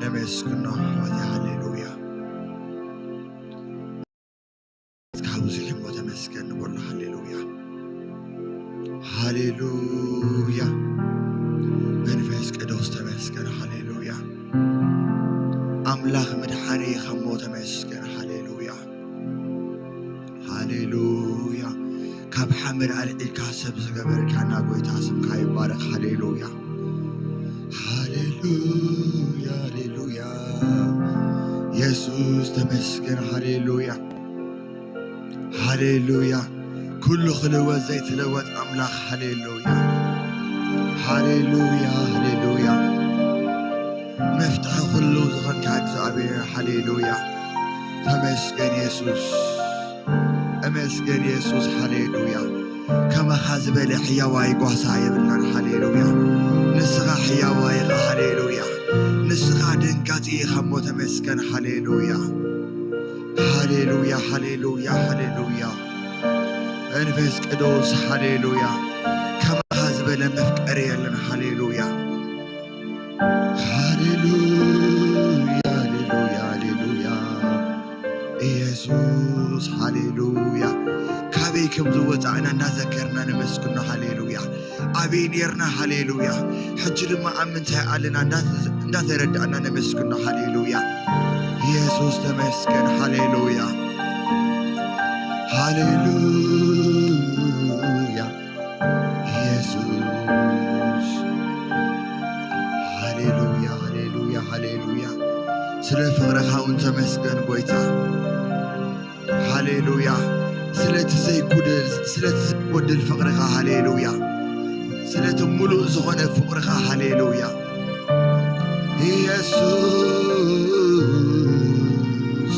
ነመስግኖ ኣሕዋተይ። ሃሌሉያ። ካብ ብዙሕ እሞ ተመስገን ንበሎ። ሃሌሉያ፣ ሃሌሉያ። መንፈስ ቅዱስ ተመስገን። ሃሌሉያ። ኣምላኽ መድሓኒ ኢኻ እሞ ተመስገን። ሃሌሉያ፣ ሃሌሉያ። ካብ ሓመድ ኣልዒልካ ሰብ ዝገበርካና ጎይታ ስምካ ይባረኽ። ሃሌሉያ፣ ሃሌሉያ፣ ሃሌሉያ። የሱስ ተመስገን። ሃሌሉያ፣ ሃሌሉያ። ኩሉ ክልወጥ ዘይትለወጥ ኣምላኽ። ሃሌሉያ፣ ሃሌሉያ፣ ሃሌሉያ። መፍትሒ ኩሉ ዝኾንካ እግዚኣብሔር። ሃሌሉያ፣ ተመስገን የሱስ። እመስገን የሱስ። ሃሌሉያ። ከማኻ ዝበለ ሕያዋይ ጓሳ የብልናን። ሃሌሉያ። ንስኻ ሕያዋይ ኢኻ። ሃሌሉያ። ንስኻ ደንጋጺ ኢኻ እሞ ተመስገን። ሃሌሉያ፣ ሃሌሉያ፣ ሃሌሉያ፣ ሃሌሉያ። መንፈስ ቅዱስ። ሃሌሉያ። ከማኻ ዝበለ መፍቀሪ የለን። ሃሌሉያ፣ ሃሌሉያ፣ ሃሌሉያ፣ ሃሌሉያ። ኢየሱስ። ሃሌሉያ። ካበይ ከም ዝወጻእና እንዳዘከርና ነመስግኖ። ሃሌሉያ። ኣበይ ኔርና? ሃሌሉያ። ሕጂ ድማ ኣብ ምንታይ ኣለና? እንዳተ-፣ እንዳተረዳእና ነመስግኖ። ሃሌሉያ። ኢየሱስ ተመስገን። ሃሌሉያ፣ ሃሌሉያ። ኢየሱስ። ሃሌሉያ፣ ሃሌሉያ፣ ሃሌሉያ። ስለ ፍቕርኻ እውን ተመስገን ጎይታ። ሃሌሉያ። ስለቲ ዘይጉድል፣ ስለቲ ዘይጎድል ፍቕርኻ። ሃሌሉያ። ስለቲ ሙሉእ ዝኾነ ፍቕርኻ። ሃሌሉያ። ኢየሱስ።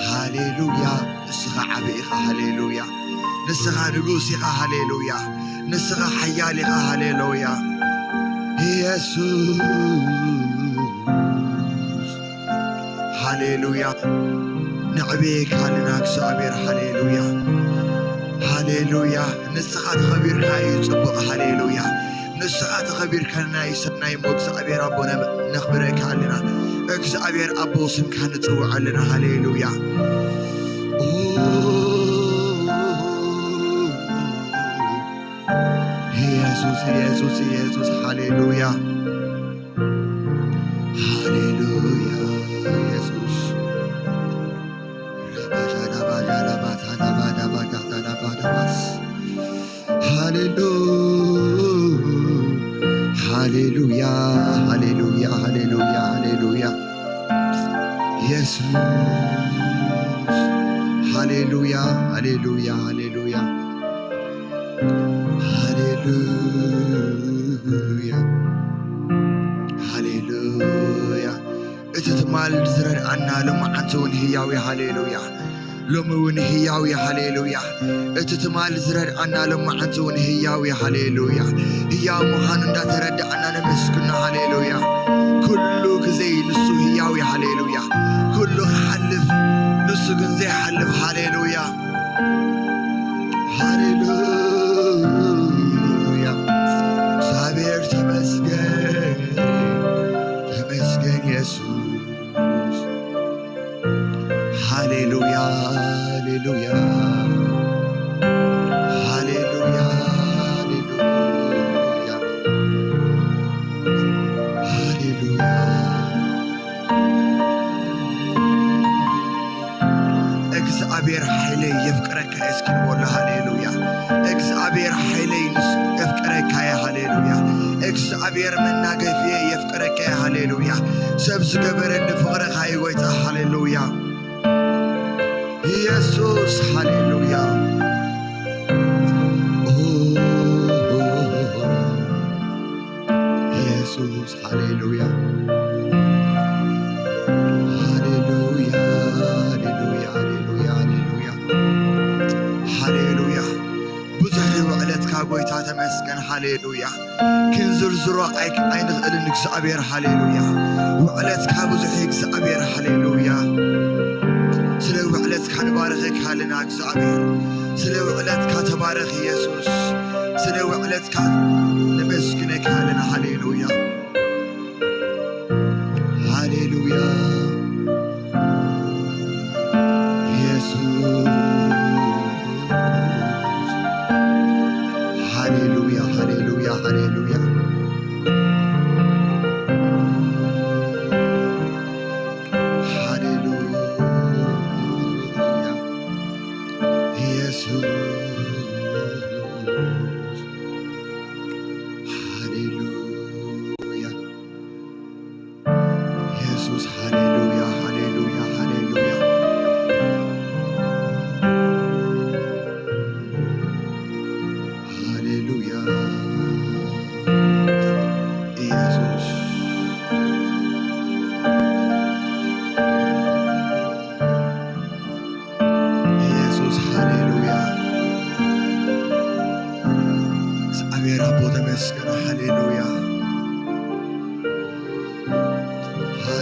ሃሌሉያ። ንስኻ ዓቢ ኢኻ። ሃሌሉያ። ንስኻ ንጉስ ኢኻ። ሃሌሉያ። ንስኻ ሓያል ኢኻ። ሃሌሉያ። ኢየሱስ። ሃሌሉያ። ነዕብየካ ኣለና እግዚኣብሔር። ሃሌሉያ፣ ሃሌሉያ። ንስኻ ተኸቢርካ እዩ ጽቡቕ። ሃሌሉያ። ንስኻ ተኸቢርካ ናይ ሰናይ እሞ እግዚኣብሔር ኣቦ ነ-፣ ነኽብረካ ኣለና። እግዚኣብሔር ኣቦ ስምካ ንጽውዕ ኣለና። ሃሌሉያ። ኦ፣ ኢየሱስ፣ ኢየሱስ፣ ኢየሱስ። ሃሌሉያ፣ ሃሌሉያ። ኢየሱስ። ሃሌሉ-፣ ሃሌሉያ፣ ሃሌሉያ፣ ሃሌሉያ፣ ሃሌሉያ። ኢየሱስ። ሃሌሉያ፣ ሃሌሉያ፣ ሃሌሉያ። ሃሌሉያ፣ ሃሌሉያ። እቲ ትማል ዝረድኣና ሎማዓንቲ እውን ህያው እዩ። ሃሌሉያ። ሎሚ እውን ህያው እዩ። ሃሌሉያ። እቲ ትማል ዝረድኣና ሎማዓንቲ እውን ህያው እዩ። ሃሌሉያ። ህያው ምዃኑ እንዳተረዳእና ነመስግኖ። ሃሌሉያ። ኩሉ ግዜ ንሱ ህያው እዩ። ሃሌሉያ። ኩሉ ክሓልፍ ንሱ ግን ዘይሓልፍ። ሃሌሉያ። ሃሌሉያ። እግዚኣብሔር ተመስገን፣ ተመስገን የሱስ። ሃሌሉያ፣ ሃሌሉያ፣ ሃሌሉያ፣ ሃሌሉያ፣ ሃሌሉያ። እግዚኣብሔር ሓይለይ የፍቅረካ እስኪ ንበሎ። ሃሌሉያ። እግዚኣብሔር ሓይለይ ንስ-፣ የፍቅረካ እየ። ሃሌሉያ። እግዚኣብሔር መናገፊየ የፍቅረካ እየ። ሃሌሉያ። ሰብ ዝገበረኒ ፍቕርኻ እዩ ጎይታ። ሃሌሉያ። ኢየሱስ፣ ሃሌሉያ። ኦ፣ ኢየሱስ፣ ሃሌሉያ። ሃሌሉያ፣ ሃሌሉያ፣ ሃሌሉያ፣ ሃሌሉያ። ሃሌሉያ። ብዙሕ ውዕለትካ ጎይታ ተመስገን። ሃሌሉያ። ክንዝርዝሮ ኣይክ-፣ ኣይንኽእልን እግዚኣብሔር። ሃሌሉያ። ውዕለትካ ብዙሕ እዩ እግዚኣብሔር። ሃሌሉያ። ስለ ውዕለትካ ንባርኸካ ኣለና እግዚኣብሔር። ስለ ውዕለትካ ተባረኽ ኢየሱስ። ስለ ውዕለትካ ነመስግነካ ኣለና። ሃሌሉያ። ሃሌሉያ።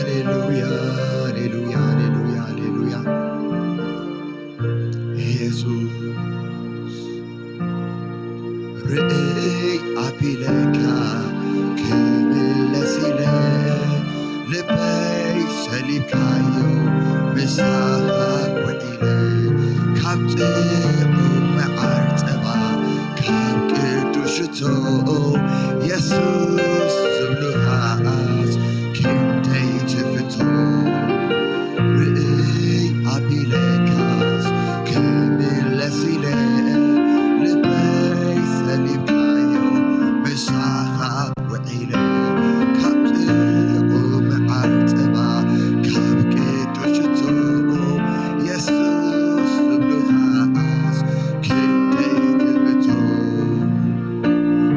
ሃሌሉያ፣ ሃሌሉያ፣ ሃሌሉያ፣ ሃሌሉያ። ኢየሱስ ርእይ ኣቢለካ ክምለስ ኢለ ልበይ ሰሊብካዮ ምሳኻ ውዒለ ካብ ጥዑም መዓር ጸባ ካብ ቅዱስ ሽቶ የሱስ ዝብሉኻስ ክንደይ ትፍቶ ርእይ ኣቢለካስ ክምለስ ኢለ ልበይ ሰሊብካዮ ምሳኻ ውዒለ ካብ ጥዑም መዓር ጸባ ካብ ቅዱስ ሽቶ የሱስ ዝብሉኻስ ክንደይ ትፍቶ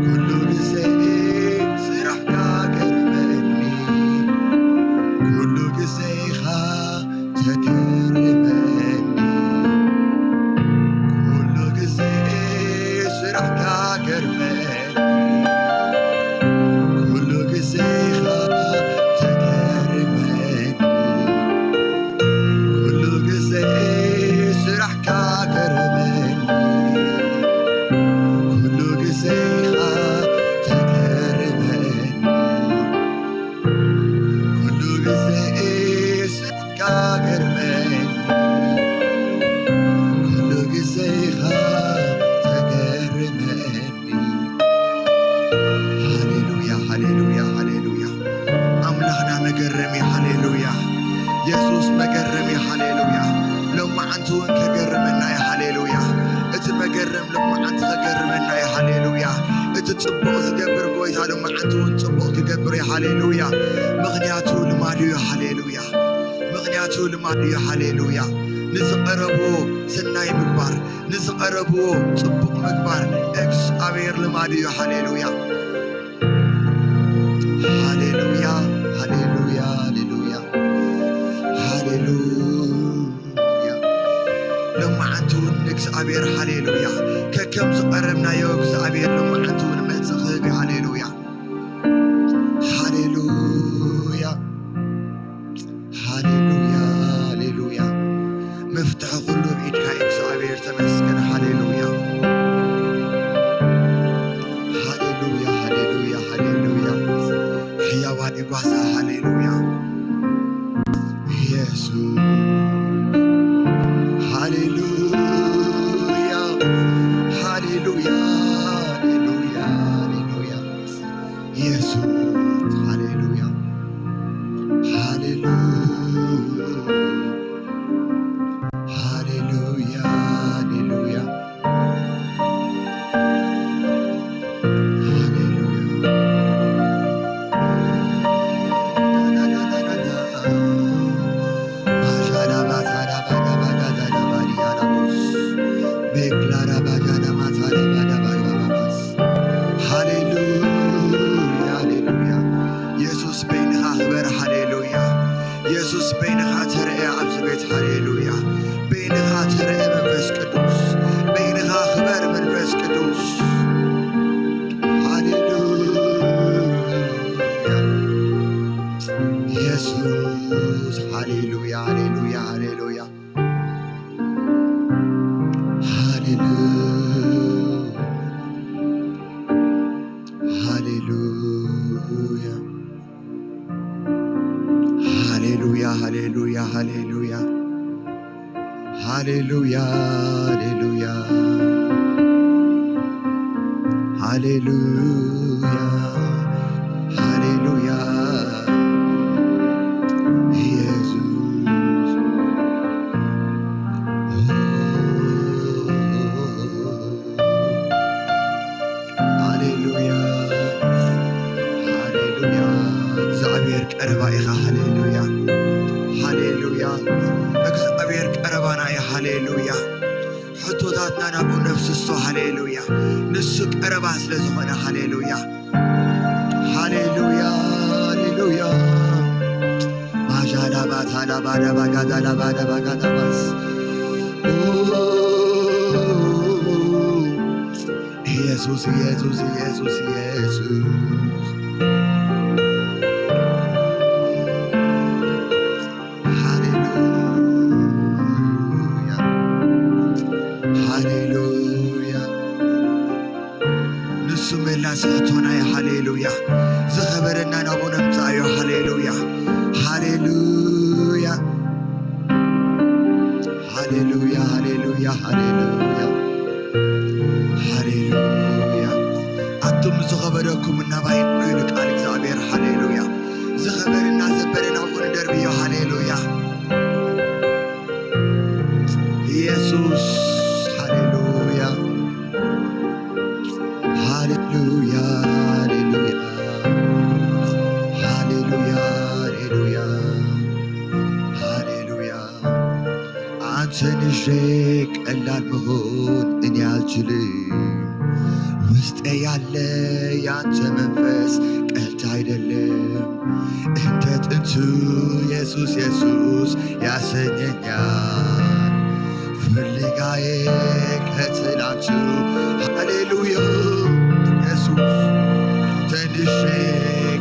ኩሉ ግዜ ስራሕካ ገርመኒ ኩሉ ግዜ ኢኻ ተገርመኒ ኩሉ ግዜ ስራሕካ ገርመኒ ኩሉ ግዜ ኢኻ ተገርመኒ ኩሉ ግዜ ስራሕካ ገርመኒ ኩሉ ግዜ ኢኻ ተገርመኒ ኩሉ ግዜ ስራሕካ ገርመኒ ኩሉ ግዜ ኢኻ ተገርመኒ ሃሌሉያ ሃሌሉያ ሃሌሉያ ኣምላኽና መገረሚ ሃሌሉያ የሱስ መገረሚ ሃሌሉያ ሎማዓንቲ እውን ከገርመና እዩ ሃሌሉያ እቲ መገረም ሎማዓንቲ ከገርመና እዩ ሃሌሉያ እቲ ጽቡቕ ዝገብር ጎይታ ሎማዓንቲ እውን ጽቡቕ ክገብር እዩ ሃሌሉያ ምኽንያቱ ልማዱ እዩ ሃሌሉያ ምኽንያቱ ልማዱ እዩ ሃሌሉያ ንዝቐረብዎ ሰናይ ምግባር ንዝቐረብዎ ጽቡቕ ምግባር እግዚኣብሔር ልማዱ እዩ ሃሌሉያ ሃሌሉያ ሃሌሉያ ሃሌሉያ ሃሌሉያ ሎማዓንቲ እውን ንእግዚኣብሔር ሃሌሉያ ከከም ዝቐረብናዮ እግዚኣብሔር ሎማዓንቲ እውን መልሲ ክህብ እዩ ሃሌሉያ ሃሌሉያ ሃሌሉያ ሃሌሉያ መፍትሒ ኩሉ ብኢድካ እዩ እግዚኣብሔር ተመስገን ሃሌሉያ ሃሌሉያ ሃሌሉያ ሃሌሉያ ሕያዋን ይጓሳ ሃሌሉያ ኢየሱስ ሃሌሉያ ሃሌሉያ ሃሌሉያ ሃሌሉያ ኢየሱስ ሃሌሉያ ሃሌሉያ ሃሌሉያ ሃሌሉያ ሃሌሉያ ሃሌሉያ ሃሌሉያ ኢየሱስ በይንኻ ክበር ሃሌሉያ ኢየሱስ በይንኻ ተረአ ኣብዚ ቤት ሃሌሉያ በይንኻ ተረአ መንፈስ ቅዱስ በይንኻ ክበር መንፈስ ቅዱስ ሃሌሉያ ኢየሱስ ሃሌሉያ ሃሌሉያ ሃሌሉያ ሃሌሉያ ሃሌሉያ ሃሌሉያ ሃሌሉያ ሃሌሉያ ሃሌሉያ ሃሌሉያ ሃሌሉያ ሃሌሉያ ኢየሱስ ሃሌሉያ ሃሌሉያ እግዚኣብሔር ቀረባ ኢኻ ሃሌሉያ ሃሌሉያ እግዚኣብሔር ቀረባና እዩ ሃሌሉያ ሕቶታትና ናብኡ ነፍስሶ ሃሌሉያ ንሱ ቀረባ ስለ ዝኾነ ሃሌሉያ ሃሌሉያ ሃሌሉያ ማሻላባታላባዳባጋዳላባዳባጋዳባስ ኢየሱስ ኢየሱስ ኢየሱስ ኢየሱስ ትንሽ ቀላል መሆን እኔ አልችልም። ውስጤ ያለ ያንተ መንፈስ ቀልድ አይደለም። እንደ ጥንቱ ኢየሱስ ኢየሱስ ያሰኘኛል። ፍለጋዬ ከትላንቱ ሃሌሉያ ኢየሱስ ትንሽ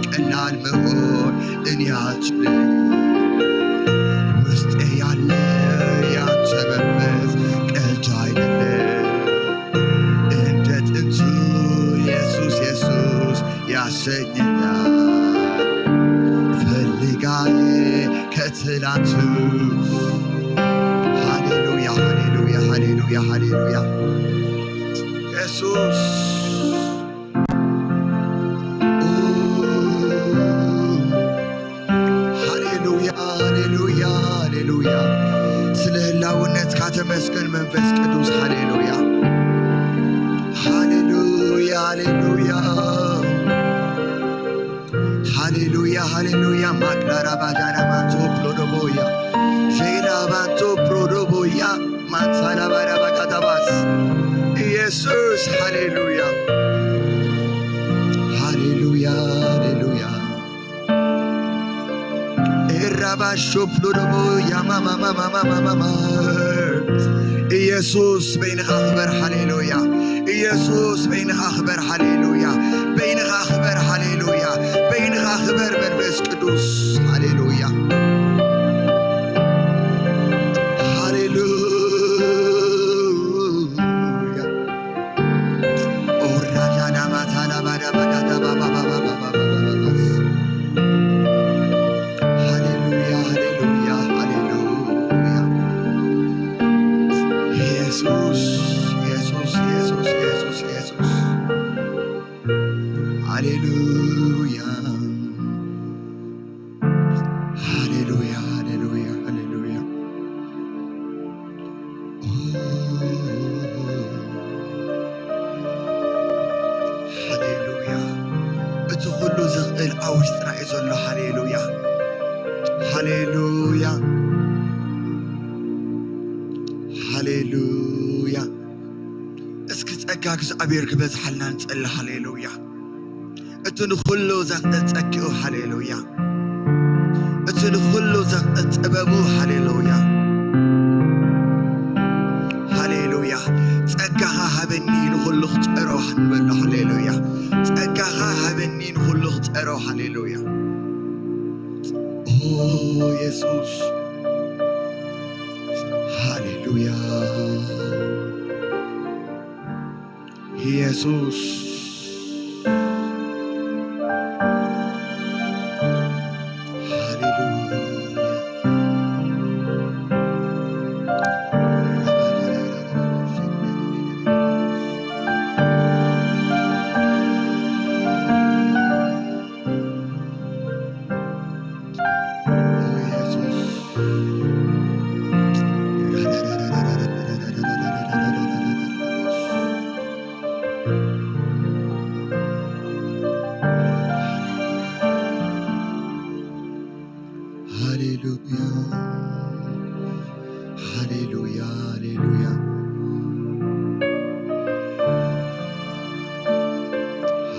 ቀላል መሆን እኔ አልችልም። ውስጤ ያለ ያንተ መንፈስ ቀልድ አይደለም። እንደ ጥንቱ ኢየሱስ ኢየሱስ ያሰኘኛል። ፍለጋዬ ከትላንቱ ሃሌሉያ ሃሌሉያ ሃሌሉያ ሃሌሉያ ኢየሱስ ሃሌሉያ ሃሌሉያ ሃሌሉያ። ስለ ህላውነትካ ተመስገን መንፈስ ቅዱስ። ሃሌሉያ ሃሌሉያ ሃሌሉያ ሃሌሉያ ሃሌሉያ። ማቅላራ ባዳና ማንቶ ፕሮዶቦያ ሼላ ባንቶ ፕሮዶቦያ ማንሳላ ባዳ ባጋዳባስ ኢየሱስ ሃሌሉያ ሃሌሉያ ሃሌሉያ። ኤራባሾ ፕሎዶቦ ያማማማማማማማ። ኢየሱስ በይንኻ ክበር። ሃሌሉያ። ኢየሱስ በይንኻ ክበር። ሃሌሉያ። በይንኻ ክበር። ሃሌሉያ። በይንኻ ክበር መንፈስ ቅዱስ። ሃሌሉያ። ሃሌሉያ። ኦራዳና ማታላ ባዳ ባጋዳ ባባባባባባባባባስ። ሃሌሉያ፣ ሃሌሉያ፣ ሃሌሉያ። ኢየሱስ፣ ኢየሱስ፣ ኢየሱስ፣ ኢየሱስ፣ ኢየሱስ። ሃሌሉያ። ሃሌሉያ፣ ሃሌሉያ፣ ሃሌሉያ። ሃሌሉያ። እቲ ኩሉ ዝኽእል ኣብ ውሽጥና እዩ ዘሎ። ሃሌሉያ። ሃሌሉያ። ሃሌሉያ። እስኪ ጸጋ እግዚኣብሔር ክበዝሓልና ንጸሊ። ሃሌሉያ። እቲ ንኹሉ ዘኽእል ጸግኡ። ሃሌሉያ። እቲ ንኹሉ ዘኽእል ጥበቡ። ሃሌሉያ። ሃሌሉያ። ጸጋኻ ሃበኒ ንኹሉ ክጸሮ ንበሎ። ሃሌሉያ። ጸጋኻ ሃበኒ ንኹሉ ክጸሮ። ሃሌሉያ። ኦ የሱስ። ሃሌሉያ። ኢየሱስ። ሃሌሉያ። ሃሌሉያ፣ ሃሌሉያ፣ ሃሌሉያ፣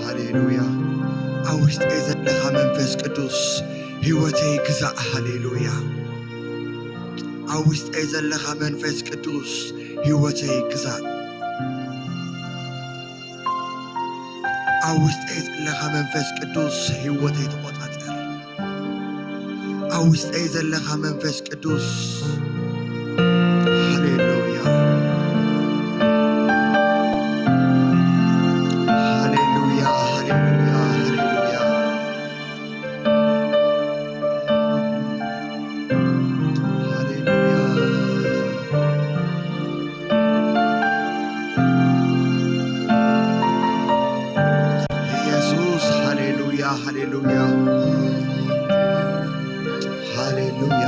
ሃሌሉያ። ኣብ ውሽጠይ ዘለኻ መንፈስ ቅዱስ ህይወተይ ግዛእ። ሃሌሉያ። ኣብ ውሽጠይ ዘለኻ መንፈስ ቅዱስ ህይወተይ ግዛእ። ኣብ ውሽጠይ ዘለኻ መንፈስ ቅዱስ ህይወተይ ተቖጻጸር። ኣብ ውሽጠይ ዘለኻ መንፈስ ቅዱስ። ሃሌሉያ። ሃሌሉያ፣ ሃሌሉያ፣ ሃሌሉያ። ሃሌሉያ። ኢየሱስ፣ ሃሌሉያ፣ ሃሌሉያ። ሃሌሉያ፣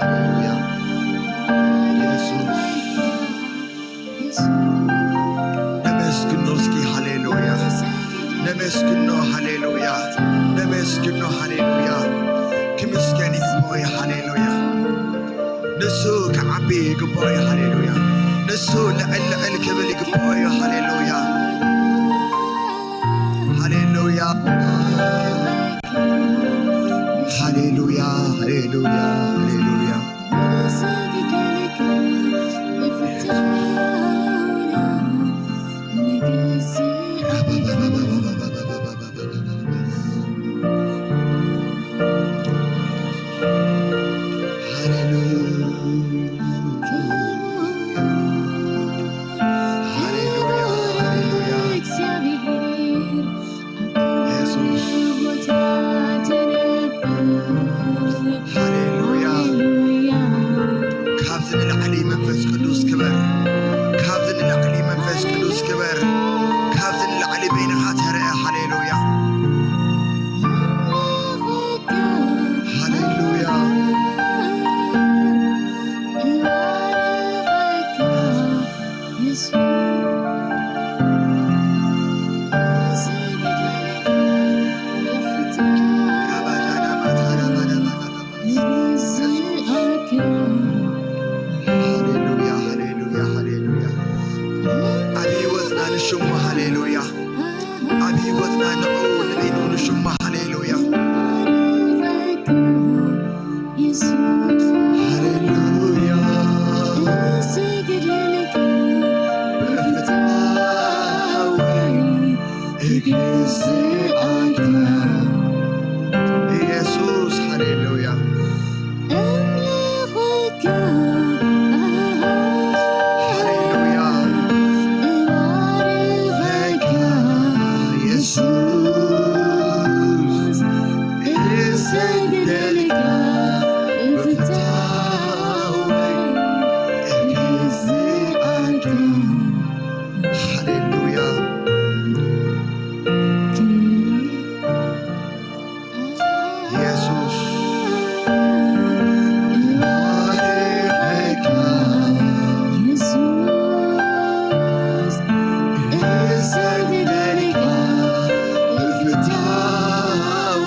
ሃሌሉያ። ኢየሱስ። ነመስግኖ እስኪ ሃሌሉያ። ነመስግኖ ሃሌሉያ። ነመስግኖ ሃሌሉያ። ክምስገን ይግባኦ ሃሌሉያ። ን ንሱ ክዓቢ ይግባኦ እዩ። ሃሌሉያ። ንሱ ልዕል ልዕል ክብል ይግባኦ እዩ። ሃሌሉያ። ሃሌሉያ። ሃሌሉያ። ሃሌሉያ። ሃሌሉያ። ሃሌሉያ። ሃሌሉያ። ሃሌሉያ። ኢየሱስ። ሃሌሉያ። ካብዚ ንላዕሊ መንፈስ ቅዱስ ክበር። ካብዚ ንላዕሊ መንፈስ ቅዱስ ክበር። ካብዚ ንላዕሊ በይንኻ ተረአ። ሃሌሉያ። ሃሌሉያ። ሃሌሉያ፣ ሃሌሉያ፣ ሃሌሉያ። ኣብ ህይወትና ንሽሙ ሃሌሉያ። ኣብ ህይወትና ንዕኡ ንበይኑ ንሽሙ ሃሌሉያ። ሃሌሉያ። ብፍትሓዊ እግዝኣካ። ኢየሱስ፣ ሃሌሉያ። ኣምልኾካ። ሃሌሉያ። እባርኸካ። ኢየሱስ። እሰግደልካ። ብፍትሓዊ እግዝኣካ። ሃሌሉያ። ኢየሱስ። እባርኸካ። ኢየሱስ። እሰግደልካ። ብፍትሓዊ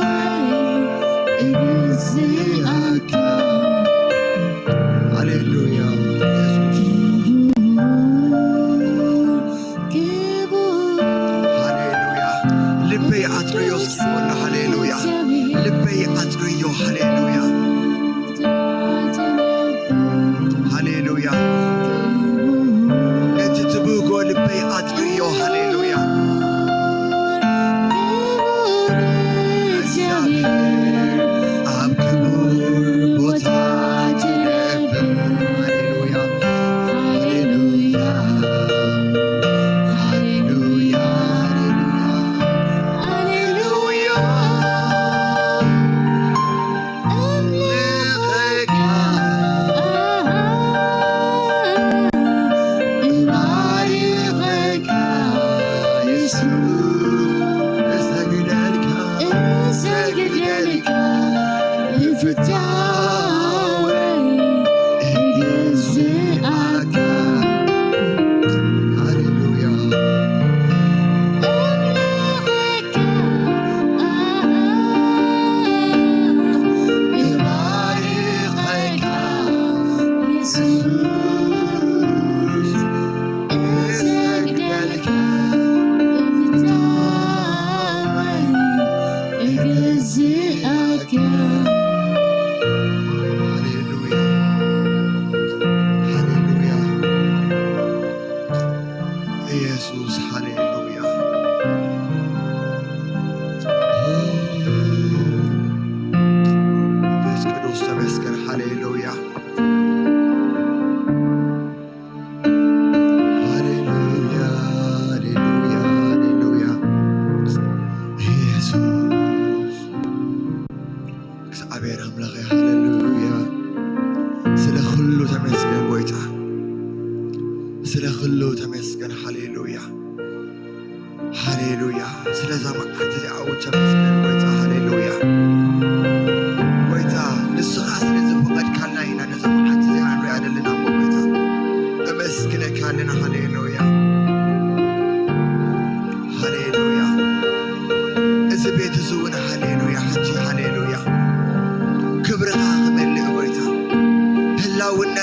እግዝኣካ። ሃሌሉያ። ኢየሱስ። ክቡር፣ ክቡር። ሃሌሉያ። ልበይ ኣጽርዮ እስኪ በሉ። ሃሌሉያ። ልበይ ኣጽርዮ። ሃሌሉያ። ሃሌሉያ። ነቲ ትብህጎ ልበይ ኣጽርዮ። ሃሌሉያ። ክቡር እግዚኣብሔር ኣብ ክቡር ቦታ ትነብር። ሃሌሉያ። ሃሌሉያ። ሃሌሉያ። ሃሌሉያ። ኣምልኸካ፣ እባርኸካ፣ የሱስ። እሰግደልካ፣ እሰግደልካ፣ ብፍትሓዊ እግዝኣካ። ሃሌሉያ። ሃሌሉያ። ሃሌሉያ። ኢየሱስ፣ ሃሌሉያ። መንፈስ ቅዱስ ተመስገን፣ ሃሌሉያ። ሃሌሉያ፣ ሃሌሉያ፣ ሃሌሉያ። ኢየሱስ። እግዚኣብሔር ኣምላኸይ፣ ሃሌሉያ። ስለ ኩሉ ተመስገን ጎይታ። ስለ ኩሉ ተመስገን፣ ሃሌሉያ። ሃሌሉያ። ስለዛ መዓልቲ እዚኣ እውን ተመስገን ጎይታ፣ ሃሌሉያ። ጎይታ፣ ንስኻ ስለ ዝፈቐድካልና ኢና ነዛ መዓልቲ እዚኣ ንሪኣ ዘለና እሞ ጎይታ፣ ነመስግነካ ኣለና፣ ሃሌሉያ። ሃሌሉያ። እዚ ቤት እዚ እውን ሃሌሉያ፣ ሕጂ ሃሌሉያ። ክብርኻ ክመልእ ጎይታ፣ ህላውነት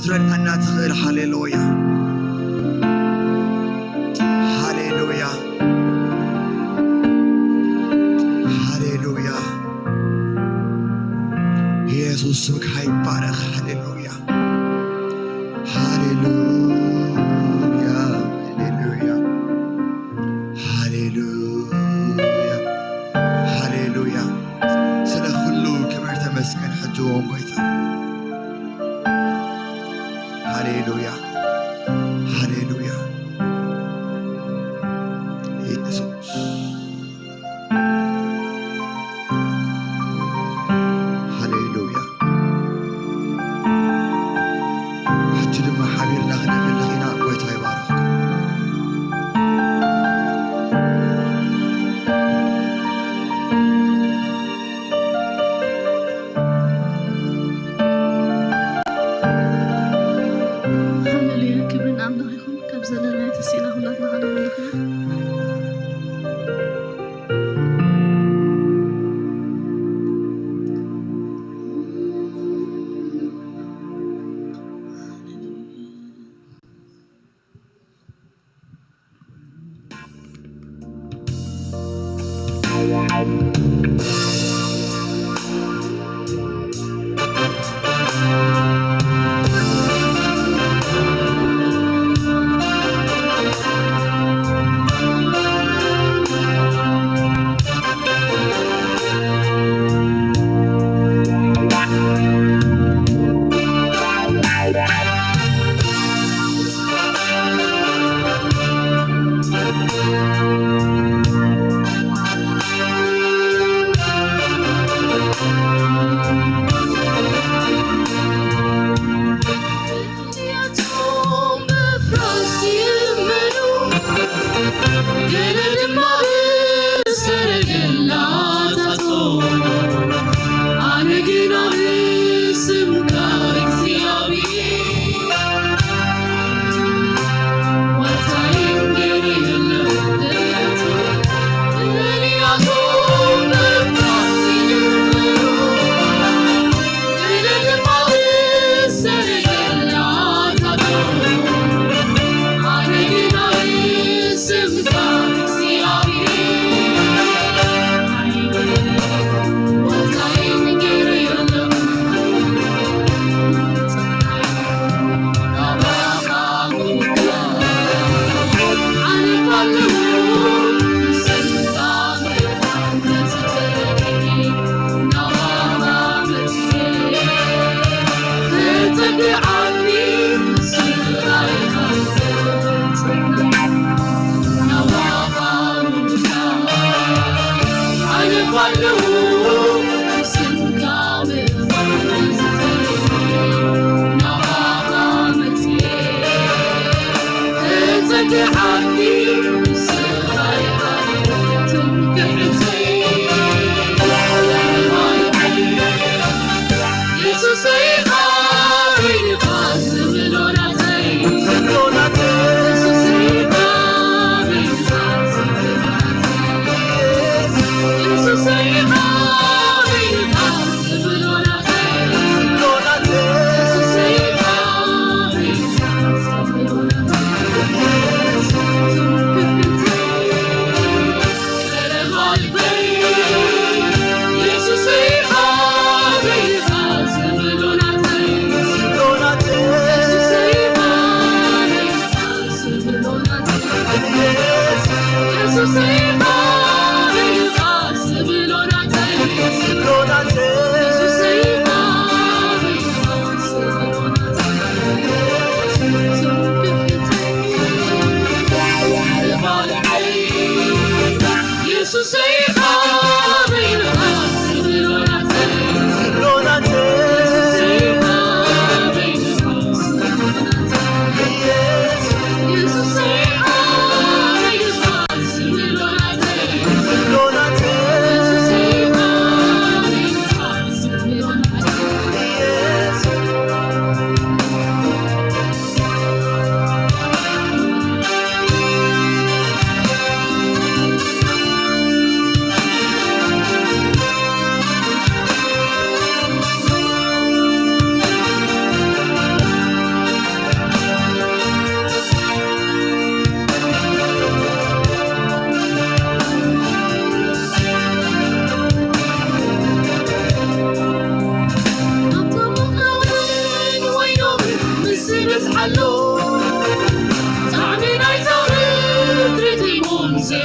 ትረድኣና ትኽእል። ሃሌሉያ፣ ሃሌሉያ፣ ሃሌሉያ። ኢየሱስ ስምካ ይባረኽ። ሃሌሉያ፣ ሃሌሉያ፣ ሃሌሉያ፣ ሃሌሉያ፣ ሃሌሉያ። ስለ ኩሉ ክብሪ ተመስገን። ሕጂ እውን ጎይታ ሃሌሉያ፣ ሃሌሉያ። ኢየሱስ ሃሌሉያ። ሕጂ ድማ ሓቢርና ክነምልኽ ኢና። ጎይታ ይባርኽኩም። ሃሌሉያ፣ ክብሪ ንኣምላኽ ይኹን። ካብ ዘለናዮ ተሲእና ኩላትና ከነምልኽ ኢና።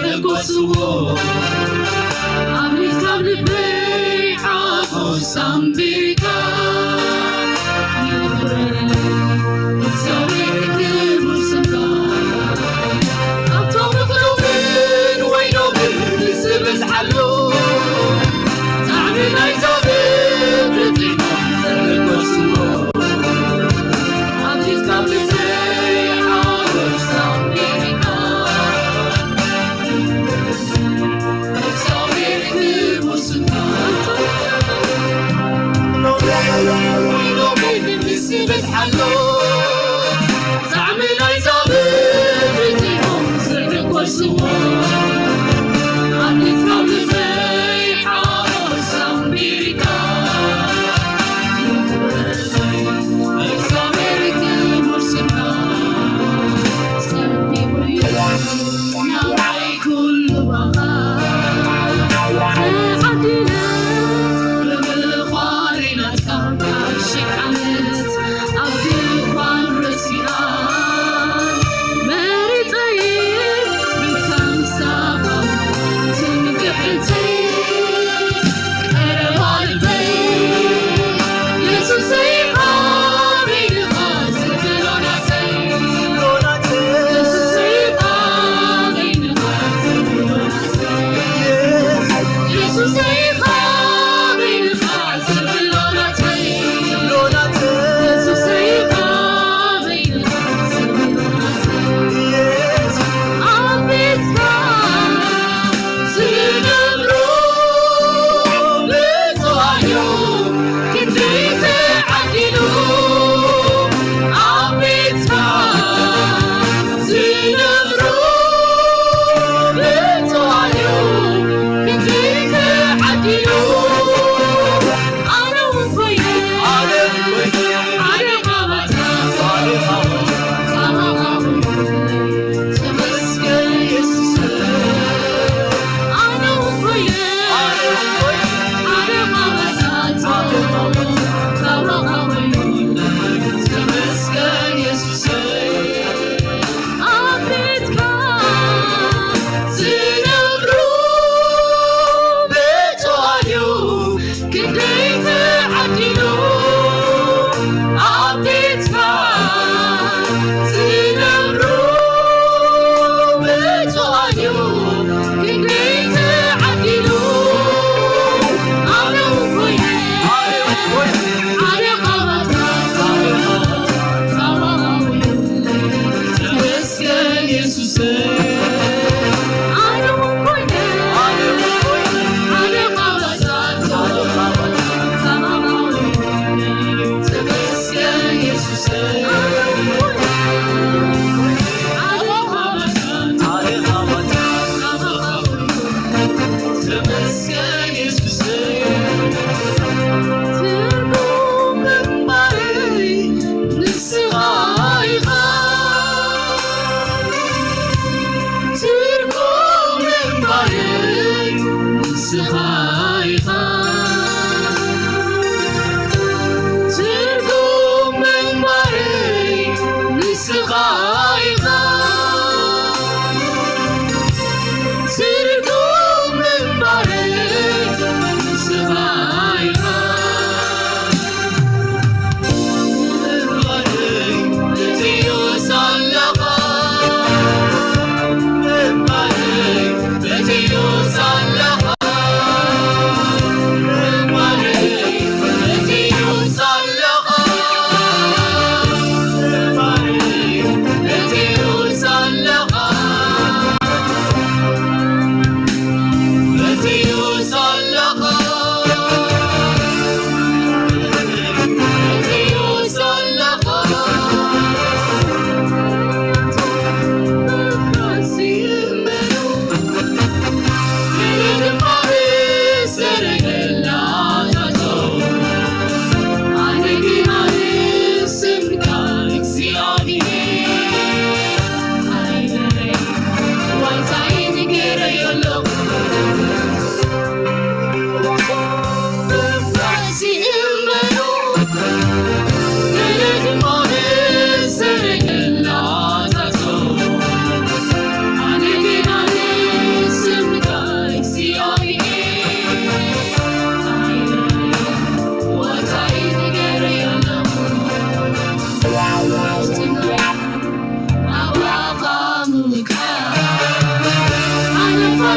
ንጎስዎ ኣብ ሊት ካብ ልበይ ሓጎስ ኣንቢርካ ይኽብረኒ እግዚኣብሔር ክቡር ስምካ። ካብቶም ንኽሎምን ወይኖምን ዝበዝሓሉ ጣዕሚ ናይዛ ምድሪ ጥዕና ዘረጎስዎ ኣብ ሊት ካብ ልበይ ሓጎስ ኣንቢርካ ኩሉ ባኻ ተዓዲለ ብምዃነይ ናትካ ካብ ሽሕ ዓመት ኣብ ድንኳን ረሲኣ መሪጸይ ምትካል ምሳኻ ትምክሕተይ ቀረባ ልበይ የሱሰይ ካበይ ንኻ ዝብሎ ናተይ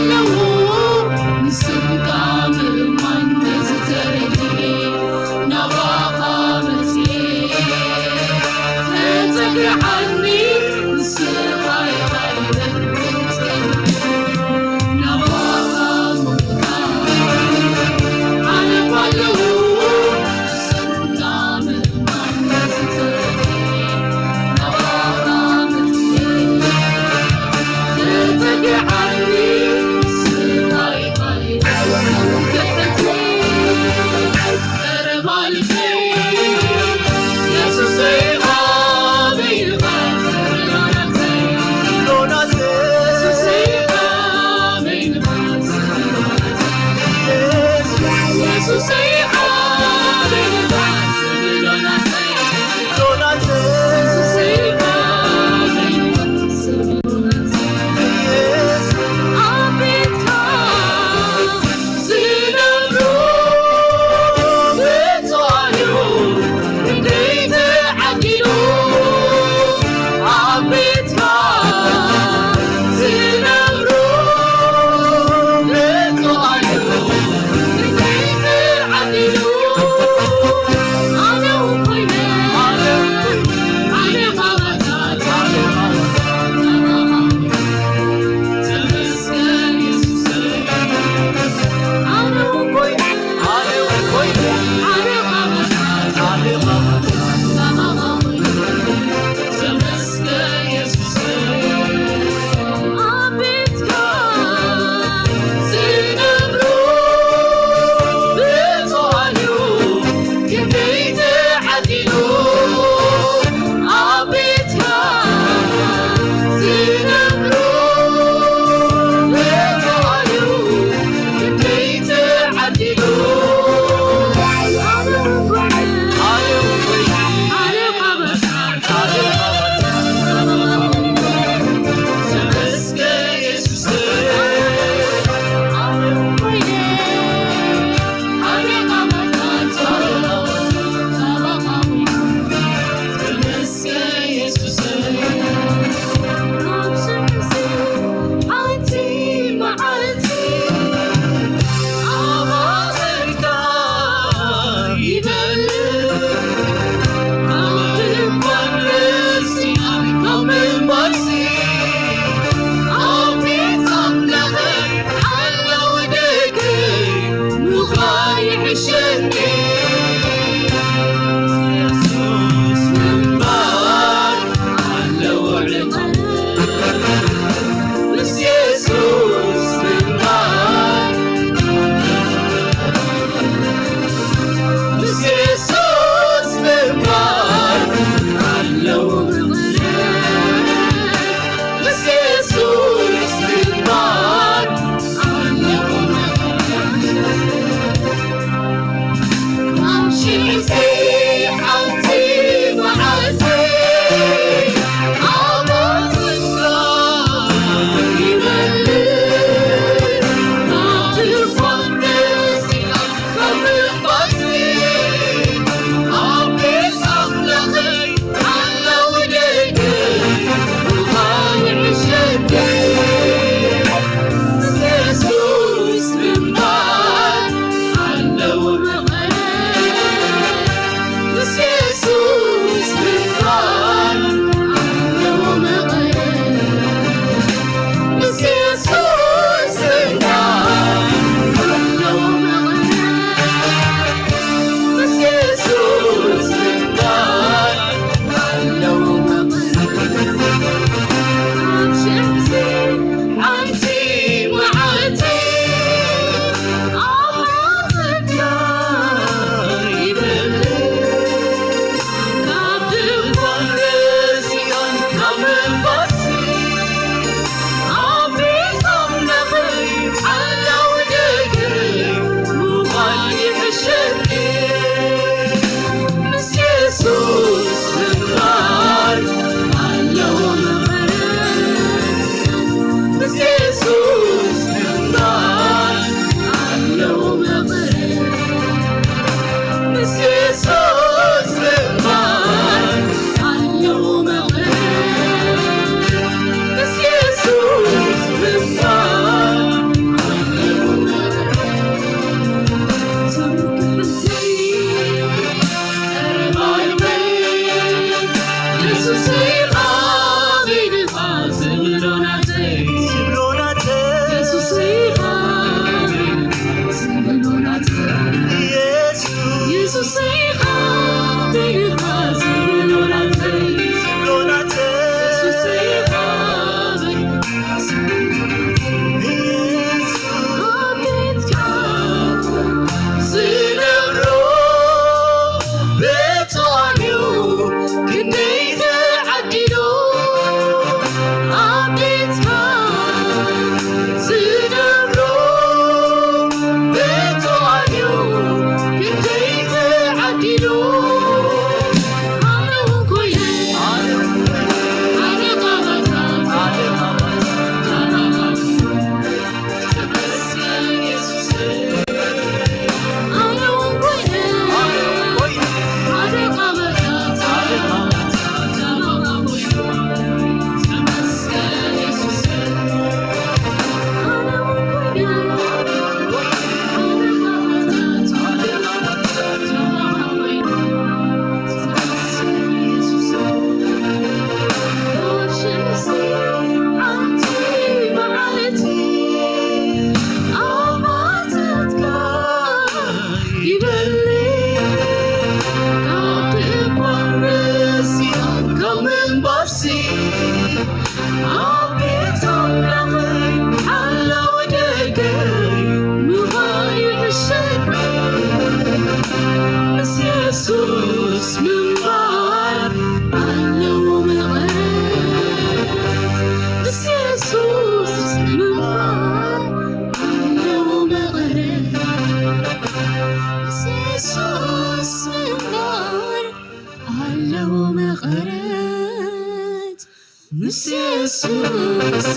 ኣለዉ ንስምካ ምእማን ነዚ ተረድኤ ናባኻ መጽኤ ተጸግዓኒ ንስኻ ኢኻ ይበልጽ ናባኻ ምእማን ሓለፍ ኣለዉ ንስምካ ምእማን ነዚ ተረድኤ ናባኻ መጽኤ ተጸግዓኒ ኢየሱስ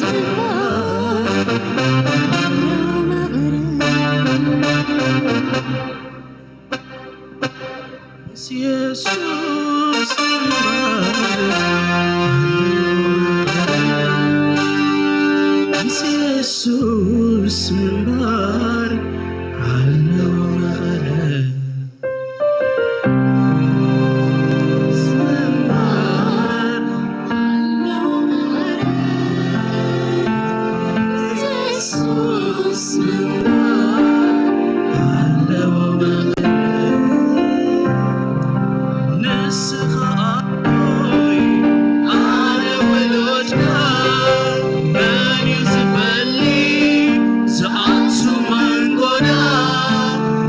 እምበር ኣለዉ መቕርብ። ምስ ኢየሱስ እምበር፣ ምስ ኢየሱስ እምበር ኣለዉ መቐርብ። ንስኻ ኣቦይ፣ ኣነ ውሉድካ፣ መን እዩ ዝፈሊ ዝኣቱ መንጎና?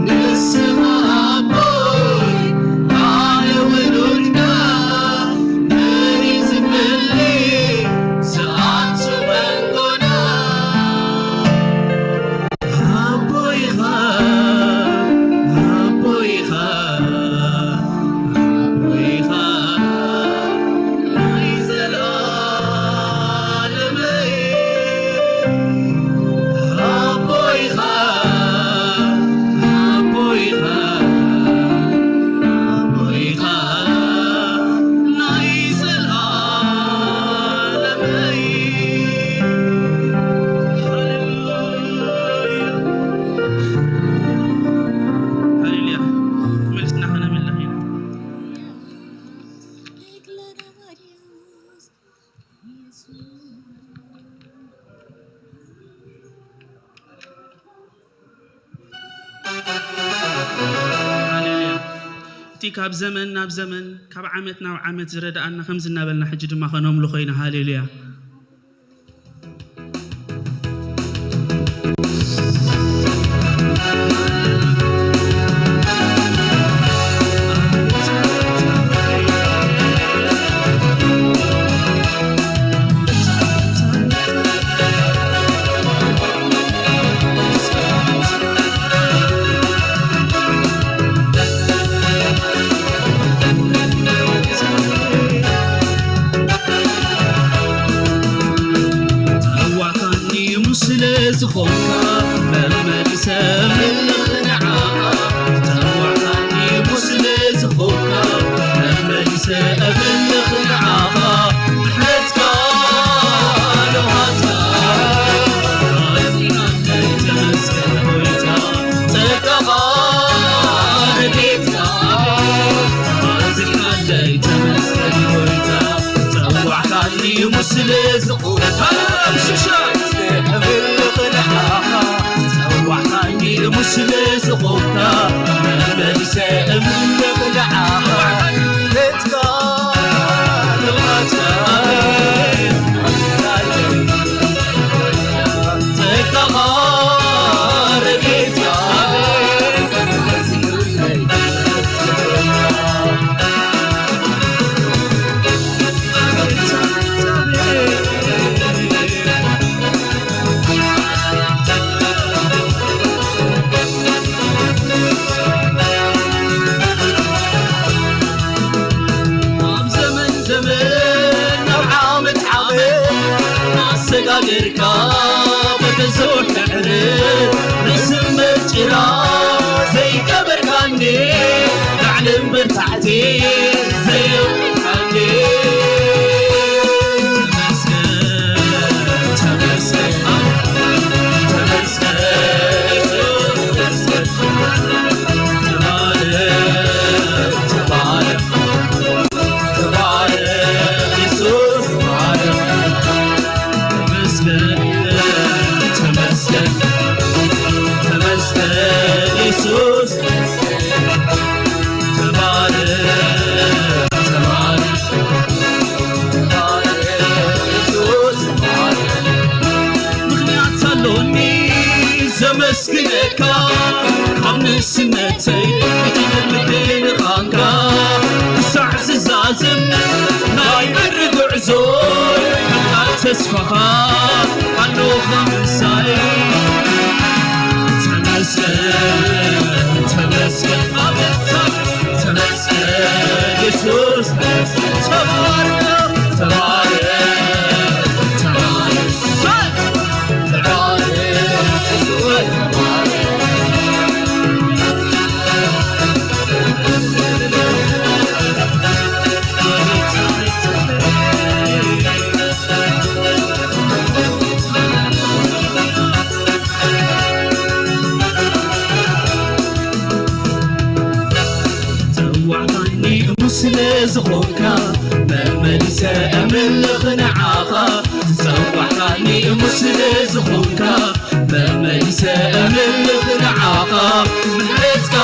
ንስኻ ኣቦይ፣ ኣነ ውሉድካ፣ መን እዩ ዝፈሊ ዝኣቱ መንጎና? ኣቦይኻ፣ ኣቦይኻ፣ ኣቦይኻ ናይ ዘለኣለመይ። ኣቦይኻ፣ ኣቦይኻ፣ ኣቦይኻ ናይ ዘለኣለመይ። ሃሌሉያ። ሃሌሉያ። መልስና ከነምልኽ ኢና። ሃሌሉያ። እቲ ካብ ዘመን ናብ ዘመን፣ ካብ ዓመት ናብ ዓመት ዝረድኣና ከምዚ እናበልና ሕጂ ድማ ከነምልኾ ኢና። ሃሌሉያ። ተዋኻኒ ሙስለ ዝኾንካ መመሊሰ ምልኽ ንዓኻ። ተዋኻኒ ሙስለ ዝኾንካ መመሊሰ ምልኽ ንዓኻ። ምሕረትካ ለውሃትካ ኣዚና ተመስገን ጎይታ። ጸጋኻ ረድኤትካ ኣዚናለይ ተመስገን ጎይታ። ጸዋዕካኒ ሙስለ ዝኾንካ። ኣምሽሻ! እምልኽ ንዓኻ። ጸዋዕካኒ ሙስለ ዝኾንካ። መመሊሰ እምልኽ ንዓኻ። ኣብ ዘመን ዘመን፣ ኣብ ዓመት ዓመት፣ ኣሰጋገርካ ብብዙሕ ምሕረት፣ ንስም መርጭራ ዘይገበርካኒ፣ ላዕሊ እምበር ታሕቲ ዘየውረድካኒ። ተመስገን፣ ተመስገን፣ ተመስገን፣ ተመስገን። ምኽንያት ኣሎኒ ዘመስግነካ፣ ካብ ንእስነተይ ፍጡር ምድንኻንካ፣ ክሳዕ ዝዛዝም ናይ ምድሪ ጉዕዞ፣ ምኽንያት ተስፋኻ ኣሎ ምሳይ። ተመስገን፣ ተመስገን፣ ተመስገን የሱስ፣ ተባረክ፣ ተባረክ። ዝኾንካ፣ መመሊሰ እምልኽ ንዓኻ። ዝጸዋዕካኒ እሙን ስለ ዝኾንካ፣ መመሊሰ እምልኽ ንዓኻ። ምሕረትካ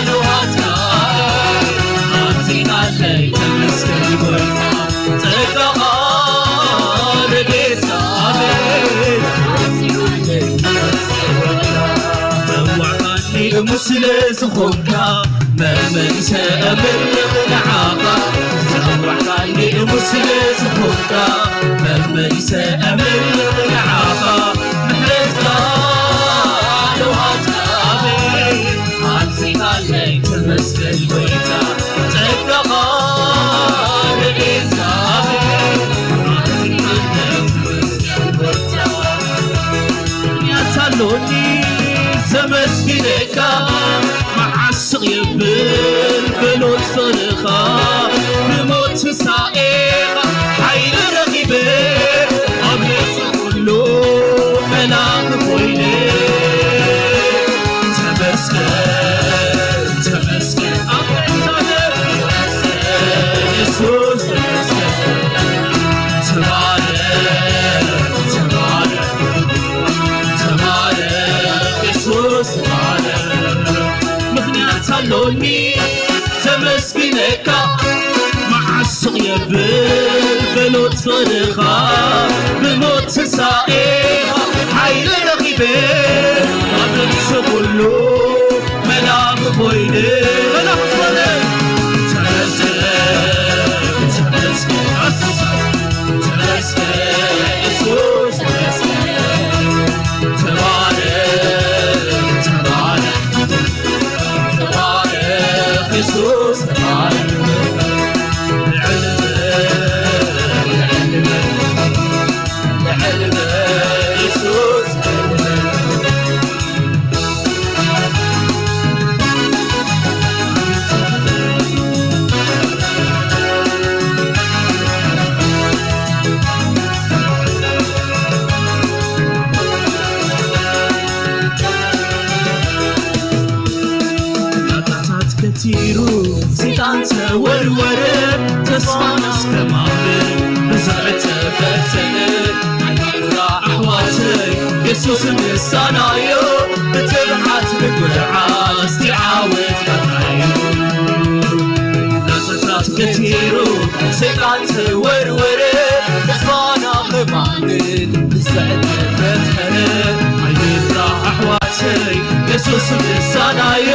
ንውሃትካ ኣብዚኻለይ፣ ተመስገን ጎይታ። ጸጋኻ ረድኤትካ ኣቤት፣ ኣብዚኻለይ፣ ተመስገን ጎይታ። ጸዋዕካኒ እሙን ስለ ዝኾንካ፣ መመሊሰ እምልኽ ንዓኻ። ዝጸዋዕካኒ እሙን ስለ ዝኾንካ፣ መመሊሰ እምልኽ ንዓኻ። ምሕረትካ ንውሃትካ ኣቤት፣ ኣብዚኻለይ፣ ተመስገን ጎይታ። ጸጋኻ ረድኤትካ ኣቤት፣ ኣብዚኻለይ፣ ተመስገን ጎይታ። ምኽንያት ኣሎኒ ዘመስግነካ፣ መዓስ ስቕ የብል በሎ ፍቕርኻ። ብሞት ትንሳኤኻ ሓይሊ ረኺበ፣ ኣብ ርእሲ ኩሉ መላኺ ኮይነ። ተመስገን፣ ተመስገን፣ ኣብ ትንሳኤ የሱስ ተመስገን። ተባረኽ፣ ተባረኽ። ተባረኽ የሱስ ተባረኽ። ምኽንያት ኣሎኒ ዘመስግነካ፣ መዓስ ስቕ የብል በሎ ፍቕርኻ። ብሞት ትንሳኤኻ ሓይሊ ረኺበ፣ ኣብ ርእሲ ኩሉ መላኺ ኮይነ። መላኺ ዝኾነ ተመስገን፣ ተመስገን፣ ተመስገን የሱስ ተመስገን። ተባረኽ፣ ተባረኽ፣ ተባረኽ የሱስ ተባረኽ። ልዕል በል፣ ልዕል በል፣ ልዕል በል የሱስ ልዕል በል። ናታታት ከቲሩ ሰይጣን ተወርወረ፣ ተስፋ እስከማምን ብዙሕ ተፈተነ። ኣይትፍራ ኣሕዋተይ፣ የሱስ ምሳናዮ፣ ብትብዓት ንጉዓዝ፣ እቲ ዓወት ናትናዮ። ናታታት ገቲሩ ሰይጣን ተወርወረ፣ ተስፋና ከማምን ብዝዕት ተፈተነ። ኣይትፍራ ኣሕዋተይ፣ የሱስ ምሳናዮ፣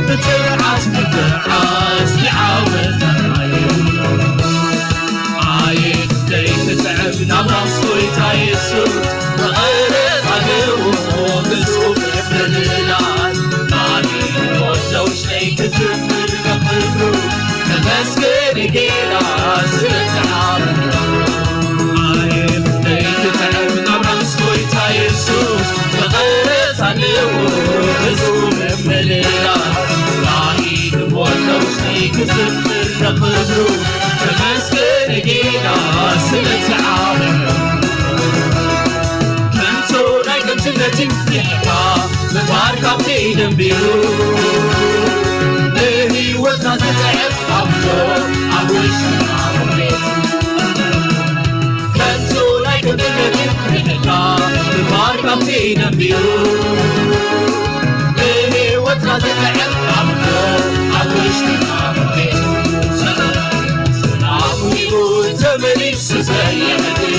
ብትብዓት ንጉዓዝ፣ እቲ ዓወት ናትናዮ። ኣየ ክንደይ ክጥዕም ናብራ ምስ ጎይታ የሱስ፣ መቐረት ኣለዎ ብጹእ ምድላል። ናኒ ወደ ውሽጠይ ክዝምር ከክብሩ፣ ተመስገን ጌታ ስለተዓረረ። ኣየ ክንደይ ክጥዕም ናብራ ምስ ጎይታ የሱስ፣ መቐረት ኣለዎ ብጹእ ምድላል። ናኒ ወደ ውሽጠይ ክዝምር ንኽብሩ፣ ተመስገን ጌታ ስለቲ ዓለም። ከንቱ ናይ ከንቱነት ርሕቃ፣ ምባር ካብቲ ደንቢሩ፣ ንህይወትና ዝጥዕም ኣብሎ ኣብ ውሽጥና ቤት። ከንቱ ናይ ከንቱነት ርሕቃ፣ ምባር ካብቲ ነቢሩ፣ ንህይወትና ዝጥዕም ኣብሎ ኣብ ውሽጥና ቤት። ሰላሙ ሂቡ ተመሊሱ ዘይዕድል፣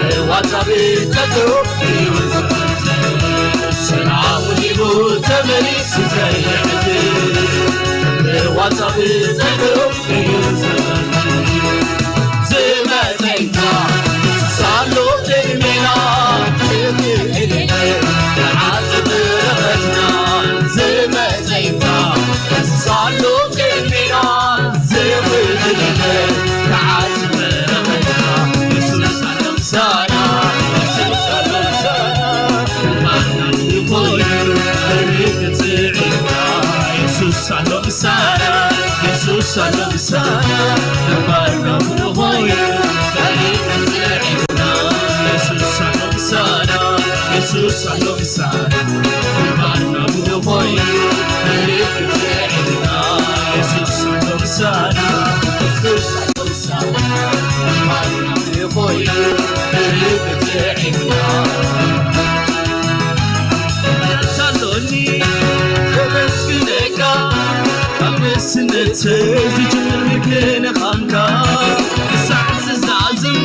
ንዋታ ብጸግኡ እዩ ዝፈትሕ። ሰላሙ ሂቡ ተመሊሱ ዘይዕድል፣ ንዋታ ብጸግኡ ዝመጸይታ ሳሎ ቅድሜና ዝኽእል ንዓጽ በረኸትና። ዝመጸይታ ሳሎ ቅድሜና ዝኽእል ንዓጽ በረኸትና። የሱስ ኣሎ ምሳና፣ የሱስ ኣሎ ምሳና። ማና ኮይኑ ርግጽ የሱስ ኣሎ ምሳና፣ የሱስ ኣሎ ምሳና። እምበኣር ናብኡ ኮይኑ ዳግም ዝዕብና። የሱስ ኣሎ ምሳና፣ የሱስ ኣሎ ምሳና። እምበኣር ናብኡ ኮይኑ ርግጽ የዕብና። የሱስ ኣሎ ምሳና፣ ዝጅምር ምክንኻንካ ክሳዕ ዝዛዝም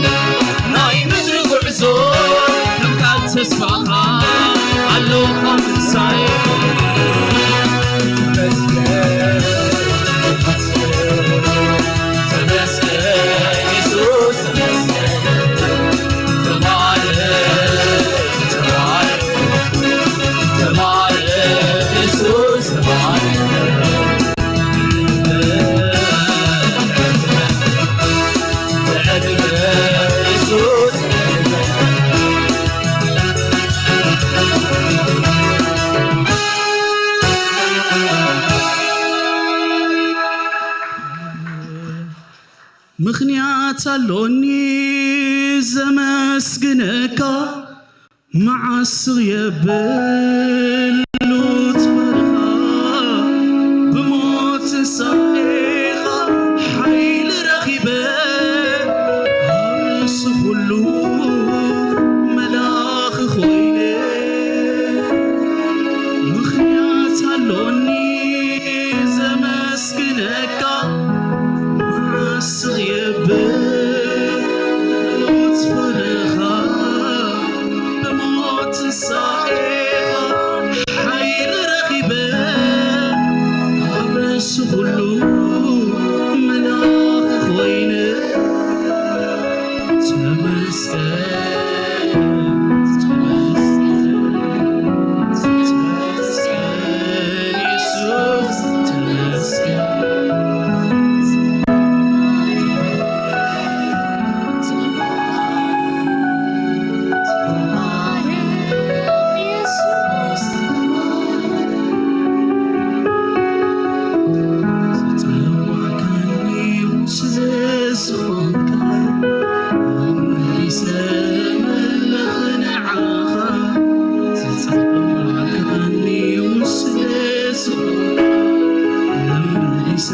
ናይ ምድሪ ጉዕዞ፣ ምምካት ተስፋኻ ኣለኻ ምሳይ። ተመስገን፣ ተመስገን፣ ተመስገን፣ የሱስ ተመስገን። ተባረክ፣ ተባረክ፣ ተባረክ፣ የሱስ ተባረክ። ምኽንያት ኣሎኒ ዘመስግነካ፣ መዓስ የብሉ ትፈርኻ፣ ብሞት ትንሳኤኻ ሓይሊ ረኺበ፣ ኣብ ርእሲ ኩሉ መላኺ ኮይነ። ምኽንያት ኣሎኒ ዘመስግነካ፣ መዓስ የብሉ ትፈርኻ፣ ብሞት ትንሳኤኻ ሓይሊ ረኺበ፣ ኣብ ርእሲ ኩሉ መላኺ ኮይነ። ተመስገን፣ ተመስገን፣ ተመስገን፣ የሱስ ተመስገን። ዝጸዋዕካኒ ስለ ዝኾንካ፣ መመሊሰ መለኸ ንዓኻ። ዝጸዋዕካኒ ስለ ዝኾንካ፣ መመሊሰ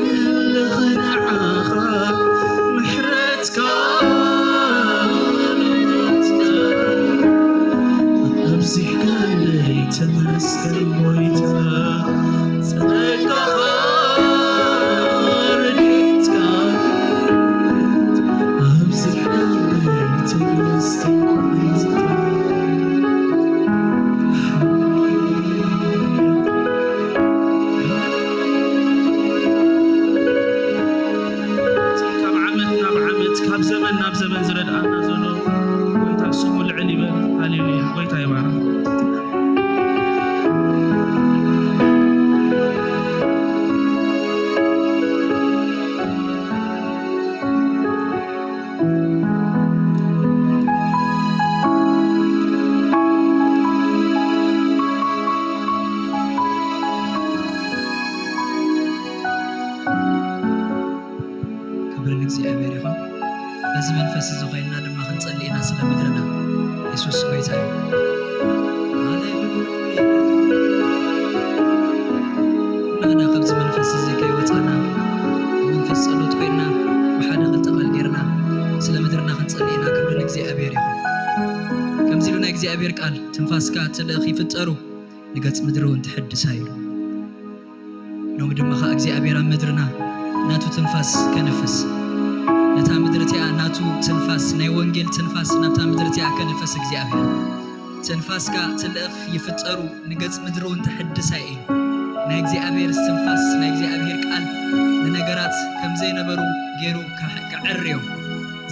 መለኸ ንዓኻ። ምሕረትካ ኣብዚሕካለይ ተመስገን ጎይታ፣ ጸጋኻ ረድኤትካ ኣብዚሕካለይ ተመስገን ጎይታ። ካብ ዓመት ናብ ዓመት፣ ካብ ዘመን ናብ ዘመን ዝረድኣና ዘሎ ጎይታ ስሙ ልዕል ይበል። ሃሌሉያ! ጎይታ ይባረክ። ክብሪ ንእግዚኣብሔር ይኹን። በዚ መንፈስ እዚ ኮይንና ድማ ክንጸሊ ኢና ስለ ምድርና። የሱስ ጎይታ እዩ። ሃሌሉያ። ኩላህና ካብዚ መንፈስ እዚ ከይወጻና፣ መንፈስ ጸሎት ኮይንና፣ ብሓደ ክልተ ቃል ጌርና ስለ ምድርና ክንጸሊ ኢና። ክብሪ ንእግዚኣብሔር ይኹን። ከምዚ ኢሉ ናይ እግዚኣብሔር ቃል፣ "ትንፋስካ ትልእኽ ይፍጠሩ፣ ንገጽ ምድሪ እውን ትሕድሳ" ኢሉ። ሎሚ ድማ ኸኣ እግዚኣብሔር ኣብ ምድርና ናቱ ትንፋስ ከንፍስ፣ ነታ ምድሪ እቲኣ ናቱ ትንፋስ፣ ናይ ወንጌል ትንፋስ ናብታ ምድሪ እቲኣ ከንፍስ እግዚኣብሔር። "ትንፋስካ ትልእኽ ይፍጠሩ፣ ንገጽ ምድሪ እውን ትሕድሳ" ኢሉ። ናይ እግዚኣብሔር ትንፋስ፣ ናይ እግዚኣብሔር ቃል ንነገራት ከም ዘይነበሩ ገይሩ ከ-፣ ከዐርዮም፣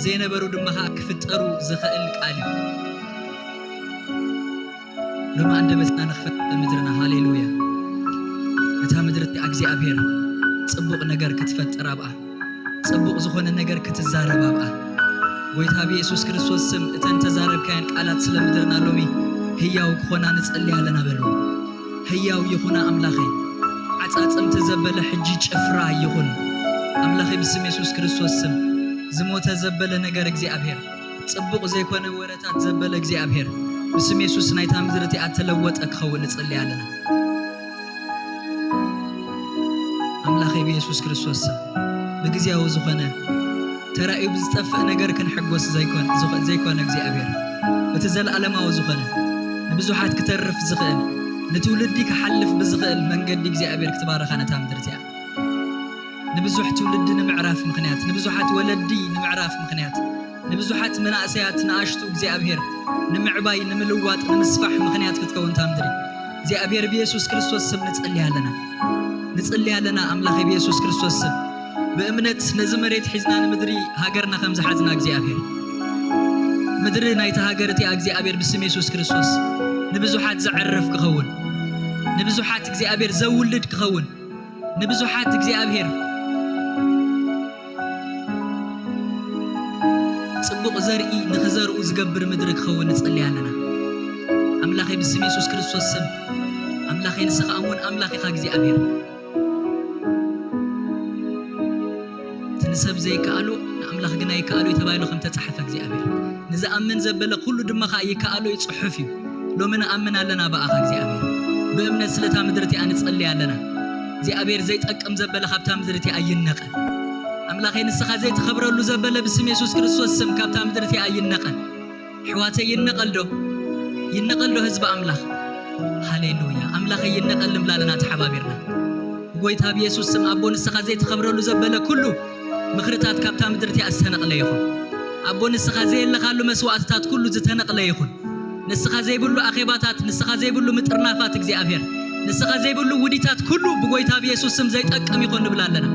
ዘይነበሩ ድማ ኸኣ ክፍጠሩ ዝኽእል ቃል እዩ። ሎሚ ኣንደበትና ንኽፈት ምድርና። ሃሌሉያ። ነታ ምድሪ እቲኣ እግዚኣብሔር ጽቡቕ ነገር ክትፈጥር ኣብኣ፣ ጽቡቕ ዝኾነ ነገር ክትዛረብ ኣብኣ። ጎይታ ብየሱስ ክርስቶስ ስም እተን ተዛረብካየን ቃላት ስለ ምድርና ሎሚ ህያው ክኾና ንጸሊ ኣለና በሉ። ህያው ይኹና ኣምላኸይ። ዓጻጽምቲ ዘበለ ሕጂ ጭፍራ ይኹን። ኣምላኸይ ብስም የሱስ ክርስቶስ ስም ዝሞተ ዘበለ ነገር እግዚኣብሔር፣ ጽቡቕ ዘይኮነ ወረታት ዘበለ እግዚኣብሔር፣ ብስም የሱስ ናይታ ምድሪ እቲኣ ተለወጠ ክኸውን ንጽሊ ኣለና። ኣምላኸይ ብየሱስ ክርስቶስ ስም ብግዜያዊ ዝኾነ ተራእዩ ብዝጠፍእ ነገር ክንሕጎስ ዘይኮን-፣ ዝኾ-፣ ዘይኮነ እግዚኣብሔር፣ እቲ ዘለኣለማዊ ዝኾነ ንብዙሓት ክተርፍ ዝኽእል ንትውልዲ ክሓልፍ ብዝኽእል መንገዲ እግዚኣብሔር ክትባረኻ ነታ ምድሪ እቲኣ። ንብዙሕ ትውልዲ ንምዕራፍ ምኽንያት፣ ንብዙሓት ወለዲ ንምዕራፍ ምኽንያት፣ ንብዙሓት መናእሰያት ንኣሽቱ እግዚኣብሔር ንምዕባይ፣ ንምልዋጥ፣ ንምስፋሕ ምኽንያት ክትከውን እታ ምድሪ እግዚኣብሔር ብየሱስ ክርስቶስ ስም ንጽሊ ኣለና። ንጽሊ ኣለና ኣምላኸ ብየሱስ ክርስቶስ ስም። ብእምነት ነዚ መሬት ሒዝና ንምድሪ ሃገርና ከም ዝሓዝና እግዚኣብሔር፣ ምድሪ ናይቲ ሃገር እቲኣ እግዚኣብሔር ብስም የሱስ ክርስቶስ ንብዙሓት ዘዕርፍ ክኸውን፣ ንብዙሓት እግዚኣብሔር ዘውልድ ክኸውን፣ ንብዙሓት እግዚኣብሔር ጽቡቕ ዘርኢ ንኽዘርኡ ዝገብር ምድሪ ክኸውን ንጸሊ ኣለና። ኣምላኸይ ብስም የሱስ ክርስቶስ ስም፣ ኣምላኸይ ንስኻ እሙን ኣምላኽ ኢኻ እግዚኣብሔር። እቲ ንሰብ ዘይከኣሎ ንኣምላኽ ግና ይከኣሎ እዩ ተባሂሉ ከም ተጻሕፈ እግዚኣብሔር። ንዝኣምን ዘበለ ኩሉ ድማ ኸኣ ይከኣሎ እዩ ጽሑፍ እዩ። ሎሚ ንኣምን ኣለና ብኣኻ እግዚኣብሔር። ብእምነት ስለታ ምድሪ እቲኣ ንጸሊ ኣለና። እግዚኣብሔር ዘይጠቅም ዘበለ ካብታ ምድሪ እቲኣ ይነቐል። ኣምላኸይ ንስኻ ዘይትኸብረሉ ዘበለ ብስም የሱስ ክርስቶስ ስም ካብታ ምድሪ እቲኣ ይነቐል። ኣሕዋተይ ይነቐል ዶ? ይነቐል ዶ ህዝቢ ኣምላኽ? ሃሌሉያ። ኣምላኸይ ይነቐል ንብላ ኣለና ተሓባቢርና። ብጎይታ ብየሱስ ስም ኣቦ ንስኻ ዘይትኸብረሉ ዘበለ ኩሉ ምኽርታት ካብታ ምድሪ እቲኣ ዝተነቕለ ይኹን። ኣቦ ንስኻ ዘየለኻሉ መስዋእትታት ኩሉ ዝተነቕለ ይኹን። ንስኻ ዘይብሉ ኣኼባታት፣ ንስኻ ዘይብሉ ምጥርናፋት እግዚኣብሔር፣ ንስኻ ዘይብሉ ውዲታት ኩሉ ብጎይታ ብየሱስ ስም ዘይጠቅም ይኹን ንብል ኣለና።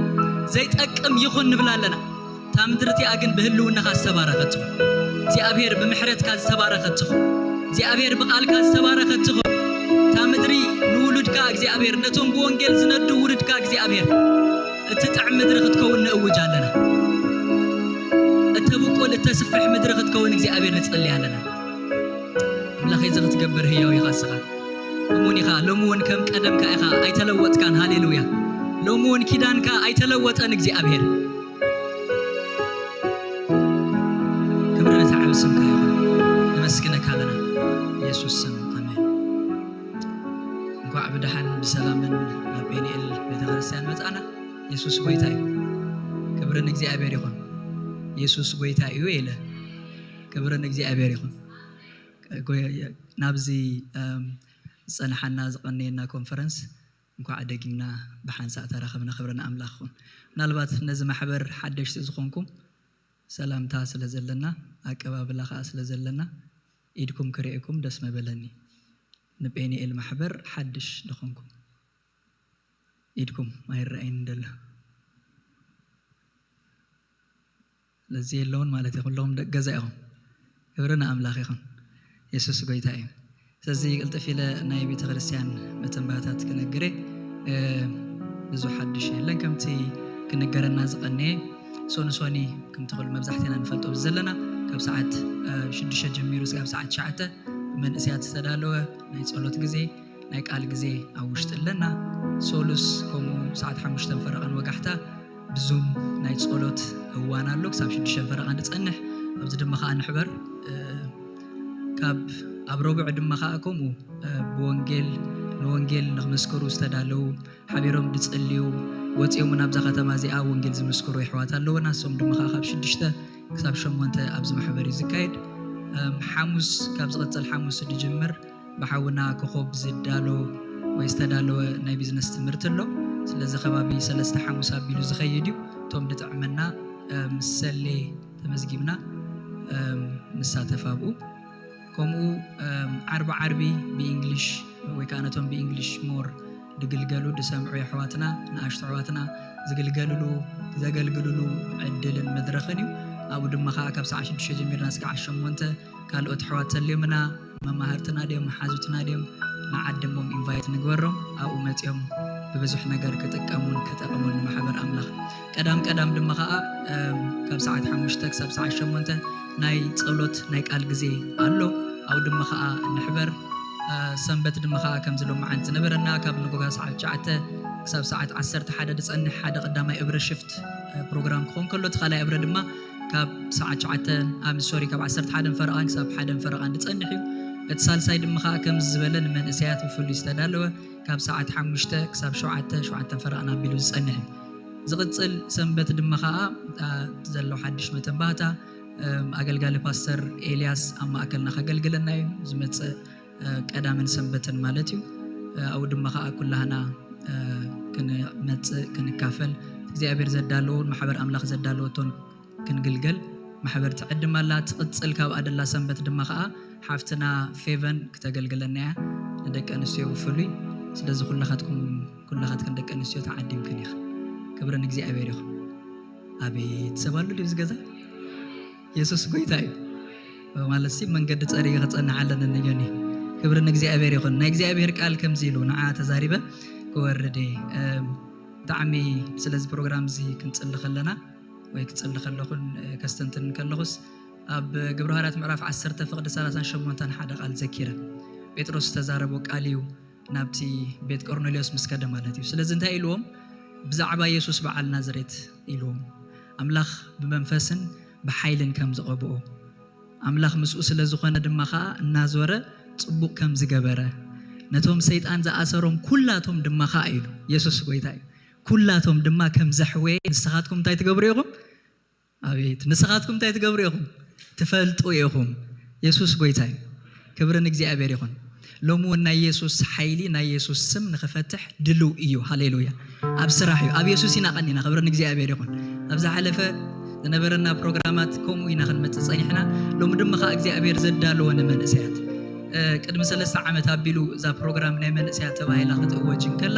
ዘይጠቅም ይኹን ንብል ኣለና። እታ ምድሪ እቲኣ ግን ብህልውናኻ ዝተባረኸት ትኹን። እግዚኣብሔር ብምሕረትካ ዝተባረኸት ትኹን። እግዚኣብሔር ብቓልካ ዝተባረኸት ትኹን። እታ ምድሪ ንውሉድካ እግዚኣብሔር፣ ነቶም ብወንጌል ዝነዱ ውሉድካ እግዚኣብሔር እትጥዕም ምድሪ ክትከውን ንእውጅ ኣለና። እተብቁል እተስፍሕ ምድሪ ክትከውን እግዚኣብሔር ንጸሊ ኣለና። ኣምላኸይ እዚ ክትገብር ህያው ኢኻ እስኻ። እሙን ኢኻ። ሎሚ እውን ከም ቀደምካ ኢኻ፣ ኣይተለወጥካን። ሃሌሉያ። ሎሚ እውን ኪዳንካ ኣይተለወጠን እግዚኣብሔር። ክብሪ ነቲ ዓቢ ስምካ ይኹን። ነመስግነካ ኣለና። የሱስ ስም ኣሜን። እንኳዕ ብደሓን ብሰላምን ናብ ፔኒኤል ቤተክርስትያን መጻና። የሱስ ጎይታ እዩ። ክብሪ ንእግዚኣብሔር ይኹን። የሱስ ጎይታ እዩ ኢለ። ክብሪ ንእግዚኣብሔር ይኹን። ጎ-፣ ናብዚ፣ እም፣ ዝጸንሓና ዝቐነየና ኮንፈረንስ እንኳዕ ደጊምና ብሓንሳእ ተራኸብና። ክብሪ ንኣምላኽ ይኹን። ምናልባት ነዚ ማሕበር ሓደሽቲ ዝኾንኩም ሰላምታ ስለ ዘለና፣ ኣቀባብላ ኸኣ ስለ ዘለና ኢድኩም ክርእየኩም ደስ መበለኒ። ንጴኒኤል ማሕበር ሓድሽ ዝኾንኩም ኢድኩም ኣይረኣይን ደሎ። ስለዚ የለውን ማለት እዩ። ኩሎም ደቂ ገዛ ኢኹም። ክብሪ ንኣምላኽ ይኹን። የሱስ ጎይታ እዩ። ስለዚ ቅልጥፍ ኢለ ናይ ቤተ ክርስቲያን መተንባታት ክነግር እየ። እ፣ ብዙሕ ሓድሽ የለን። ከምቲ ክንገረና ዝቐነየ ሶኒ ሶኒ፣ ከምቲ ኩሉ መብዛሕትና ንፈልጦ ዘለና ካብ ሰዓት፣ እ፣ ሽዱሽተ ጀሚሩ እስካብ ሰዓት ትሽዓተ መንእሰያት ዝተዳለወ ናይ ጸሎት ግዜ፣ ናይ ቃል ግዜ ኣብ ውሽጢ ኣለና። ሶሉስ ከምኡ ሰዓት ሓሙሽተ ፈረቓን ወጋሕታ ብዙም ናይ ጸሎት እዋን ኣሎ፣ ክሳብ ሽዱሽተ ፈረቓ ንጸንሕ። ኣብዚ ድማ ኸኣ ንሕበር። እ፣ ካብ ኣብ ረቡዕ ድማ ኸኣ ከምኡ፣ እ፣ ብወንጌል፣ ንወንጌል ንኽምስክሩ ዝተዳለዉ፣ ሓቢሮም ዝጽልዩ፣ ወጺኦም ናብዛ ከተማ እዚኣ ወንጌል ዝምስክሩ የሕዋት ኣለዉና። ንሶም ድማ ኸኣ ካብ ሽዱሽተ ክሳብ ሸሞንተ ኣብዚ ማሕበር እዩ ዝካየድ። እም፣ ሓሙስ፣ ካብ ዝቕጽል ሓሙስ ዝጅምር ብሓውና ኮኾብ ዝዳሎ ወይ ዝተዳለወ ናይ ቢዝነስ ትምህርቲ ኣሎ። ስለዚ ከባቢ ሰለስተ ሓሙስ ኣቢሉ ዝኸይድ እዩ። እቶም ድጥዕመና፣ እም፣ ሰሌ ተመዝጊብና፣ እም፣ ንሳተፍ ኣብኡ። ከምኡ፣ እም፣ ዓርቢ ዓርቢ ብእንግሊሽ ወይ ከዓ ነቶም ብእንግሊሽ ሞር ድግልገሉ ድሰምዑ የሕዋትና፣ ንኣሽቱ ኣሕዋትና ዝግልገልሉ፣ ዘገልግልሉ ዕድልን መድረኽን እዩ። ኣብኡ ድማ ከዓ ካብ ሰዓት ሽዱሽተ ጀሚርና እስካዕ ሸሞንተ ካልኦት ኣሕዋት ተልዮምና፣ መማህርትና ድዮም፣ መሓዙትና ድዮም፣ ንዓዲ እሞም ኢንቫይት ንግበሮም። ኣብኡ መጺኦም ብብዙሕ ነገር ክጥቀሙን ክጠቕሙን ንማሕበር ኣምላኽ። ቀዳም ቀዳም ድማ ኸኣ፣ እም፣ ካብ ሰዓት ሓሙሽተ ክሳብ ሰዓት ሸሞንተ ናይ ጸሎት ናይ ቃል ግዜ ኣሎ። ኣብኡ ድማ ኸኣ ንሕበር። እ፣ ሰንበት ድማ ኸኣ ከምዚ ሎማዓንቲ ዝነበረና ካብ ንጎጋ ሰዓት ትሽዓተ ክሳብ ሰዓት ዓሰርተ ሓደ ዝጸንሕ ሓደ ቀዳማይ እብረ ሽፍት፣ እ፣ ፕሮግራም ክኸውን ከሎ፣ እቲ ካልኣይ እብረ ድማ ካብ ሰዓት ትሽዓተ፣ ኣብ፣ ሶሪ፣ ካብ ዓሰርተ ሓደን ፈረቓን ክሳብ ሓደን ፈረቓን ዝጸንሕ እዩ። እቲ ሳልሳይ ድማ ኸኣ ከምዚ ዝበለ ንመንእሰያት ብፍሉይ ዝተዳለወ ካብ ሰዓት ሓሙሽተ ክሳብ ሸውዓተ፣ ሸውዓተ ፈረቓን ኣቢሉ ዝጸንሕ እዩ። ዝቕጽል ሰንበት ድማ ኸኣ፣ ኣ፣ ዘሎ ሓድሽ መተንባህታ፣ እም፣ ኣገልጋሊ ፓስተር ኤልያስ ኣብ ማእከልና ከገልግለና እዩ። ዝመጽእ፣ እ፣ ቀዳምን ሰንበትን ማለት እዩ። እ፣ ኣብኡ ድማ ኸኣ ኩላህና፣ እ፣ ክንመጽእ፣ ክንካፈል፣ እቲ እግዚኣብሔር ዘዳለዎን ማሕበር ኣምላኽ ዘዳለወቶን ክንግልገል ማሕበር ትዕድም ኣላ። ትቕጽል ካብ ኣደላ ሰንበት ድማ ኸዓ ሓፍትና ፌቨን ክተገልግለና እያ። ንደቂ ኣንስትዮ ብፍሉይ። ስለዚ ኩላኻትኩም፣ ኩላኻትክን ደቂ ኣንስትዮ ተዓዲምክን ኢኻ። ክብሪ ንእግዚኣብሔር ይኹን። ኣቤት ሰብ ኣሎ ድዩ ኣብዚ ገዛ? የሱስ ጎይታ እዩ። ማለት ሲ መንገዲ ጸሪገ ክጸንሕ ኣለኒ ንዮኒ። ክብሪ ንእግዚኣብሔር ይኹን። ናይ እግዚኣብሔር ቃል ከምዚ ኢሉ ንዓ ተዛሪበ ክወርድ እየ። እም፣ ብጣዕሚ ስለዚ ፕሮግራም እዚ ክንጽሊ ከለና ወይ ክጽሊ ከለኹን፣ እ፣ ከስተንትን ከለኹስ ኣብ ግብረ ሃዋርያት ምዕራፍ ዓሰርተ ፍቕዲ ሰላሳን ሸሞንተን ሓደ ቃል ዘኪረ። ጴጥሮስ ዝተዛረቦ ቃል እዩ። ናብቲ ቤት ቆርኔሌዎስ ምስ ከደ ማለት እዩ። ስለዚ እንታይ ኢልዎም? ብዛዕባ የሱስ በዓል ናዝሬት ኢልዎም። ኣምላኽ ብመንፈስን ብሓይልን ከም ዝቐብኦ፣ ኣምላኽ ምስኡ ስለ ዝኾነ ድማ ኸዓ እናዞረ ጽቡቕ ከም ዝገበረ፣ ነቶም ሰይጣን ዝኣሰሮም ኩላቶም ድማ ኸዓ ኢሉ፣ የሱስ ጎይታ እዩ፣ ኩላቶም ድማ ከም ዘሕወየ ንስኻትኩም እንታይ ትገብሩ ኢኹም? ኣቤት፣ ንስኻትኩም እንታይ ትገብሩ ኢኹም? ትፈልጡ ኢኹም። የሱስ ጎይታ እዩ። ክብሪ ንእግዚኣብሔር ይኹን። ሎሚ እውን ናይ የሱስ ሓይሊ፣ ናይ የሱስ ስም ንኽፈትሕ ድልው እዩ። ሃሌሉያ። ኣብ ስራሕ እዩ። ኣብ የሱስ ኢና ቀኒና። ክብሪ ንእግዚኣብሔር ይኹን። ኣብ ዝሓለፈ ዝነበረና ፕሮግራማት ከምኡ ኢና ክንመጽእ ጸኒሕና። ሎሚ ድማ ኸኣ እግዚኣብሔር ዘዳለወ ንመንእሰያት። እ፣ ቅድሚ ሰለስተ ዓመት ኣቢሉ እዛ ፕሮግራም ናይ መንእሰያት ተባሂላ ክትእወጅ እንከላ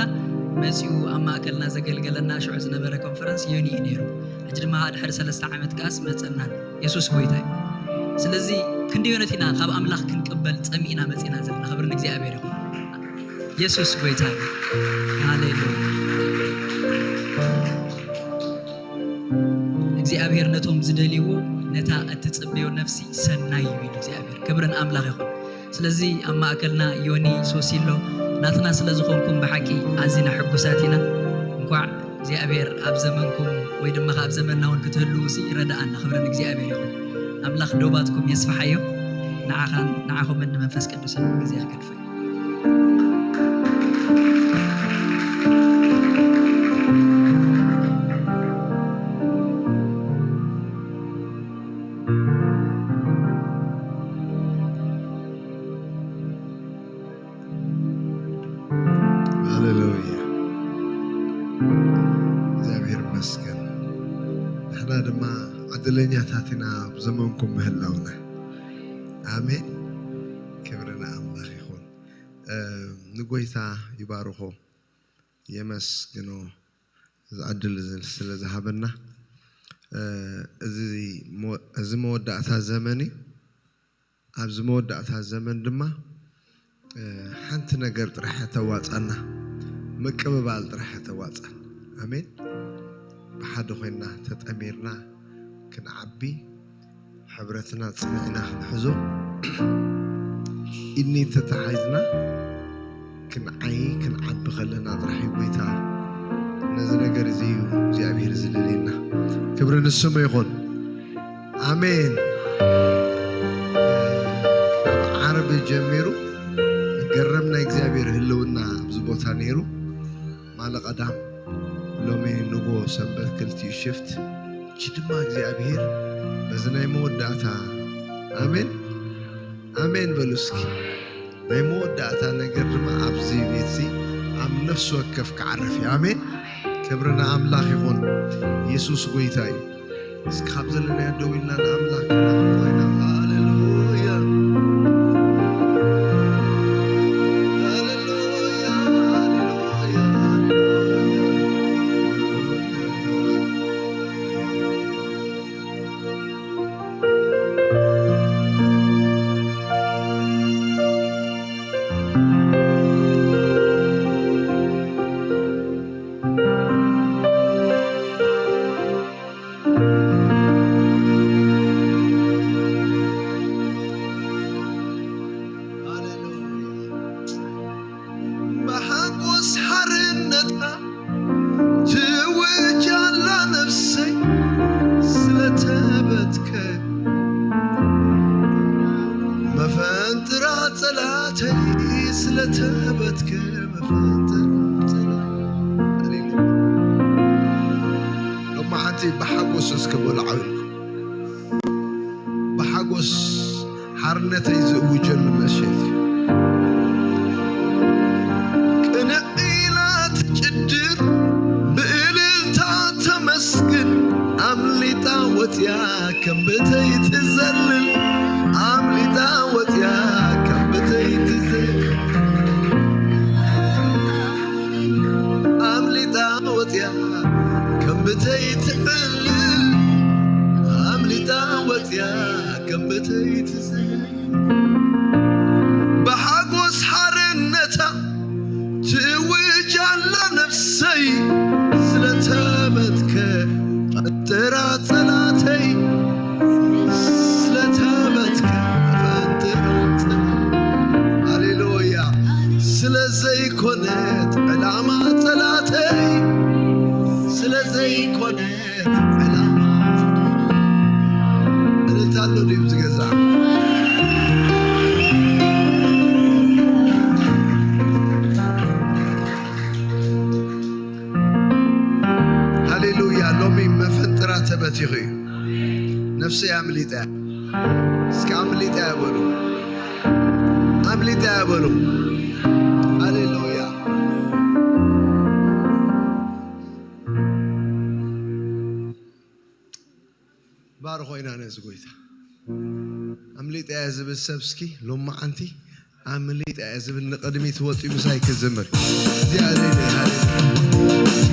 መጺኡ ኣብ ማእከልና ዘገልገለና ሽዑ ዝነበረ ኮንፈረንስ ዮኒ እዩ ነይሩ። ሕጂ ድማ ድሕሪ ሰለስተ ዓመት ከኣስ መጸናን። የሱስ ጎይታ እዩ። ስለዚ ክንደዮነት ኢና ካብ ኣምላኽ ክንቅበል ጸሚእና መጺና ዘለና። ክብሪ ንእግዚኣብሔር ይኹን። የሱስ ጎይታ እዩ። ሃሌሉያ። እግዚኣብሔር ነቶም ዝደልይዎ ነታ እትጽበዮ ነፍሲ ሰናይ እዩ ኢሉ እግዚኣብሔር። ክብሪ ንኣምላኽ ይኹን። ስለዚ ኣብ ማእከልና ዮኒ፣ ሶሲሎ ናትና ስለ ዝኾንኩም ብሓቂ ኣዚና ሕጉሳት ኢና። እንኳዕ እግዚኣብሔር ኣብ ዘመንኩም ወይ ድማ ኣብ ዘመንና እውን ክትህልዉ ሲ ይረድኣና። ክብሪ ንእግዚኣብሔር ይኹን። ኣምላኽ ዶባትኩም የስፍሓዮ። ንዓኻን ንዓኹምን ንመንፈስ ቅዱስን ግዜ ክገድፎ እዩ። ሃሌሉያ። እግዚኣብሔር ይመስገን። ንሕና ድማ ዕድለኛታት ኢና ኣብ ዘመንኩም ምህላውና። ኣሜን። ክብሪ ንኣምላኽ ይኹን። እ፣ ንጎይታ ይባርኾ፣ የመስግኖ፣ እዚ ዕድል እዚ ስለ ዝሃበና። እ፣ እዚ ሞ-፣ እዚ መወዳእታ ዘመን እዩ። ኣብዚ መወዳእታ ዘመን ድማ፣ እ፣ ሓንቲ ነገር ጥራሕ እያ ተዋጻና፣ ምቅብባል ጥራሕ እያ ተዋጻን። ኣሜን። ብሓደ ኮይንና ተጠሚርና ክንዓቢ፣ ሕብረትና ጽኒዕና ክንሕዞ፣ ኢድኒ ተተሓሒዝና ክንዓይ ክንዓቢ ከለና ጥራሕ እዩ ጎይታ ነዚ ነገር እዚ እዩ እግዚኣብሔር ዝደልየና። ክብሪ ንስሙ ይኹን። ኣሜን። ካብ ዓርቢ ጀሚሩ ገረም ናይ እግዚኣብሔር ህልውና ኣብዚ ቦታ ነይሩ። ማለ ቀዳም ሎሚ ንጎ ሰንበት ክልቲኡ ሽፍት። እቺ ድማ እግዚኣብሔር በዚ ናይ መወዳእታ። ኣሜን፣ ኣሜን በሉ እስኪ። ናይ መወዳእታ ነገር ድማ ኣብዚ ቤት እዚ ኣብ ነፍሲ ወከፍ ክዓርፍ እዩ። ኣሜን። ክብሪ ንኣምላኽ ይኹን። የሱስ ጎይታ እዩ። እስኪ ካብ ዘለናዮ ደው ኢልና ንኣምላኽ ከነኽብሮ ኢና። ሃሌሉያ። ሃሌሉያ፣ ሃሌሉያ፣ ሃሌሉያ። ሃሌሉያ። ብሓጎስ ሓርነትካ ትውጃላ ነፍሰይ ስለተበትከ፣ መፈንጥራ ጸላተይ ስለተበትከ፣ መፈንጥራ ጸላተይ። ሃሌሉያ። ሎማ ሓንቲ ብሓጎስ እስከ በሉ ዓው ኢልኩም። ብሓጎስ ሓርነተይ ዝእውጀሉ መሸት እዩ። ቅንዕ ኢላ ትጭድር ብእልልታ ከም ብተይ ትዘልል ኣምሊጣ ወፅያ፣ ከም ብተይ ትዘልል ኣምሊጣ ወፅያ፣ ከም ብተይ ትዕልል ኣምሊጣ ወፅያ፣ ከም ብተይ ትዘልል። ብሓጎስ ሓርነታ ትውጃላ ነፍሰይ፣ ስለተመትከ ፈንጥራ ጸላተይ፣ ስለተመትከ ፈንጥራ ጸላተይ። ሃሌሉያ። ስለ ዘይኮነት ዕላማ ጸላተይ፣ ስለ ዘይኮነት ዕላማ። እልልታ ኣሎ ድዩ ኣብዚ ገዛ? ሃሌሉያ። ሎሚ መፈንጥራ ተበቲኹ እዩ። ነፍሰይ ኣምሊጠ። እስኪ ኣምሊጠ በሉ። ኣምሊጠ በሉ። ሃሌሉያ። ባርኾ ኢና ነዚ ጎይታ። ኣምሊጠ እየ ዝብል ሰብ እስኪ ሎማዓንቲ ኣምሊጠ እየ ዝብል ንቕድሚት ወጢኡ ምሳይ ክዝምር። እግዚኣብሔር ይባርክ።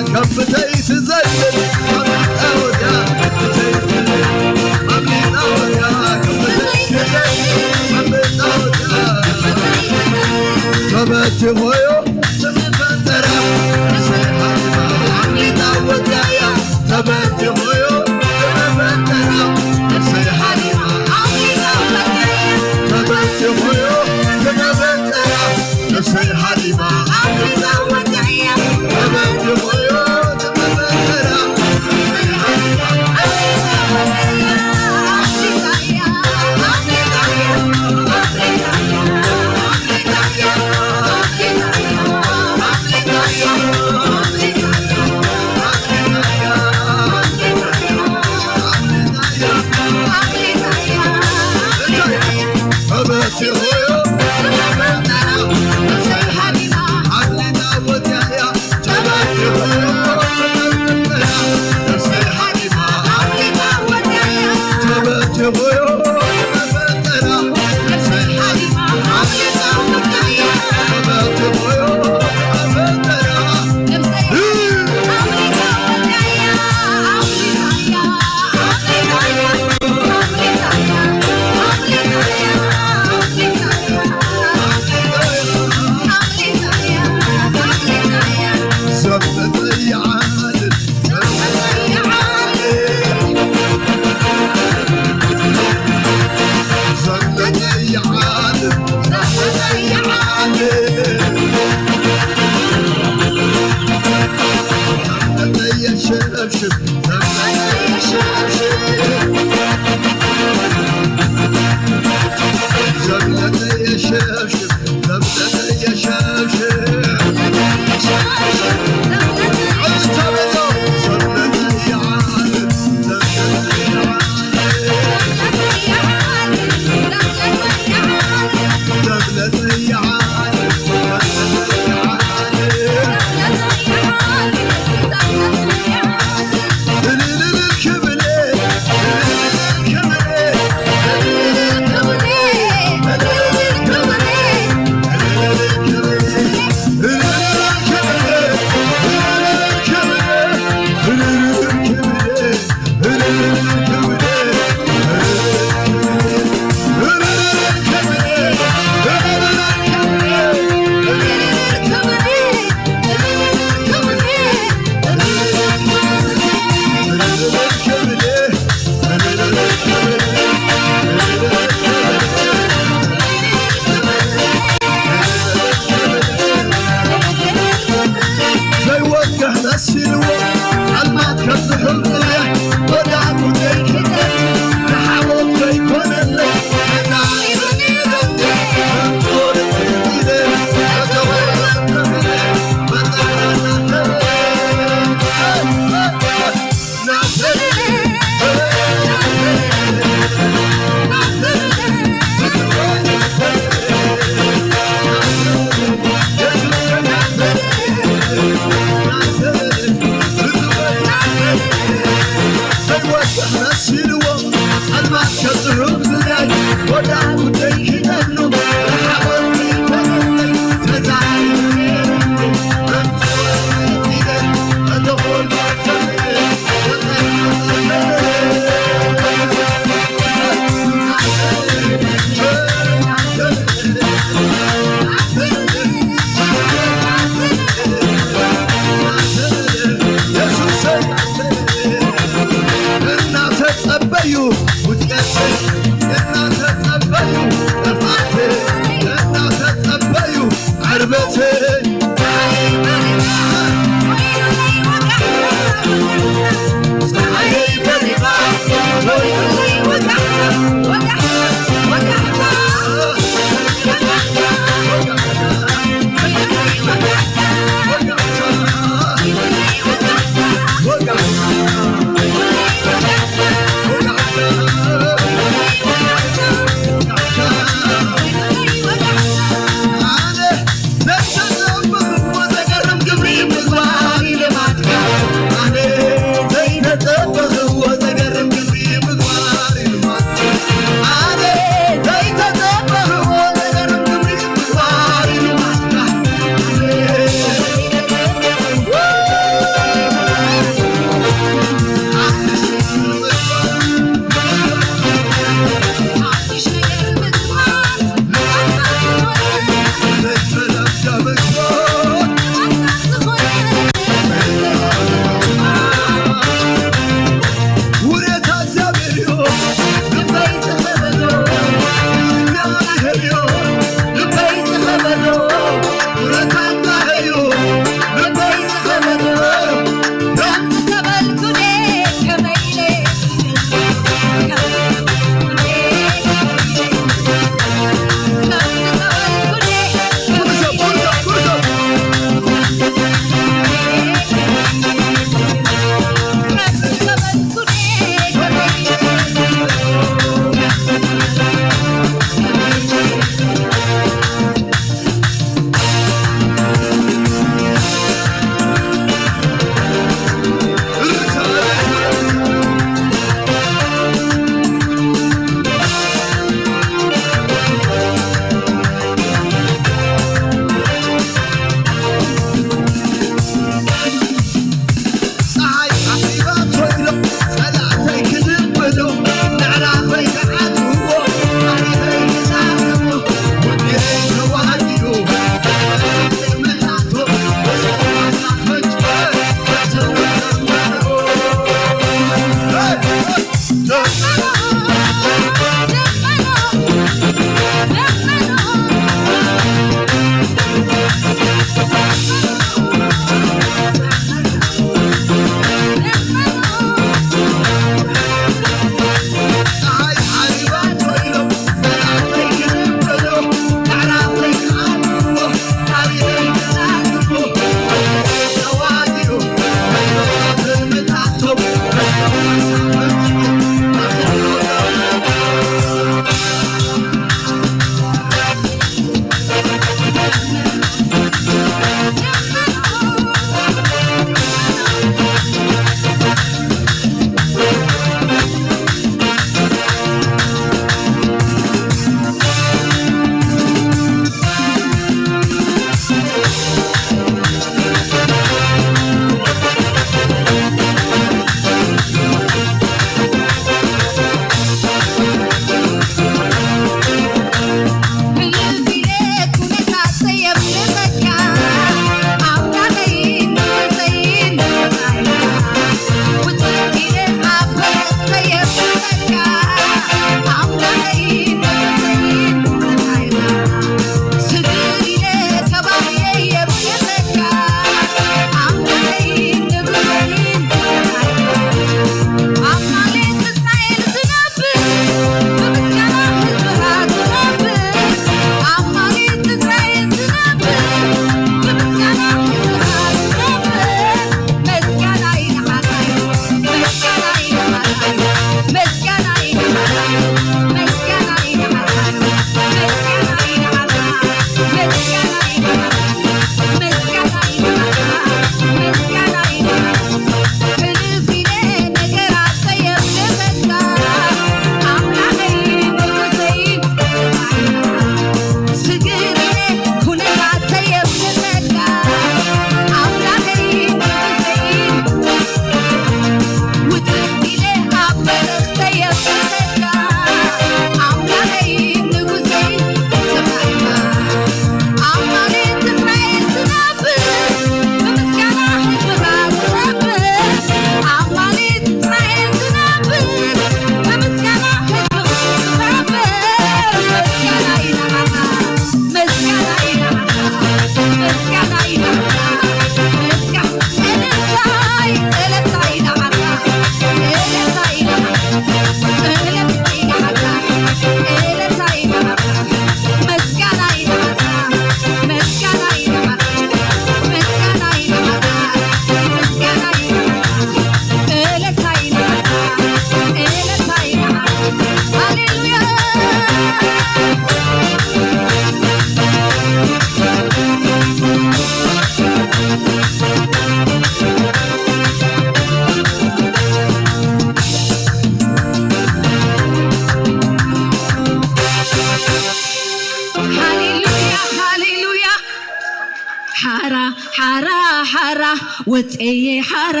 ውፅየ ሓራ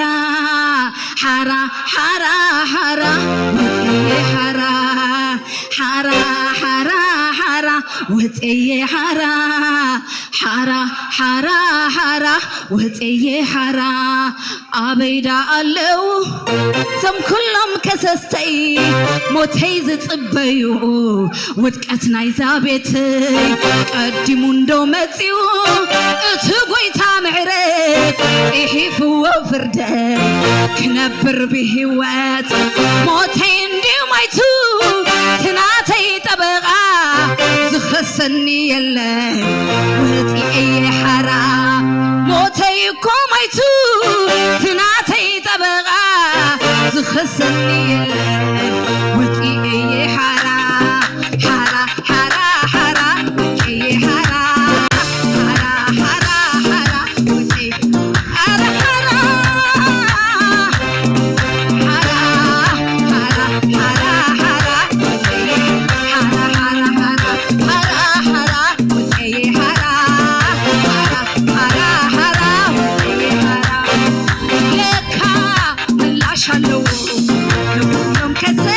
ሓራ ሓራ ሓራ ውፅየ ሓራ ሓራ ሓራ ሓራ ውፅየ ሓራ ሓራ ሓራ ሓራ ውፅየ ሓራ ኣበይዳ ኣለዉ እዞም ኩሎም ከሰስተይ ሞተይ ዝፅበዩ ውድቀት ናይዛ ቤተይ ቀዲሙ እንዶ መፅዩ እቲ ጎይታ ምሕረት ፅሒፍዎ ፍርደ ክነብር ብህይወት ሞተይ እንድዩ ማይቱ ትናተይ ጠበቓ ዝኸሰኒ የለ ውፅኤየ ሓራ ሞተይ እኮ ማይቱ ትናተይ ጠበቓ ዝኸሰኒ የለ ውፅኤየ ሓራ ሓራ ሓራ ሓራ ውፅኤየ ሓራ ሓራ ሓራ ሓራ ውፅኤ ሓራ ሓራ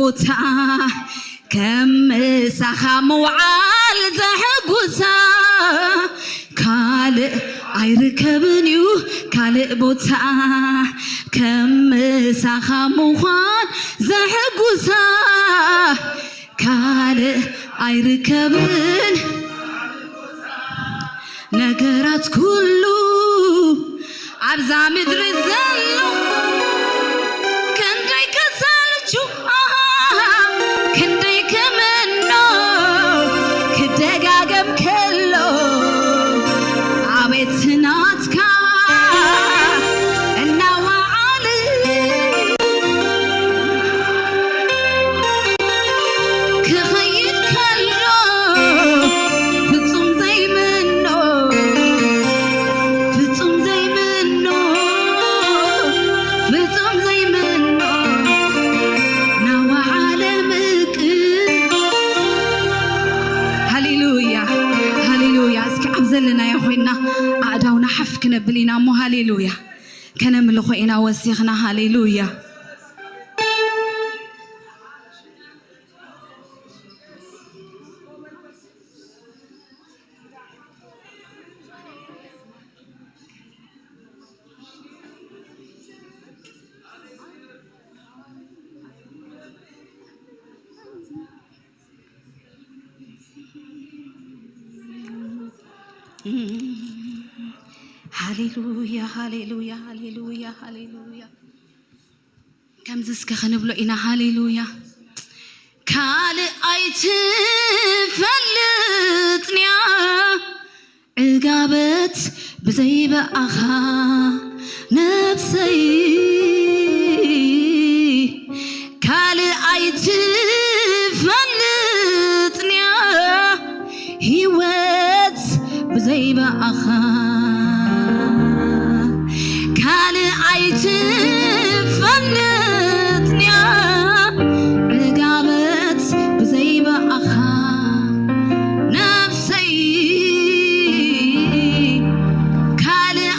ቦታ ከም ምሳኻ ምውዓል ዘሕጉሳ ካልእ ኣይርከብን እዩ ካልእ ቦታ ከም ምሳኻ ምዃን ዘሕጉሳ ካልእ ኣይርከብን ነገራት ኩሉ ኣብዛ ምድሪ ዘሎ ክንደይ ክሰልቹ ኣሃ፣ ክንደይ ክምኖ ክደጋገም ከሎ ኣቤት ናትካ እናወዓለ ክኸይድ ከሎ ፍጹም ዘይምኖ ፍጹም ዘይምኖ ፍጹም ዘይምኖ ናዋዓለ ምቅ ሃሌሉያ ሃሌሉያ። እስኪ ኣብ ዘለናዮ ኮይና ኣእዳውና ሓፍ ክነብል ኢና እሞ ሃሌሉያ ከነምልኾ ኢና ወሲኽና። ሃሌሉያ። ሃሌሉያ ሃሌሉያ ሃሌሉያ ሃሌሉያ። ከምዚ እስከ ክንብሎ ኢና። ሃሌሉያ። ካልእ ኣይትፈልጥንያ ዕጋበት ብዘይበኣኻ ነብሰይ ካልእ ኣይትፈልጥንያ ህይወት ብዘይበኣኻ ካልእ ኣይትፈልጥንያ ዕጋበት ብዘይበኣኻ ነብሰይ ካልእ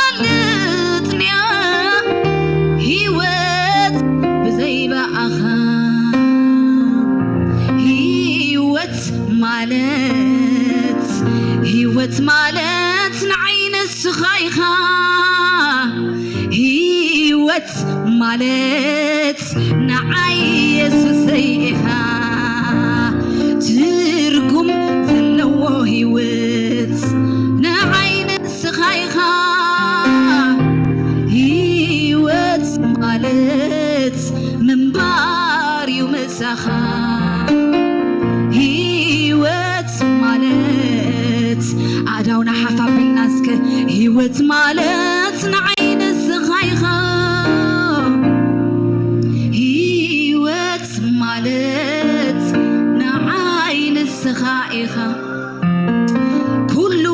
ኣይትፈልጥንያ ህይወት ብዘይበኣኻ ህይወት ማለት ህይወት ማለት ንዓይ ንስኻ ኢኻ ህይወት ማለት ንዓይ የሱሰይ ኢኻ ትርጉም ዘለዎ ህይወት ንዓይ ንስኻ ኢኻ ህይወት ማለት ምንባር እዩ ምሳኻ ህይወት ማለት ኣእዳውና ሓፍ ኣቢልና እስከ ህይወት ማለት ንዓይ ንስኻ ኢኻ ህይወት ማለት ንዓይ ንስኻ ኢኻ ኩሉ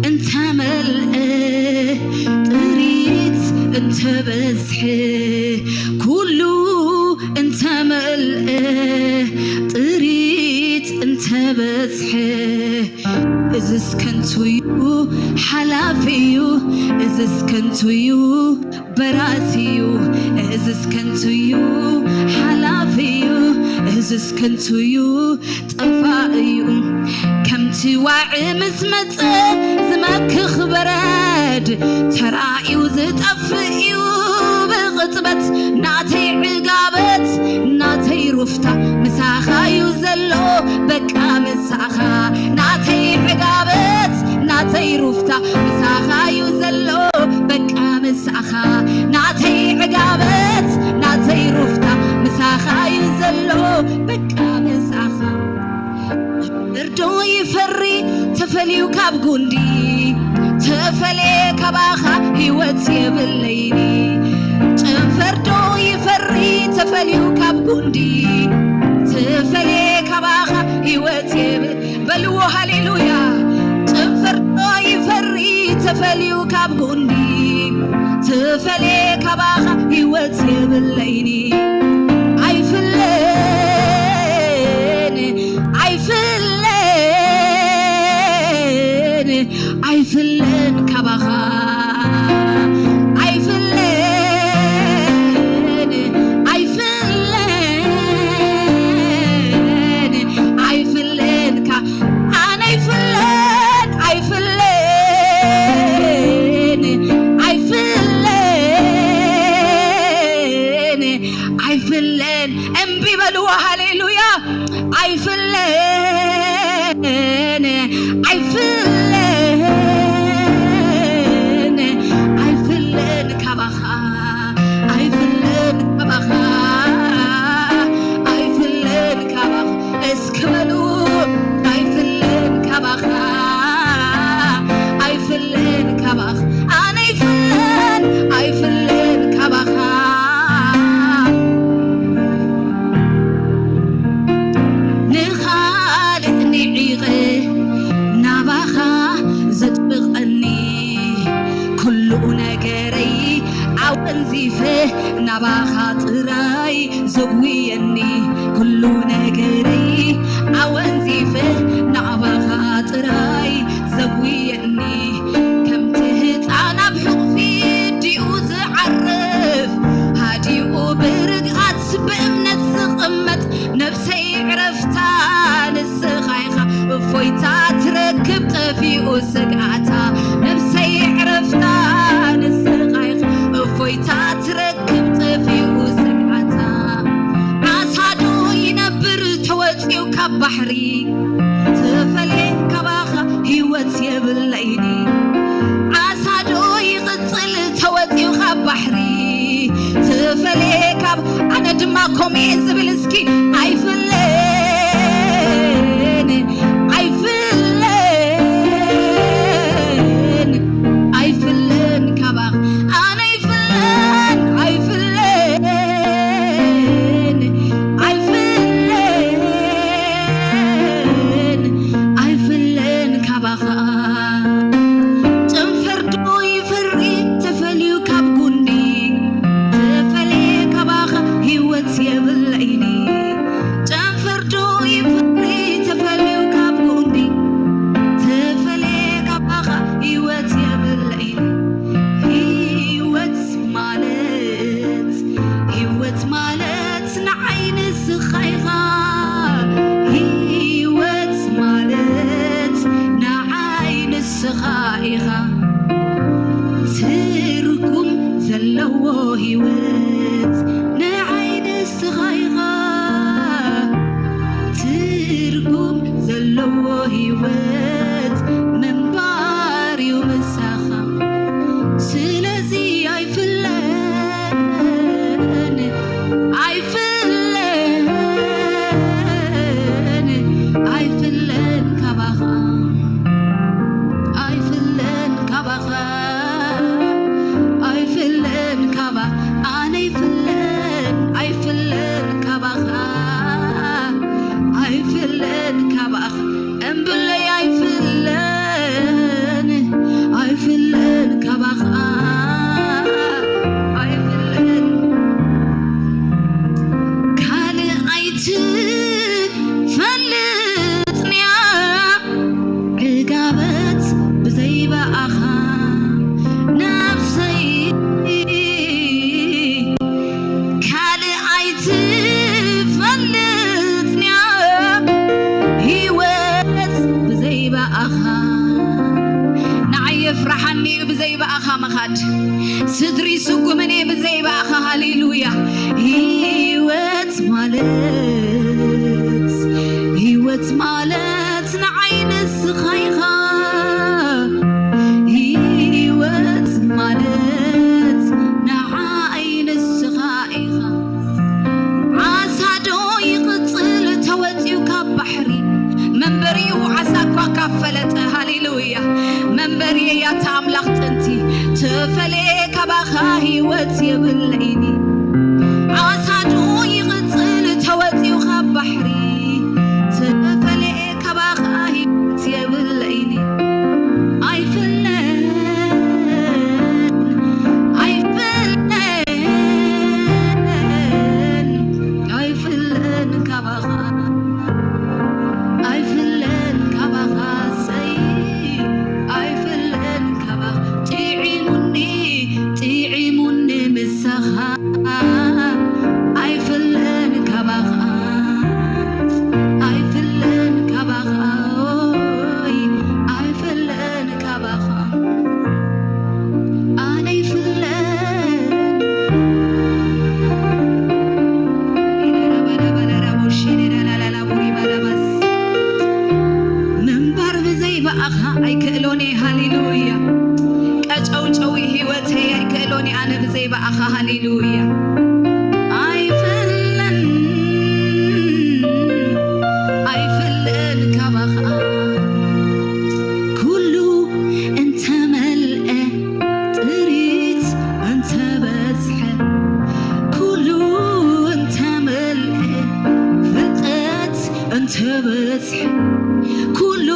እንተመልአ ጥሪት እንተበዝሐ ኩሉ እንተመልአ ጥሪት እንተበዝሐ እዝስ ከንቱ እዩ ሓላፊ እዩ እዝስ ከንቱ እዩ በራሲ እዩ እዝስ ከንቱ እዩ ሓላፊ እዩ እዝስ ከንቱ እዩ ጠፋእ እዩ ከምቲ ዋዒ ምስ መጸ ዝመክኽ በረድ ተራእዩ ዝጠፍእ እዩ ብቕጽበት ናተይ ዕጋበት ናተይ ሩፍታ ምሳኻ እዩ ዘሎ በቃ ምሳኻ ናተይ ዕጋበት ናተይ ሩፍታ ምሳኻ እዩ ዘሎ በቃ ምሳኻ ናተይ ዕጋበት ናተይ ሩፍታ ምሳኻ እዩ ዘሎ በቃ ምሳኻ ጨንፈር ዶ ይፈሪ ተፈልዩ ካብ ጉንዲ ተፈልየ ካባኻ ህይወት የብለይኒ ጨንፈር ዶ ይፈሪ ተፈልዩ ካብ ጉንዲ ተፈልየ ካባኻ ህይወት የብል በልዎ ሃሌሉያ ጨንፈር ዶ ይፈሪ ተፈልዩ ካብ ጉንዲ ተፈልየ ካባኻ ህይወት የብለይኒ ኣይፍለን ኣይፍለን ኣይፍለን ካባኻ ኣይፍለን ኣይፍለን ኣይፍለን፣ ኣይፍለን፣ ኣይፍለን ካባኻ፣ ኣይፍለን ካባኻ፣ ኣይፍለን ካባኻ። እስኪ በሉ፣ ኣይፍለን ካባኻ፣ ኣይፍለን ካባኻ፣ ኣነ ኣይፍለን፣ ኣይፍለን ካባኻ። ንኻልእ ንዒቐ ናባኻ ዘጥብቐኒ፣ ኩሉ ነገረይ ኣወንዚፈ ናባኻ ጥራይ ዘጉየኒ፣ ኩሉ ነገረይ ኣወንዚፈ ናባኻ ጥራይ ዘጉየኒ። ከምቲ ህፃን ኣብ ሕቑፊ ኣዲኡ ዝዓርፍ፣ ሃዲኡ ብርግኣት ብእምነት ዝቕመጥ፣ ነብሰይ ዕረፍታ ንስኻ ኢኻ፣ እፎይታ ትረክብ ጠፊኡ ስግኣታ። ነብሰይ ዕረፍታ ንስኻ ኢኻ፣ እፎይታ ትረክብ ጠፊኡ ስግኣታ። ዓሳ ዶ ይነብር ተወፂኡ ካብ ባሕሪ፣ ተፈልየ ካባኻ ህይወት የብለይኒ። ዓሳ ዶ ይቕፅል ተወፂኡ ካብ ባሕሪ፣ ተፈልየ ካብ፣ ኣነ ድማ ከምኡ እየ ዝብል። እስኪ ኣይፍለን፣ ኣይፍለን፣ ኣይፍለን ካባኻ፣ ኣነ ኣይፍለን፣ ኣይፍለን፣ ኣይፍለን፣ ኣይፍለን ካባኻ። ጨንፈር ዶ ይፈሪ ተፈልዩ ካብ ጉንዲ፣ ተፈልየ ካባኻ ህይወት የብለይኒ። ጨንፈር ዶ ይፈሪ ተፈልዩ ካብ ጉንዲ፣ ተፈልየ ካባኻ ህይወት የብለይኒ። ህይወት ማለት፣ ህይወት ማለት ንዓይ ንስኻ ኢኻ። ህይወት ማለት ንዓይ ንስኻ ኢኻ። ትርጉም ዘለዎ ህይወት ንዓይ ንስኻ ኢኻ። ትርጉም ዘለዎ ህይወት ምንባር እዩ ምሳኻ። ስለዚ ኣይፍለን፣ ኣይፍለን፣ ኣይፍለን ካባኻ፣ ኣይፍለን ካባኻ፣ ኣይፍለን ካባ፣ ኣነ ኣይፍለን፣ ኣይፍለን ካባኻ፣ ኣይፍለን ካባኻ። እምብለይ ኣይፍለን፣ ኣይፍለን ካባኻ፣ ኣይፍለን። ካልእ ኣይትፈልጥንያ ዕጋበት ብዘይ ብኣኻ ነብሰይ። ካልእ ኣይትፈልጥንያ ህይወት ብዘይ ብኣኻ። ንዓይ የፍርሓኒ እዩ ብዘይ ብኣኻ ምኻድ። ስድሪ ስጉምኒ ብዘይ ብኣኻ። ሃሌሉያ። ህይወት ማለት፣ ህይወት ማለት ንዓይ ንስኻ ኢኻ። ህይወት ማለት ንዓይ ንስኻ ኢኻ። ዓሳ ዶ ይቕጽል ተወጺኡ ካብ ባሕሪ? መንበሪኡ ዓሳ እኳ ካብ ፈለጠ። ሃሌሉያ። መንበሪ እያ እታ ኣምላኽ ጥንቲ። ተፈልየ ካባኻ ህይወት የብለይኒ። ዓሳ ዶ ይቕጽል ተወጺኡ ካብ ባሕሪ? ተፈልየ ካባኻ ህይወት የብለይኒ። ኣይፍለን፣ ኣይፍለን፣ ኣይፍለን ካባኻ፣ ኣይፍለን ካባኻ፣ ሰይ፣ ኣይፍለን ካባኻ። ጥዒሙኒ፣ ጥዒሙኒ ምሳኻ። ኣይክእሎን እየ። ሃሌሉያ። ቀጨውጨዊ ህይወተይ ኣይክእሎን እየ ኣነ ብዘይ ብኣኻ። ሃሌሉያ። ኣይፍለን፣ ኣይፍለን ካባኻ። ኩሉ እንተመልአ፣ ጥሪት እንተበዝሐ፣ ኩሉ እንተመልአ፣ ፍልጠት እንተበዝሐ፣ ኩሉ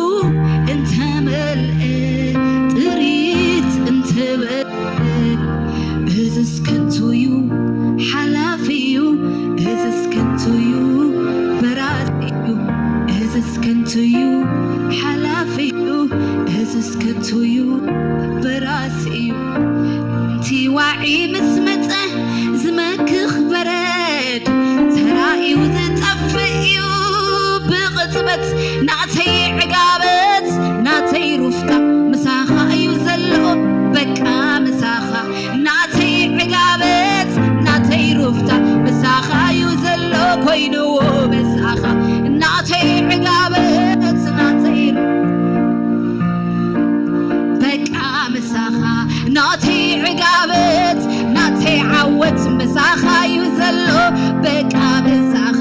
እንተመልአ፣ ጥሪት እንተበዝሐ፣ እዝስ ከንቱ እዩ፣ ሓላፊ እዩ። እዝስ ከንቱ እዩ፣ በራሲ እዩ። እዝስ ከንቱ እዩ፣ ሓላፊ እዩ። እዝስ ከንቱ እዩ፣ በራሲ እዩ። እቲ ዋዒ ምስ መጸ ዝመክኽ በረድ፣ ተራእዩ ዝጠፍእ እዩ ብቕጽበት። ናተይ ዕጋበት፣ ናተይ ሩፍታ ምሳኻ እዩ ዘሎ፣ በቃ ምሳኻ። ናተይ ዕጋበት፣ ናተይ ሩፍታ ምሳኻ እዩ ዘሎ፣ ኮይንዎ ምሳኻ። ናተይ ዕጋበት፣ ናተይ ሩ-፣ በቃ ምሳኻ። ናተይ ዕጋበት፣ ናተይ ዓወት ምሳኻ እዩ ዘሎ፣ በቃ ምሳኻ።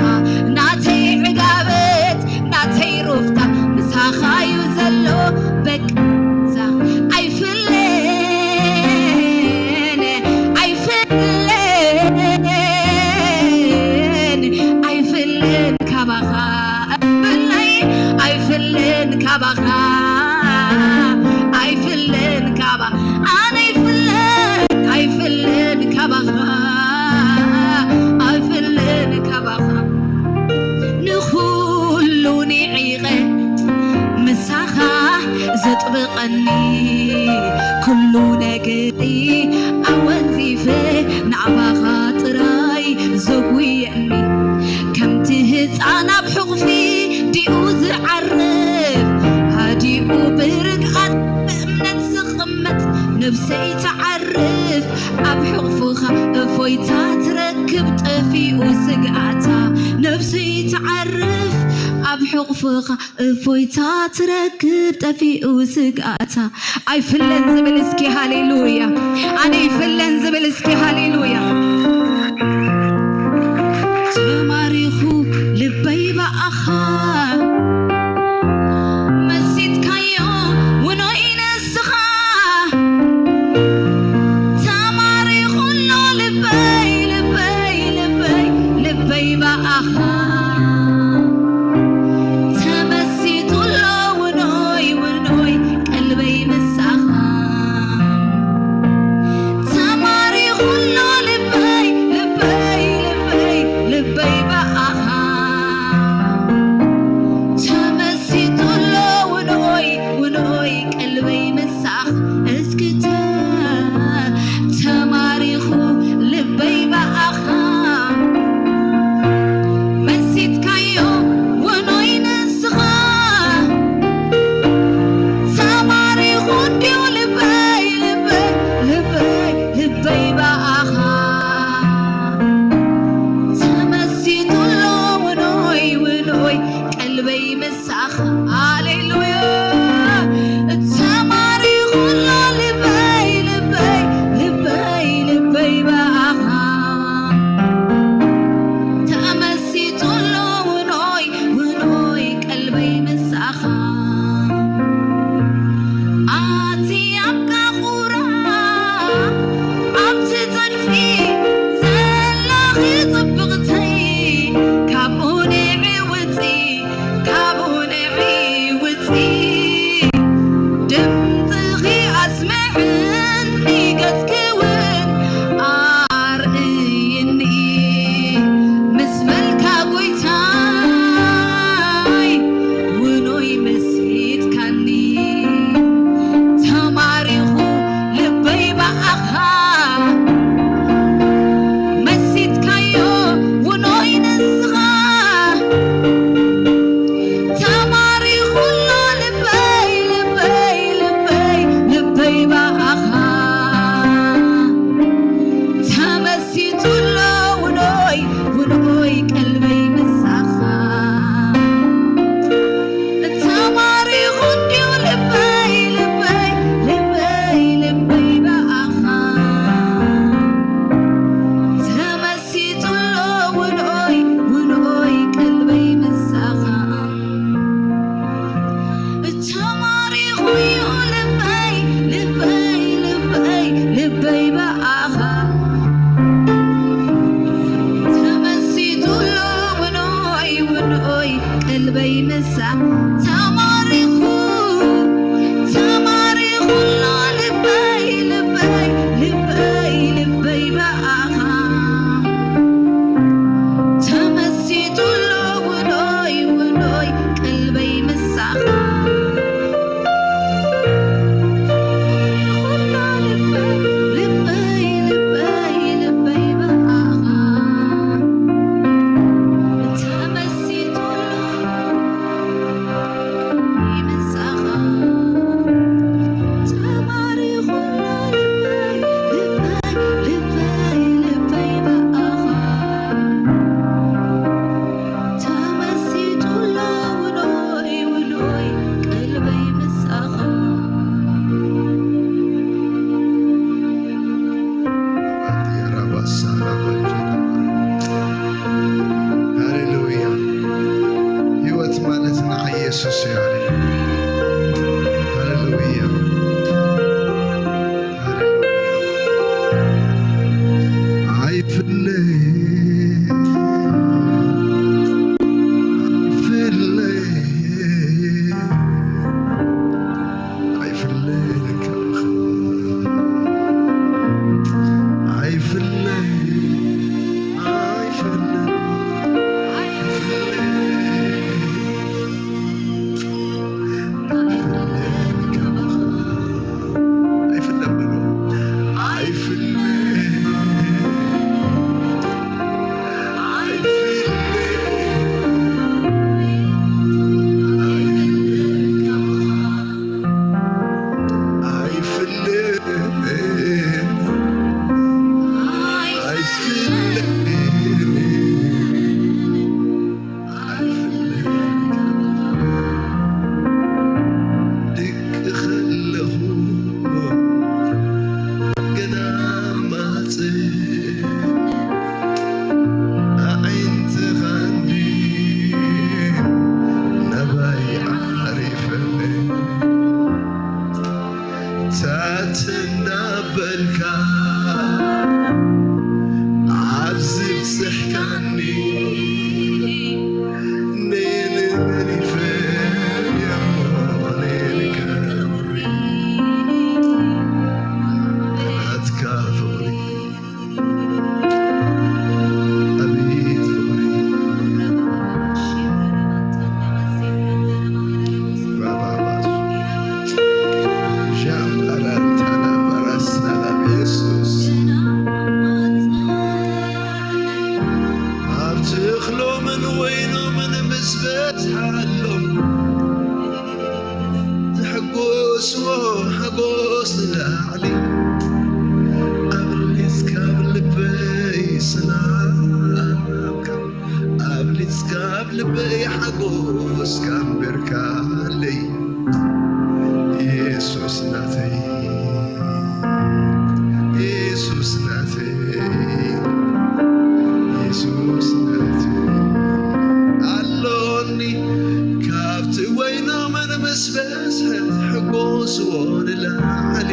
ናተይ ዕጋበት፣ ናተይ ሩፍታ ምሳኻ እዩ ዘሎ፣ በቃ ምሳኻ። ኣይፍለን፣ ኣይፍለን፣ ኣይፍለን ካባኻ። ብለይ ኣይፍልን ካባኻ፣ ኣይፍልን ካባ-፣ ኣነ ኣይፍልን፣ ኣይፍልን ካባኻ፣ ኣይፍልን ካባኻ። ንኹሉ ንዒቐ ምሳኻ ዘጥብቐኒ፣ ኩሉ ነገሪ ኣወንዚፈ ናባኻ ጥራይ ዘጉየኒ። ከምቲ ህፃን ኣብ ሕቑፊ ዲኡ ዝዓርፍ፣ ሃዲኡ ብርግኣት ብእምነት ዝቕመጥ፣ ነብሰይ ትዓርፍ ኣብ ሕቑፍኻ፣ እፎይታ ትረክብ ጠፊኡ ስግኣታ። ነብሰይ ትዓርፍ ኣብ ሕቑፍኻ፣ እፎይታ ትረክብ ጠፊኡ ስግኣታ። ኣይፍለን ዝብል እስኪ ሃሌሉያ። ኣነ ይፍለን ዝብል እስኪ ሃሌሉያ። ተማሪኹ ልበይ ብኣኻ፣ መሲጥካዮ ውኖይ ንስኻ። ተማሪኹ ኣሎ ልበይ፣ ልበይ፣ ልበይ፣ ልበይ ብኣኻ። ተመሲጡ ኣሎ ውኖይ፣ ውኖይ፣ ቀልበይ ምሳኻ። ተማሪኹ ኣሎ ልበይ፣ ልበይ፣ ልበይ፣ ልበይ ብኣኻ። ተመሲጡ ኣሎ ውኖይ፣ ውኖይ፣ ቀልበይ ምሳኻ። እስክተ ተማሪኹ ልበይ ብኣኻ። መሲጥካዮ ውኖይ ንስኻ። ተማሪኹ እንድዩ ልበይ፣ ልበይ፣ ልበይ፣ ልበይ ብኣኻ። ተመሲጡ ኣሎ ውኖይ፣ ውኖይ፣ ቀልበይ ምሳኻ። ሃሌሉያ። ተማሪኹ ኣሎ ልበይ፣ ልበይ፣ ልበይ፣ ልበይ ብኣኻ። ተመሲጡ ኣሎ ውኖይ፣ ውኖይ፣ ቀልበይ ምሳኻ። ኣቲ ኣብ ቃቑራ፣ ኣብቲ ጸድፊ ዘለኺ ጽብቕተይ፣ ካብኡ ንዒ ውጺ፣ ካብኡ ንዒ ምሳ ተማሪኹ፣ ተማሪኹ ኣሎ ልበይ፣ ልበይ፣ ልበይ፣ ልበይ ብኣኻ ተመሲጡ ኣሎ ውሎይ፣ ውሎይ፣ ቀልበይ ምሳኻ። ተማሪኹ ኣሎ ልበይ፣ ልበይ፣ ልበይ፣ ልበይ ብኣኻ ተመሲጡ ኣሎ ሃሌሉያ። ህይወት ማለት ንዓይ የሱስ እዩ። ሃሌሉያ። ሃሌሉያ። ኣይፍለይ፣ ኣይፍለይ፣ ኣይፍለይ ካባኻ። ኣይፍለይ፣ ኣይፍለይ፣ ኣይፍለይ፣ ኣይፍለይ ካባኻ። ኣይፍለይ በሎ። ኣይፍለይ፣ ኣይፍለይ፣ ኣይፍለይ ካባኻ። ኣይፍለይ፣ ኣይፍለይ፣ ኣይፍለይ። ድቂ ከለኹ ገና ማጽእ ኣዒንትኻኒ ናባይ ዓሪፈን። ታተ እንዳበልካ ኣብዚ ብጽሕካኒ፣ ነየንመን ይፈርያ፣ ነየንከ ናትካ ፍቕሪ። ኣቤት ፍቕሪ። ባባባሱ። ሻምባራንታና ባራስናና ኢየሱስ። ኣብቲ እኽሎምን ወይኖምን ምስ በዝሓሎም፣ ዝሕጎስዎ ሓጎስ ንላዕሊ፣ ኣብሊጽካ ኣብ ልበይ ሰላምካ፣ ኣብሊጽካ ኣብ ልበይ ሓጎስካ ኣንቢርካለይ። የሱስ ናተይ፣ የሱስ ናተይ፣ የሱስ ናተይ። ኣሎኒ ካብቲ ወይኖምን ምስ በዝሐ ዝሕጎስዎ ንላዕሊ፣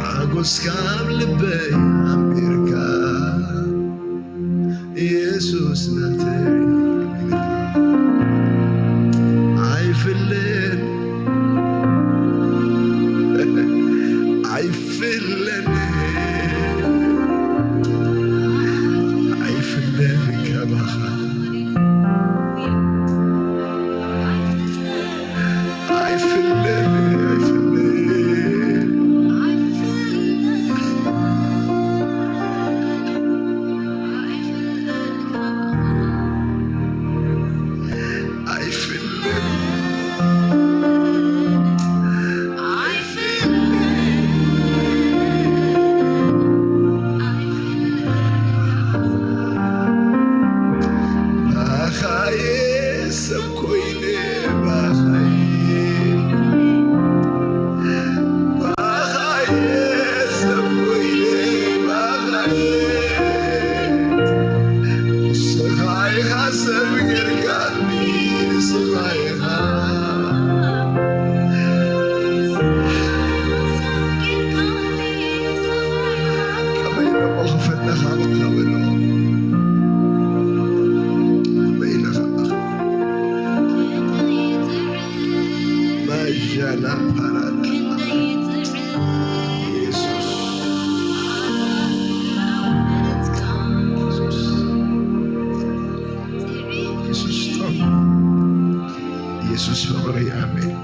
ሓጎስ ካብ ልበይ ኣንቢርካ። የሱስ ናተይ ኣይፍለን፣ ኣይፍለን፣ ኣይፍለን ካባኻ። ኣይፍለን፣ ኣይፍለን፣ ኣይፍለን፣ ኣይፍለን፣ ኣይፍለን። ባኻየ ሰብ ኮይነ ባኻየ፣ ባኻየ ሰብ ኮይነ ባኻየ፣ ንስኻ ኢኻ ሰብ ጌርካኒ፣ ንስኻ ኢኻ። ከመይ ደሞ ክፍለኻ በቃ በሎ። ከመይ ኢለ ከኣ ና ፓራ ክንደይ ጥዕም ኢየሱስ። ኢየሱስ ጥዑም። ኢየሱስ ፍቕሪ። ኣሜን።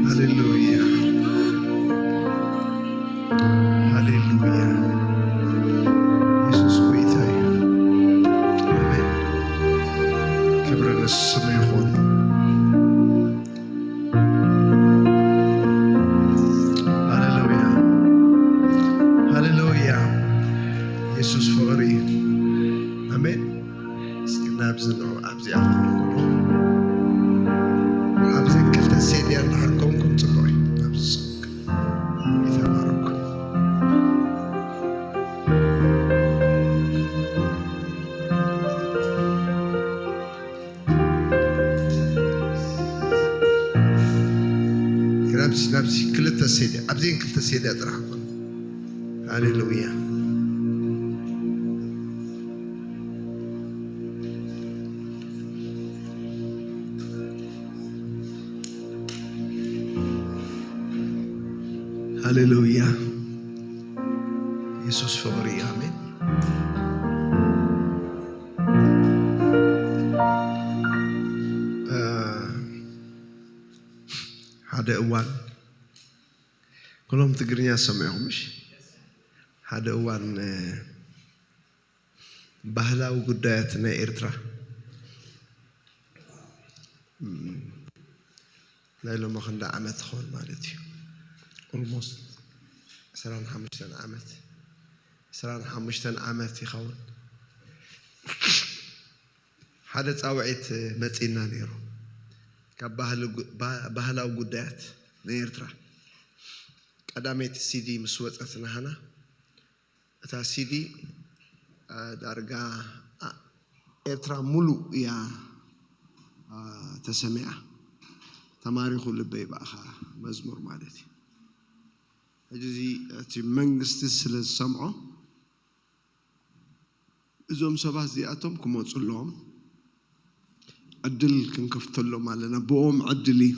ሃሌሉያ። ሃሌሉያ። የሱስ ጎይታ እዩ። ኣሜን። ክብሪ ንስሙ ይኹን። ሃሌሉያ። ሃሌሉያ። የሱስ ፍቕሪ እዩ። ኣሜን። እስኪ ናብዚ ንዑ። ኣብዚኣ ክብሪ ኩሉ። ኣብዘን ክልተ ሴድያ እንድሕር ኮንኩም ጽቡቕ እዩ። ኣብዚ ይተባረኩ። ናብዚ፣ ናብዚ ክልተ ሴድያ፣ ኣብዚን ክልተ ሴድያ ጥራሕ ኮን። ሃሌሉያ። ሃሌሉያ። የሱስ ፍቕሪ እዩ። ኣሜን። እ፣ ሓደ እዋን፣ ኩሎም ትግርኛ ዝሰምዑ ኢኹም፣ ምሽ? ሓደ እዋን፣ እ፣ ባህላዊ ጉዳያት ናይ ኤርትራ፣ እም፣ ናይ ሎሚ ክንዲ ዓመት ይኸውን ማለት እዩ። ኦልሞስት ዕስራን ሓሙሽተን ዓመት፣ ዕስራን ሓሙሽተን ዓመት ይኸውን። ሓደ ጻውዒት መጺእና ነይሩ። ካብ ባህሊ ጉ-፣ ባ-፣ ባህላዊ ጉዳያት ናይ ኤርትራ ቀዳመይቲ ሲዲ ምስ ወጸት ናህና፣ እታ ሲዲ፣ ኣ፣ ዳርጋ፣ ኣ፣ ኤርትራ ሙሉእ እያ፣ ኣ፣ ተሰሚዓ። ተማሪኹ ልበይ ብኣኻ መዝሙር ማለት እዩ። ሕጂ እዚ እቲ መንግስቲ ስለ ዝሰምዖ፣ እዞም ሰባት እዚኣቶም ክመጹ ኣለዎም። ዕድል ክንከፍተሎም ኣለና። ብኦም ዕድል እዩ።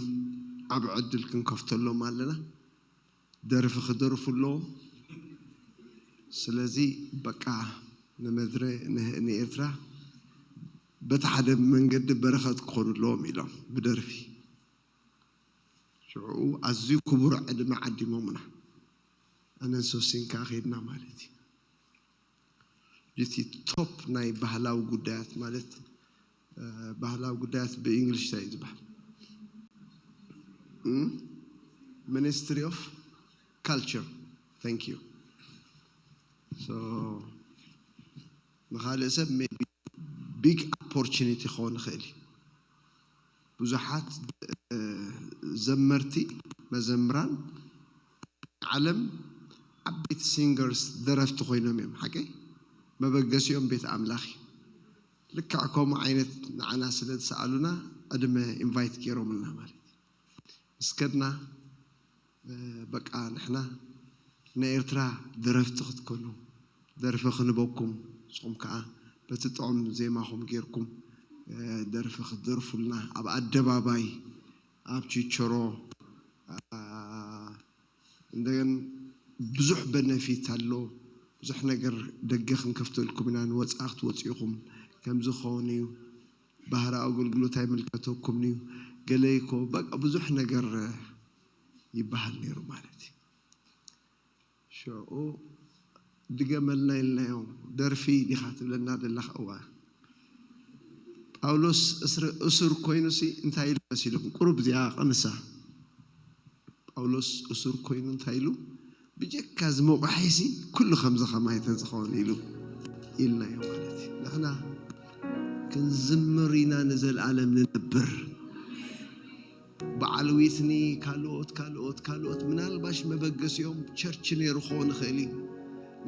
ዓቢ ዕድል ክንከፍተሎም ኣለና። ደርፊ ክደርፉ ኣለዎም። ስለዚ በቃ ንመድረ-፣ ን-፣ ንኤርትራ በቲ ሓደ መንገዲ በረኸት ክኾኑ ኣለዎም ኢሎም ብደርፊ። ሽዑ ኣዝዩ ክቡር ዕድመ ዓዲሞምና። ኣነን ሶሲን ከዓ ከይድና ማለት እዩ። እቲ ቶፕ ናይ ባህላዊ ጉዳያት ማለት ባህላዊ ጉዳያት ብእንግሊሽ እንታይ እዩ ዝበሃል? ሚኒስትሪ ኦፍ ካልቸር። Thank you። ንኻልእ ሰብ ቢ ቢግ ኦፖርቹኒቲ ክኸውን ይኽእል እዩ። ብዙሓት ዘመርቲ፣ መዘምራን ዓለም ዓበይቲ ሲንገርስ፣ ደረፍቲ ኮይኖም እዮም። ሓቀይ መበገሲኦም ቤት ኣምላኽ እዩ። ልክዕ ከምኡ ዓይነት ንዓና ስለ ዝሰኣሉና ዕድመ ኢንቫይት ገይሮምልና ማለት እዩ። ምስ ከድና በቃ ንሕና ናይ ኤርትራ ደረፍቲ ክትኮኑ ደርፊ ክንበኩም፣ ንስኹም ከዓ በቲ ጥዑም ዜማኹም ጌርኩም ደርፊ ክትደርፉልና ኣብ ኣደባባይ ኣብ ችቸሮ እንደገን ብዙሕ በነፊት ኣሎ። ብዙሕ ነገር ደገ ክንከፍተልኩም ኢና። ንወፃኢ ክትወፅኡ ኢኹም። ከምዚ ክኸውን እዩ። ባህሪ ኣገልግሎት ኣይምልከተኩም እዩ። ገለ እኮ በቃ ብዙሕ ነገር ይበሃል ነይሩ ማለት እዩ። ሽዑ ድገመልና ኢልናዮ። ደርፊ ዲኻ ትብለና ዘለኻ? እዋ። ጳውሎስ እስር እሱር ኮይኑሲ እንታይ ኢሉ መሲልኩም? ቁሩብ እዚኣ ቀንሳ። ጳውሎስ እሱር ኮይኑ እንታይ ኢሉ? ብጀካ እዚ መቑሒሲ ኩሉ ከምዚ ከማይ ተዝኸውን ኢሉ ኢልናዮ ማለት እዩ። ንሕና ክንዝምር ኢና ንዘለኣለም ንነብር። በዓል ዊትኒ ካልኦት ካልኦት ካልኦት ምናልባሽ መበገሲኦም ቸርች ነይሩ ክኸውን ይኽእል እዩ።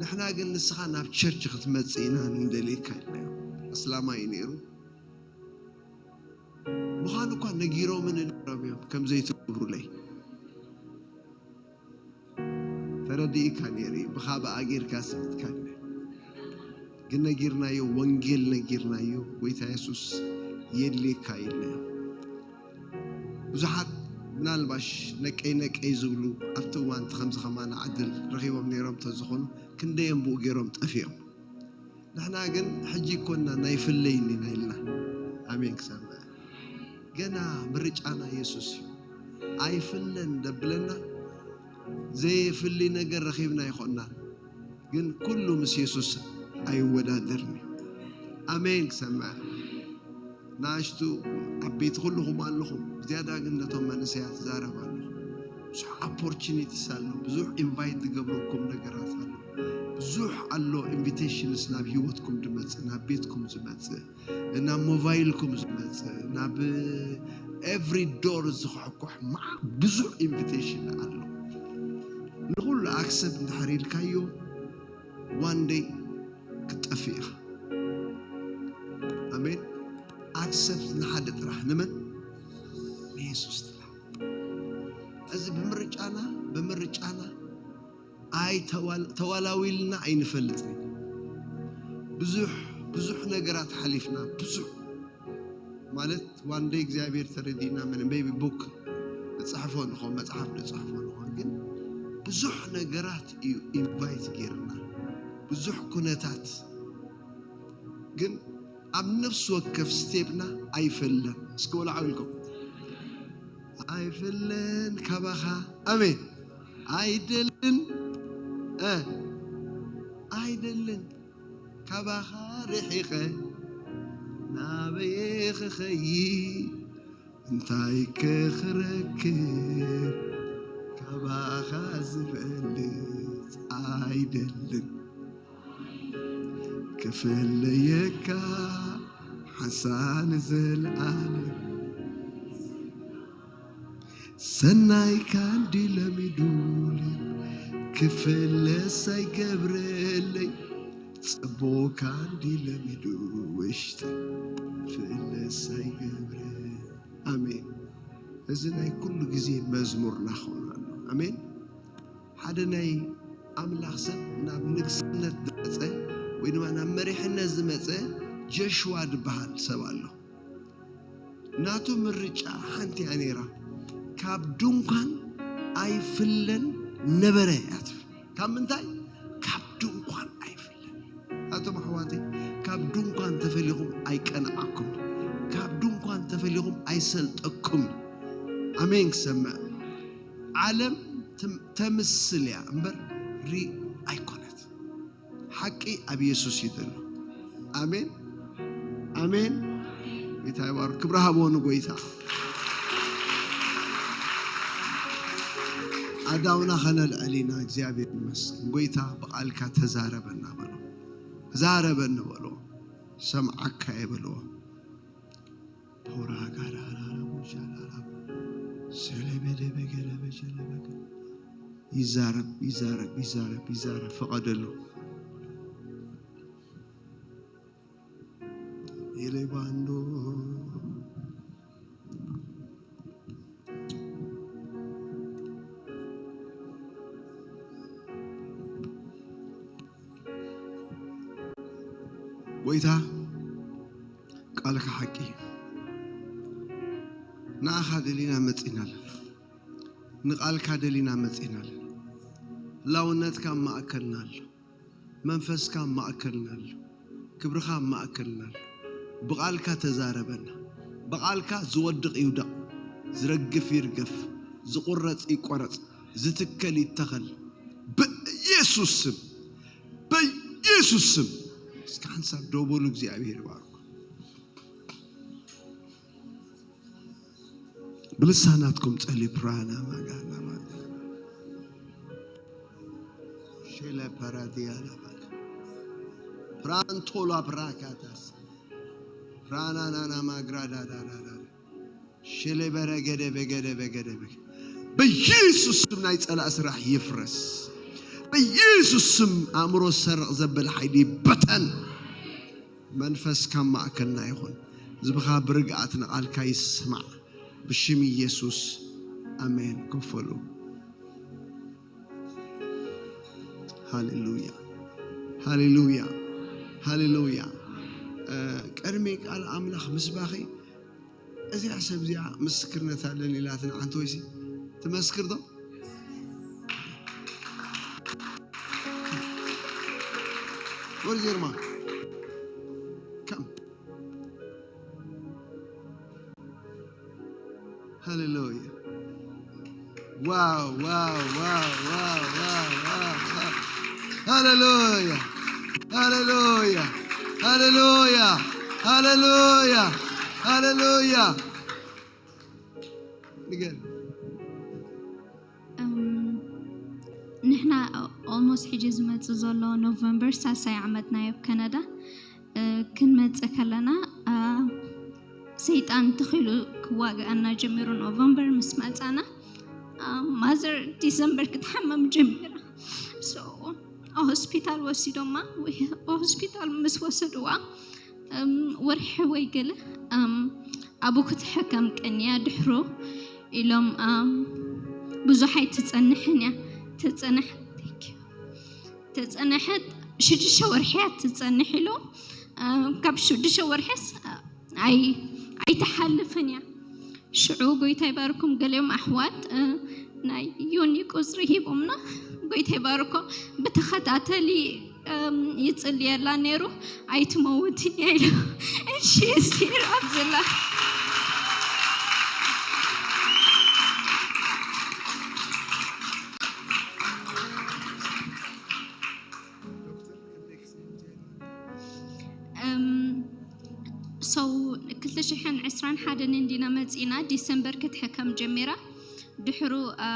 ንሕና ግን ንስኻ ናብ ቸርች ክትመጽእ ኢና ንደልየካ ኢልናዮ። ኣስላማይ እዩ ነይሩ። ምዃኑ እኳ ነጊሮምን ነይሮም እዮም ከም ዘይትገብሩለይ። ተረዲእካ ነይሩ እዩ። ብኻብኣ ጌርካ ስሕትካኒ። ግን ነጊርናዮ፣ ወንጌል ነጊርናዮ፣ ጎይታ የሱስ የድልየካ ኢልና። ብዙሓት ምናልባሽ ነቀይ ነቀይ ዝብሉ ኣብቲ እዋን እቲ ከምዚ ከማና ዕድል ረኺቦም ነይሮም እንተዝኾኑ ክንደዮም ብኡ ገይሮም ጠፊኦም። ንሕና ግን ሕጂ ይኮንና ናይ ፍለይ እኒና ኢልና። ኣሜን ክሰምዕ። ገና ምርጫና የሱስ እዩ። ኣይፍለን ደብለና ዘየፍሊ ነገር ረኺብና ይኾንና። ግን ኩሉ ምስ የሱስ ኣይወዳደርን እዩ። ኣሜን ክሰምዕ። ንኣሽቱ ዓበይቲ ኩልኹም ኣለኹም። ዝያዳ ግን ነቶም መንእሰያት ዛረብ ኣለኹ። ብዙሕ ኦፖርቹኒቲስ ኣሎ። ብዙሕ ኢንቫይት ዝገብረኩም ነገራት ኣሎ። ብዙሕ ኣሎ ኢንቪቴሽንስ ናብ ህይወትኩም ዝመጽእ፣ ናብ ቤትኩም ዝመጽእ፣ ናብ ሞባይልኩም ዝመጽእ፣ ናብ ኤቭሪ ዶር ዝኽሕኩሕ መዓ ብዙሕ ኢንቪቴሽን ኣሎ። ንኹሉ ኣክሰፕት እንድሕር ኢልካዮ ዋን ደይ ክትጠፍእ ኢኻ። ኣሜን። ኣክሰፕት ንሓደ ጥራሕ። ንመን? ንየሱስ ጥራሕ። እዚ ብምርጫና ብምርጫና ኣይ ተዋላዊልና ኣይንፈልጥን። ብዙሕ ብዙሕ ነገራት ሓሊፍና ብዙሕ ማለት ዋን ደይ እግዚኣብሔር ተረዲእና ምን ሜቢ ቡክ ንፅሕፎ ንኾን መፅሓፍ ንፅሕፎ ንኾን ግን ብዙሕ ነገራት እዩ ኢንቫይት ጌርና ብዙሕ ኩነታት ግን ኣብ ነፍሲ ወከፍ ስቴፕና ኣይፈለን እስኪ ወላዓው ኢልኩም ኣይፈለን ካባኻ ኣሜን ኣይደልን እ ኣይደልን ካባኻ ርሒቐ ናበየ ክኸይድ እንታይ ከኽረክብ ካባኻ ዝበልጽ ኣይደልን ክፍለየካ ሓንሳን ዘልኣለም ሰናይ ካንዲ ለሚዱል ክፍለስ ኣይገብረለይ ጽቡቅ ካንዲ ለሚዱ ውሽጥ ፍለስ ኣይገብረ ኣሜን። እዚ ናይ ኩሉ ግዜ መዝሙርና ክኸውን ኣሎ። ኣሜን። ሓደ ናይ ኣምላኽ ሰብ ናብ ንግስነት ዝመጸ ወይ ድማ ናብ መሪሕነት ዝመጸ ጀሽዋ ዝበሃል ሰብ ኣሎ። ናቱ ምርጫ ሓንቲ እያ ነይራ። ካብ ድንኳን ኣይፍለን ነበረ እያ ትብል። ካብ ምንታይ? ካብ ድንኳን ኣይፍለን። ኣቶም ኣሕዋተይ ካብ ድንኳን ተፈሊኹም ኣይቀንዓኩም፣ ካብ ድንኳን ተፈሊኹም ኣይሰልጠኩም። ኣሜን ክሰምዕ ዓለም ተምስል እያ እምበር ሪ ኣይኮነት። ሓቂ ኣብ የሱስ እዩ ዘሎ። ኣሜን፣ ኣሜን። ጌታ ይባርክ። ክብሪ ሃቦ ንጎይታ። ኣዳውና ከነልዕል ኢና። እግዚኣብሔር ይመስገን። ጎይታ ብቓልካ ተዛረበና በሎ። ተዛረበኒ በሎ። ሰምዓካ የበልዎ። ፖራ ጋራ ራራ ቡሻ ራራ። ሰለበደ በገለ በሸለ በገ። ይዛረብ፣ ይዛረብ፣ ይዛረብ፣ ይዛረብ። ፍቐደሉ። ኢሌባንዶ። ጎይታ ቃልካ ሓቂ እዩ። ንኣኻ ደሊና መጺና ኣለና። ንቓልካ ደሊና መጺና ኣለና። ህላውነትካ ኣብ ማእከልና ኣሎ። መንፈስካ ኣብ ማእከልና ኣሎ። ክብርኻ ኣብ ማእከልና ኣሎ። ብቓልካ ተዛረበና። ብቓልካ ዝወድቕ ይውደቕ፣ ዝረግፍ ይርገፍ፣ ዝቑረጽ ይቆረጽ፣ ዝትከል ይተኸል። በኢየሱስ ስም፣ በኢየሱስ ስም። እስከ ሓንሳብ ደው በሉ፣ እግዚኣብሔር ይባርኩም። ብልሳናትኩም ጸልዩ። ፕራና ማጋና ማጋ ሼለ ፓራዲያና ማጋ ፕራንቶላ ፕራካታስ ፕራናናና ማግራዳዳዳዳ ሼለ በረገደ በገደ በገደ በገ በኢየሱስ ስም ናይ ጸላእ ስራሕ ይፍረስ። በኢየሱስ ስም ኣእምሮ ዝሰርቕ ዘበለ ሓይሊ ይበተን። መንፈስካ ኣብ ማእከልና ይኹን። ህዝብኻ ብርግኣት ንቓልካ ይስማዕ። ብሽም ኢየሱስ ኣሜን። ኮፍ በሉ። ሃሌሉያ፣ ሃሌሉያ፣ ሃሌሉያ። እ፣ ቅድሚ ቃል ኣምላኽ ምስባኺ እዚኣ ሰብ እዚኣ ምስክርነት ኣለኒ ኢላትና ሓንቲ ወይሲ ትመስክር ዶ? Where is your mom? Come. Hallelujah. Wow, wow, wow, wow, wow, wow, wow. Hallelujah. Hallelujah. Hallelujah. Hallelujah. Hallelujah. ንገር። እም፣ ንሕና ኦልሞስት ሕጂ ዝመጽእ ዘሎ ኖቨምበር ሳልሳይ ዓመትና እዩ ኣብ ካናዳ። እ፣ ክንመጽእ ከለና፣ እ፣ ሰይጣን ተኺሉ ክዋግኣና ጀሚሩ። ኖቨምበር ምስ መጻና፣ እ፣ ማዘር ዲሰምበር ክትሓመም ጀሚራ። ሶ፣ ሆስፒታል ወሲዶማ። ወይ ሆስፒታል ምስ ወሰድዋ፣ እም፣ ወርሒ ወይ ገለ፣ እም፣ ኣብኡ ክትሕከም ቀንያ። ድሕሩ ኢሎም፣ እም፣ ብዙሕ ኣይትጸንሕን እያ። ተጸንሐት፣ thank you። ተጸንሐት ሽዱሽተ ወርሒ እያ ትጸንሕ ኢሎም፣ እም፣ ካብ ሽዱሽተ ወርሒስ፣ እ፣ ኣይ-፣ ኣይትሓልፍን እያ። ሽዑ ጎይታ ይባርኩም፣ ገሊኦም ኣሕዋት፣ እ፣ ናይ ዮኒ ቁጽሪ ሂቦምና። ጎይታ ይባርኮ። ብተኸታተሊ፣ እም፣ ይጽልየላ ነይሩ። ኣይትመውትን እያ ኢሉ። እሺ፣ እስቲ ራብ ዝላ። እም፣ so ክልተ ሽሕን ዕስራን ሓደን እንዲና መጺና፣ ዲሰምበር ክትሕከም ጀሚራ። ድሕሩ፣ አ፣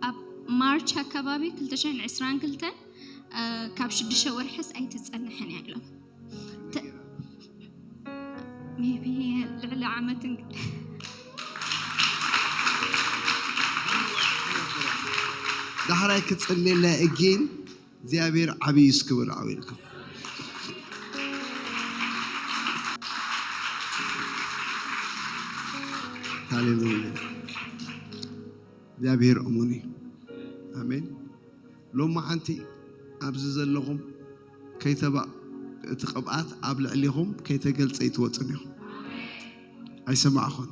ኣብ ማርች ኣካባቢ ክልተ ሽሕን ዕስራን ክልተን፣ አ፣ ካብ ሽዱሽተ ወርሕስ ኣይትጸንሕን እያ ኢሎም። ተ-፣ ሜቢ ልዕሊ ዓመት እንግ-፣ ዳሕራይ ክጽልየላ እጊን እግዚኣብሔር ዓብዪ እስክብል ዓው ኢልኩም። ሃሌሉያ። እግዚኣብሔር እሙን እዩ። ኣሜን። ሎማዓንቲ ኣብዚ ዘለኹም ከይተባ-፣ እቲ ቅብኣት ኣብ ልዕሊኹም ከይተገልጸ ይትወጽን ኢኹም። ኣይሰማዕኹን።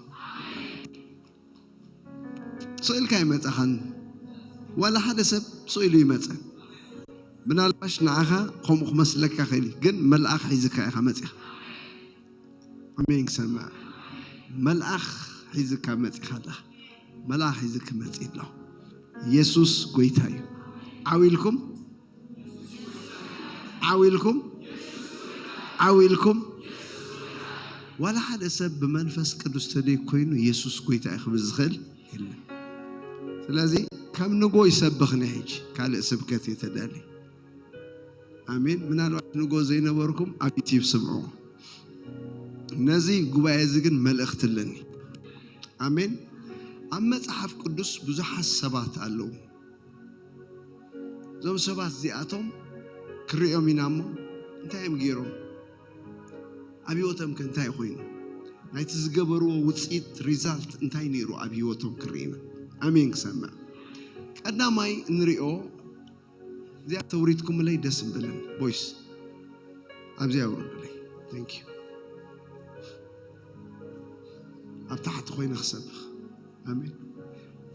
ስቕ ኢልካ ኣይመጻኻን። ዋላ ሓደ ሰብ ስቕ ኢሉ ይመጸ። ምናልባሽ ንዓኻ ከምኡ ክመስለካ ክእል እዩ፣ ግን መልኣኽ ሒዝካ ኢኻ መጺኻ። ኣሜን ክሰምዕ። መልኣኽ ሒዝካ መጺኻ ኣለኻ። መልኣኽ ሒዝኪ መጺ ኣሎ። የሱስ ጎይታ እዩ። ዓው ኢልኩም ዓው ኢልኩም፣ ዓው ኢልኩም። ዋላ ሓደ ሰብ ብመንፈስ ቅዱስ ተደይ ኮይኑ የሱስ ጎይታ እዩ ክብል ዝኽእል የለን። ስለዚ ከም ንጎ ይሰብኽ ናይ ሕጂ ካልእ ስብከት እየ ተዳሊ። ኣሜን። ምናልባት ንጎ ዘይነበርኩም ኣብ ዩቲዩብ ስምዑ። ነዚ ጉባኤ እዚ ግን መልእኽቲ ኣለኒ። ኣሜን። ኣብ መጽሓፍ ቅዱስ ብዙሓት ሰባት ኣለዉ። እዞም ሰባት እዚኣቶም ክርእዮም ኢና እሞ እንታይ እዮም ገይሮም? ኣብ ህይወቶም ከ እንታይ ኮይኑ? ናይቲ ዝገበርዎ ውፅኢት፣ ሪዛልት፣ እንታይ ነይሩ ኣብ ህይወቶም ክርኢ ኢና። ኣሜን። ክሰምዕ ቀዳማይ እንሪኦ፣ እዚኣ ተውሪድኩምለይ ደስ ምበለን። ቦይስ ኣብዚኣ ኣውርዱለይ። Thank you። ኣብ ታሕቲ ኮይነ ክሰብኽ። ኣሜን።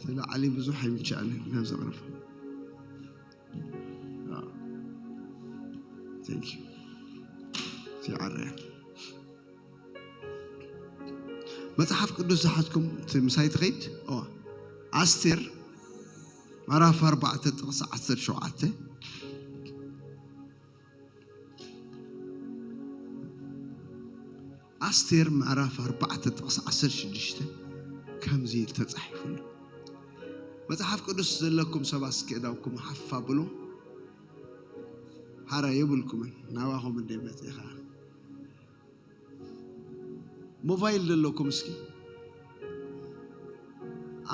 ተላዓሊ ብዙሕ ኣይምቻለን ናብ ዘቕርብ። Thank you። ሲዓረያ መጽሓፍ ቅዱስ ዝሓዝኩም እቲ ምሳይ ትኸይድ። ኦ፣ ኣስቴር ምዕራፍ ኣርባዕተ ጥቕሲ ዓሰርተ ሸውዓተ። ኣስቴር ምዕራፍ ኣርባዕተ ጥቕሲ ዓሰርተ ሽዱሽተ ከምዚ ኢሉ ተጻሒፉ ኣሎ። መጽሓፍ ቅዱስ ዘለኩም ሰባት እስኪ እዳውኩም ሓፍ ኣብሉ። ሓራ የብልኩምን፣ ናባኹም እንደ መጺኻ። ሞባይል ዘለኩም እስኪ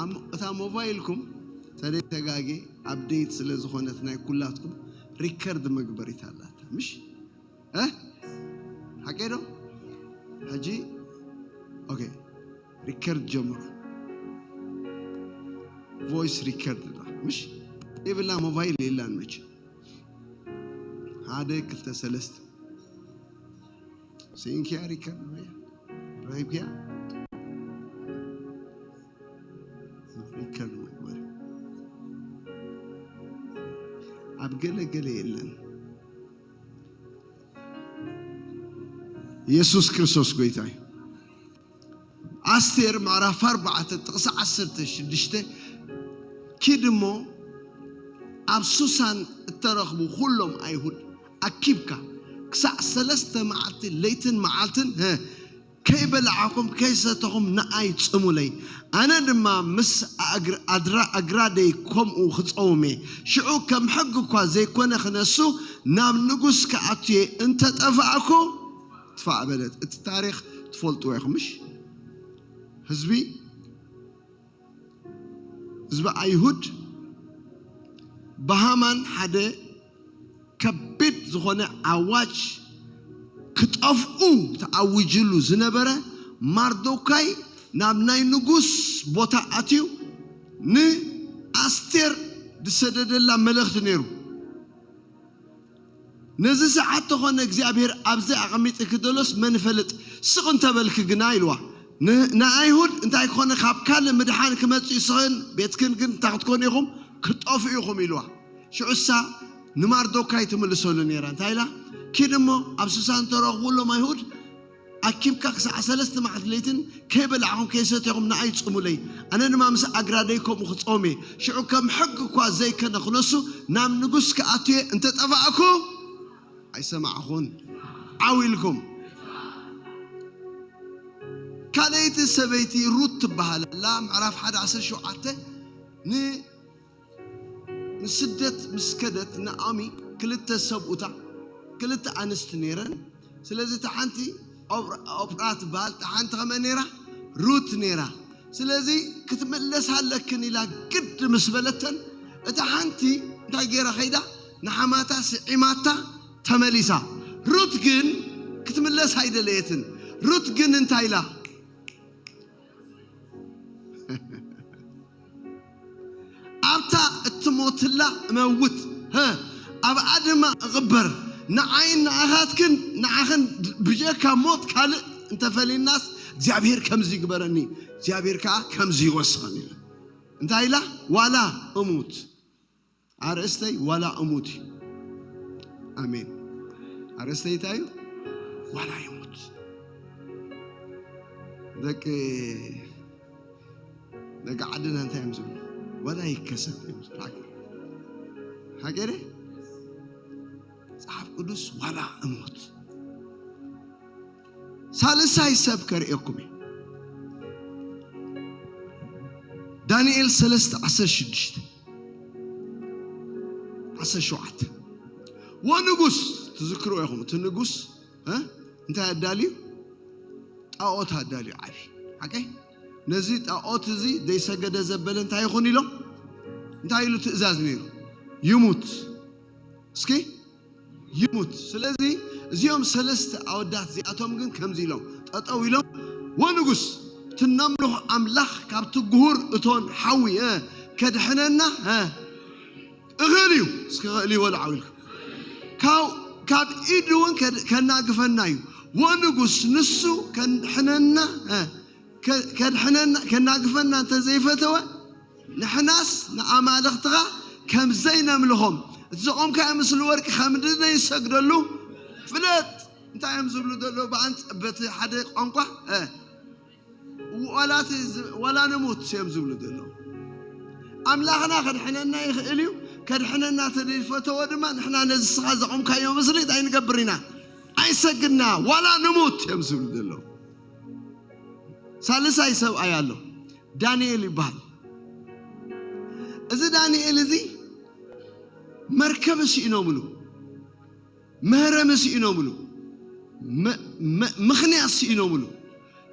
ኣም-፣ እታ ሞባይልኩም ተደይ ተጋጌ ኣፕዴት ስለ ዝኾነት ናይ ኩላትኩም ሪከርድ መግበሪት ኣላታ፣ ምሽ? እ? ሓቂ ዶ? ሕጂ፣ ኦኬ፣ ሪከርድ ጀምሩ። ቮይስ ሪከርድ እላ፣ ምሽ? ይብላ ሞባይል የላን መች? ሓደ፣ ክልተ፣ ሰለስተ። ሲንኪያ ሪከርድ ወይ ረኺብኪያ? ሪከርድ ወይ ወይ። ኣብ ገለ ገለ የለን። ኢየሱስ ክርስቶስ ጎይታ እዩ። ኣስቴር ምዕራፍ ኣርባዕተ ጥቕሲ ዓሰርተ ሽዱሽተ፣ ኪድ እሞ ኣብ ሱሳን እተረኽቡ ኩሎም ኣይሁድ ኣኪብካ ክሳዕ ሰለስተ መዓልቲ ለይትን መዓልትን፣ እ፣ ከይበላዕኹም ከይሰተኹም ንኣይ ጽሙለይ። ኣነ ድማ ምስ ኣግር-፣ ኣድራ-፣ ኣግራደይ ከምኡ ክጸውም እየ። ሽዑ ከም ሕጊ እኳ ዘይኮነ ክነሱ ናብ ንጉስ ክኣቱ እየ። እንተ ጠፋእኩ ትፋእ በለት። እቲ ታሪኽ ትፈልጥዎ ኢኹም፣ ምሽ? ህዝቢ፣ ህዝቢ ኣይሁድ ብሃማን ሓደ ከቢድ ዝኾነ ኣዋጅ ክጠፍኡ ተኣዊጅሉ ዝነበረ ማርዶካይ ናብ ናይ ንጉስ ቦታ ኣትዩ ንኣስቴር ዝሰደደላ መልእኽቲ ነይሩ። ነዚ ሰዓት ተኾነ እግዚኣብሔር ኣብዚ ኣቐሚጥኪ ደሎስ መን ይፈልጥ? ስቕ እንተበልኪ ግና ኢልዋ። ን-፣ ንኣይሁድ እንታይ ክኾነ ካብ ካልእ ምድሓን ክመጽእ ይስኽን፣ ቤትክን ግን እንታይ ክትኮኑ ኢኹም? ክትጠፍኡ ኢኹም ኢልዋ። ሽዑሳ ንማርዶካይ ትምልሰሉ ነይራ። እንታይ ኢላ? ኪድ እሞ ኣብ ሱሳን ተረኽቡ፣ ሎም ኣይሁድ ኣኪብካ ክሳዕ ሰለስተ መዓልቲ ለይትን ከይበላዕኹም ከይሰተኹም ንኣይ ጽሙለይ። ኣነ ድማ ምስ ኣግራደይ ከምኡ ክጸውም እየ። ሽዑ ከም ሕጊ እኳ ዘይከነ ክነሱ ናብ ንጉስ ክኣቱ እየ። እንተ ጠፋእኩ ኣይሰማዕኹን። ዓው ኢልኩም። ካልኣይቲ ሰበይቲ ሩት ትበሃል ኣላ። ምዕራፍ ሓደ ዓሰርተ ሸውዓተ ን-፣ ንስደት ምስ ከደት ናኦሚ ክልተ ሰብኡታ፣ ክልተ ኣንስቲ ነይረን። ስለዚ እታ ሓንቲ ኦፕራ፣ ኦፕራ ትበሃል፣ እታ ሓንቲ ከመ ነይራ? ሩት ነይራ። ስለዚ ክትምለሳ ኣለክን ኢላ ግድ ምስ በለተን፣ እታ ሓንቲ እንታይ ገይራ ከይዳ? ንሓማታ ስዒማታ ተመሊሳ። ሩት ግን ክትምለስ ኣይደለየትን። ሩት ግን እንታይ ኢላ? ኣብታ እትሞትላ እመውት፣ ሀ፣ ኣብኣ ድማ እቕበር። ንዓይን ንኣኻትክን፣ ንዓኽን ብጀካ ሞት ካልእ እንተፈሊናስ፣ እግዚኣብሔር ከምዚ ይግበረኒ፣ እግዚኣብሔር ከኣ ከምዚ ይወስኸኒ ኢላ። እንታይ ኢላ? ዋላ እሙት። ኣርእስተይ ዋላ እሙት እዩ። ኣሜን። ኣርእስተይ እንታይ እዩ? ዋላ ይሙት። ደቂ፣ ደቂ ዓድና እንታይ እዮም ዝብሉ? ዋላ ይከሰብ እዮም ዝብሉ። ሓቂ፣ ሓቂ ደ? መጽሓፍ ቅዱስ ዋላ እሞት። ሳልሳይ ሰብ ከርእየኩም እየ። ዳንኤል ሰለስተ ዓሰርተ ሽዱሽተ፣ ዓሰርተ ሸውዓተ። ወንጉስ፣ ትዝክርዎ ኢኹም፣ እቲ ንጉስ፣ እ? እንታይ ኣዳልዩ? ጣዖት ኣዳልዩ ዓብዪ። ሓቀይ? ነዚ ጣዖት እዚ ዘይሰገደ ዘበለ እንታይ ይኹን ኢሎም? እንታይ ኢሉ ትእዛዝ ነይሩ? ይሙት። እስኪ ይሙት። ስለዚ እዚኦም ሰለስተ ኣወዳት እዚኣቶም ግን ከምዚ ኢሎም ጠጠው ኢሎም፣ "ወንጉስ፣ እቲ ነምልኾ ኣምላኽ ካብቲ ጉሁር እቶን ሓዊ፣ እ፣ ከድሕነና፣ እ፣ እኽእል እዩ። እስኪ ክእል እዩ በሉ ዓው ኢልኩም። ካብ፣ ካብ ኢድ እውን ከድ-፣ ከናግፈና እዩ። ወንጉስ፣ ንሱ ከድሕነና፣ እ፣ ከ-፣ ከድሕነና፣ ከናግፈና እንተ ዘይፈተወ፣ ንሕናስ ንኣማልኽትኻ ከም ዘይነምልኾም፣ እቲ ዘቖምካዮ ምስሊ ወርቂ ከም ዘይንሰግደሉ ፍለጥ." እንታይ እዮም ዝብሉ ዘለዉ? ብኣንጻ-፣ በቲ ሓደ ቋንቋ፣ እ፣ ዋላ እቲ ዝ-፣ ዋላ ንሙት እዮም ዝብሉ ዘለዉ። ኣምላኽና ከድሕነና ይኽእል እዩ። ከድሕነና ተዘይፈተወ ድማ ንሕና ነዚ ንስኻ ዘቖምካዮ ምስሊ እንታይ ንገብር ኢና? ኣይንሰግድና፣ ዋላ ንሙት እዮም ዝብሉ ዘለዉ። ሳልሳይ ሰብኣይ ኣሎ፣ ዳንኤል ይበሃል። እዚ ዳንኤል እዚ መርከብ ስኢኖምሉ፣ መህረሚ ስኢኖምሉ፣ መ-፣ መ-፣ ምኽንያት ስኢኖምሉ።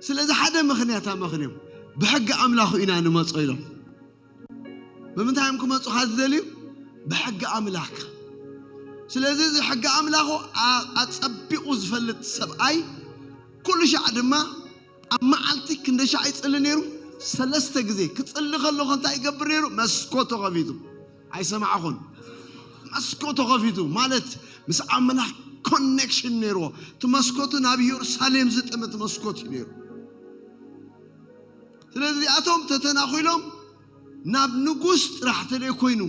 ስለዚ ሓደ ምኽንያት ኣመኽንዮም፣ "ብሕጊ ኣምላኹ ኢና ንመጾ" ኢሎም። ብምንታይ እዮም ክመጹኻ ዝደልዩ? ብሕጊ ኣምላኽ። ስለዚ እዚ ሕጊ ኣምላኹ ኣ-፣ ኣጸቢቑ ዝፈልጥ ሰብኣይ፣ ኩሉ ሻዕ ድማ ኣብ መዓልቲ ክንደይ ሻዕ ይጽሊ ነይሩ? ሰለስተ ግዜ። ክጽሊ ከለኹ እንታይ ይገብር ነይሩ? መስኮቶ ከፊቱ። ኣይሰማዕኹን። መስኮቶ ከፊቱ ማለት ምስ ኣምላኽ ኮኔክሽን ነይርዎ። እቲ መስኮቱ ናብ ኢየሩሳሌም ዝጥምት መስኮት እዩ ነይሩ። ስለዚ እዚኣቶም ተተናኺሎም ናብ ንጉስ ጥራሕ ተለይ ኮይኑ፣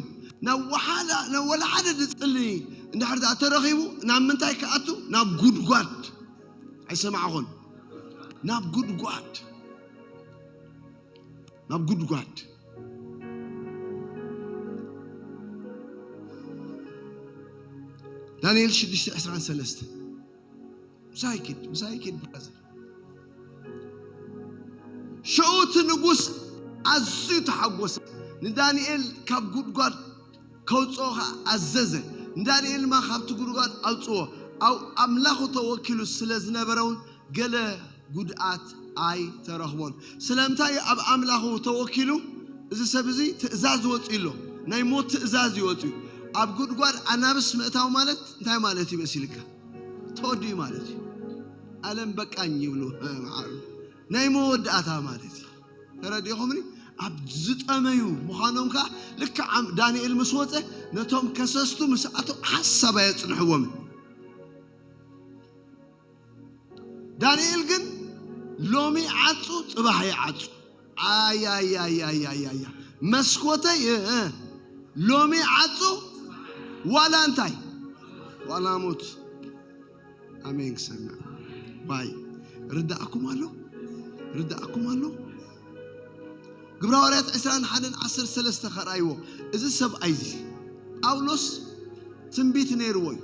ናብ ወሓላ-፣ ናብ ወላ ሓደ ዝጽሊ እንድሕር ደኣ ተረኺቡ፣ ናብ ምንታይ ክኣቱ? ናብ ጉድጓድ። ኣይሰማዕኹን። ናብ ጉድጓድ። ናብ ጉድጓድ። ዳንኤል ሽዱሽተ ዕስራን ሰለስተ። ምሳይ ኪድ፣ ምሳይ ኪድ ብራዘር። ሽዑ እቲ ንጉስ ኣዝዩ ተሓጎሰ። ንዳንኤል ካብ ጉድጓድ ከውፅኦ ኸዓ ኣዘዘ። ንዳንኤል ድማ ካብቲ ጉድጓድ ኣውፅዎ። ኣብ ኣምላኹ ተወኪሉ ስለ ዝነበረ እውን ገለ ጉድኣት ኣይተረኽቦን። ስለምንታይ? ኣብ ኣምላኹ ተወኪሉ። እዚ ሰብ እዚ ትእዛዝ ወፂኡ ኣሎ። ናይ ሞት ትእዛዝ እዩ ወፂኡ። ኣብ ጉድጓድ ኣናብስ ምእታው ማለት እንታይ ማለት እዩ መሲልካ? ተወዲኡ ማለት እዩ። ኣለም በቃኝ ይብሉ መዓሩ። ናይ መወዳእታ ማለት እዩ። ተረዲኹምኒ? ኣብ ዝጠመዩ ምዃኖም ከኣ ልክዕ ኣም-፣ ዳንኤል ምስ ወጸ ነቶም ከሰስቱ ምስ ኣተው ሓሳብ ኣየጽንሕዎምን። ዳንኤል ግን ሎሚ ዓጹ ጽባሕ ይዓጹ። ኣያያያያያያ መስኮተይ እ፣ እ፣ ሎሚ ዓጹ ዋላ እንታይ ዋላ ሞት። ኣሜን ክሰምዕ ዋይ ርዳእኩም ኣሎ ርዳእኩም ኣሎ። ግብረ ሃዋርያት ዕስራን ሓደን ዓሰርተ ሰለስተ ከርኣይዎ። እዚ ሰብኣይ እዚ ጳውሎስ ትንቢት ነይርዎ እዩ።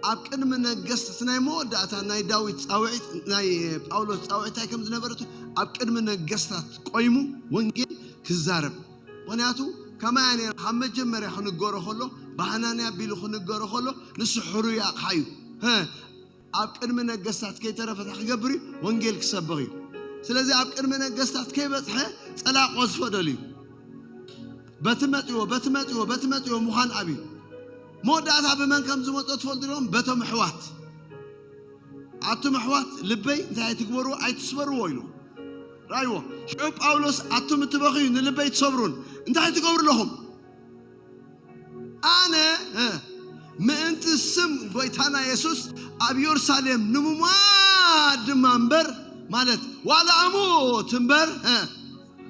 ኣብ ቅድሚ ነገስት ናይ መወዳእታ ናይ ዳዊት ጻውዒት ናይ ጳውሎስ ጻውዒት እንታይ ከም ዝነበረቱ ኣብ ቅድሚ ነገስታት ቆይሙ ወንጌል ክዛረብ። ምኽንያቱ ከማያ ነይሩ ካብ መጀመርያ ክንገሮ ከሎ ብሃናንያ ኣቢሉ ክንገሮ ከሎ ንሱ ሕሩይ ኣቕሓ እዩ። ሀ፣ ኣብ ቅድሚ ነገስታት ከይተረፈ እንታይ ክገብር እዩ? ወንጌል ክሰብኽ እዩ። ስለዚ ኣብ ቅድሚ ነገስታት ከይበጽሐ ጸላእ ቆዝፎ ደልዩ። በቲ መጽዎ፣ በቲ መጽዎ፣ በቲ መጽዎ ምዃን ኣብዩ። መወዳእታ ብመን ከም ዝመጾ ትፈልጡ ዲኹም? በቶም ኣሕዋት። ኣቱም ኣሕዋት ልበይ እንታይ ኣይትግበርዎ፣ ኣይትስበርዎ ኢሉ። ረኣይዎ። ሽዑ ጳውሎስ ኣቱም እትበኽዩ ንልበይ ትሰብሩን እንታይ ትገብሩ ኣለኹም? ኣነ እ፣ ምእንቲ ስም ጎይታና የሱስ ኣብ የሩሳሌም ንምሟት ድማ እምበር ማለት ዋላ እሙት እምበር እ፣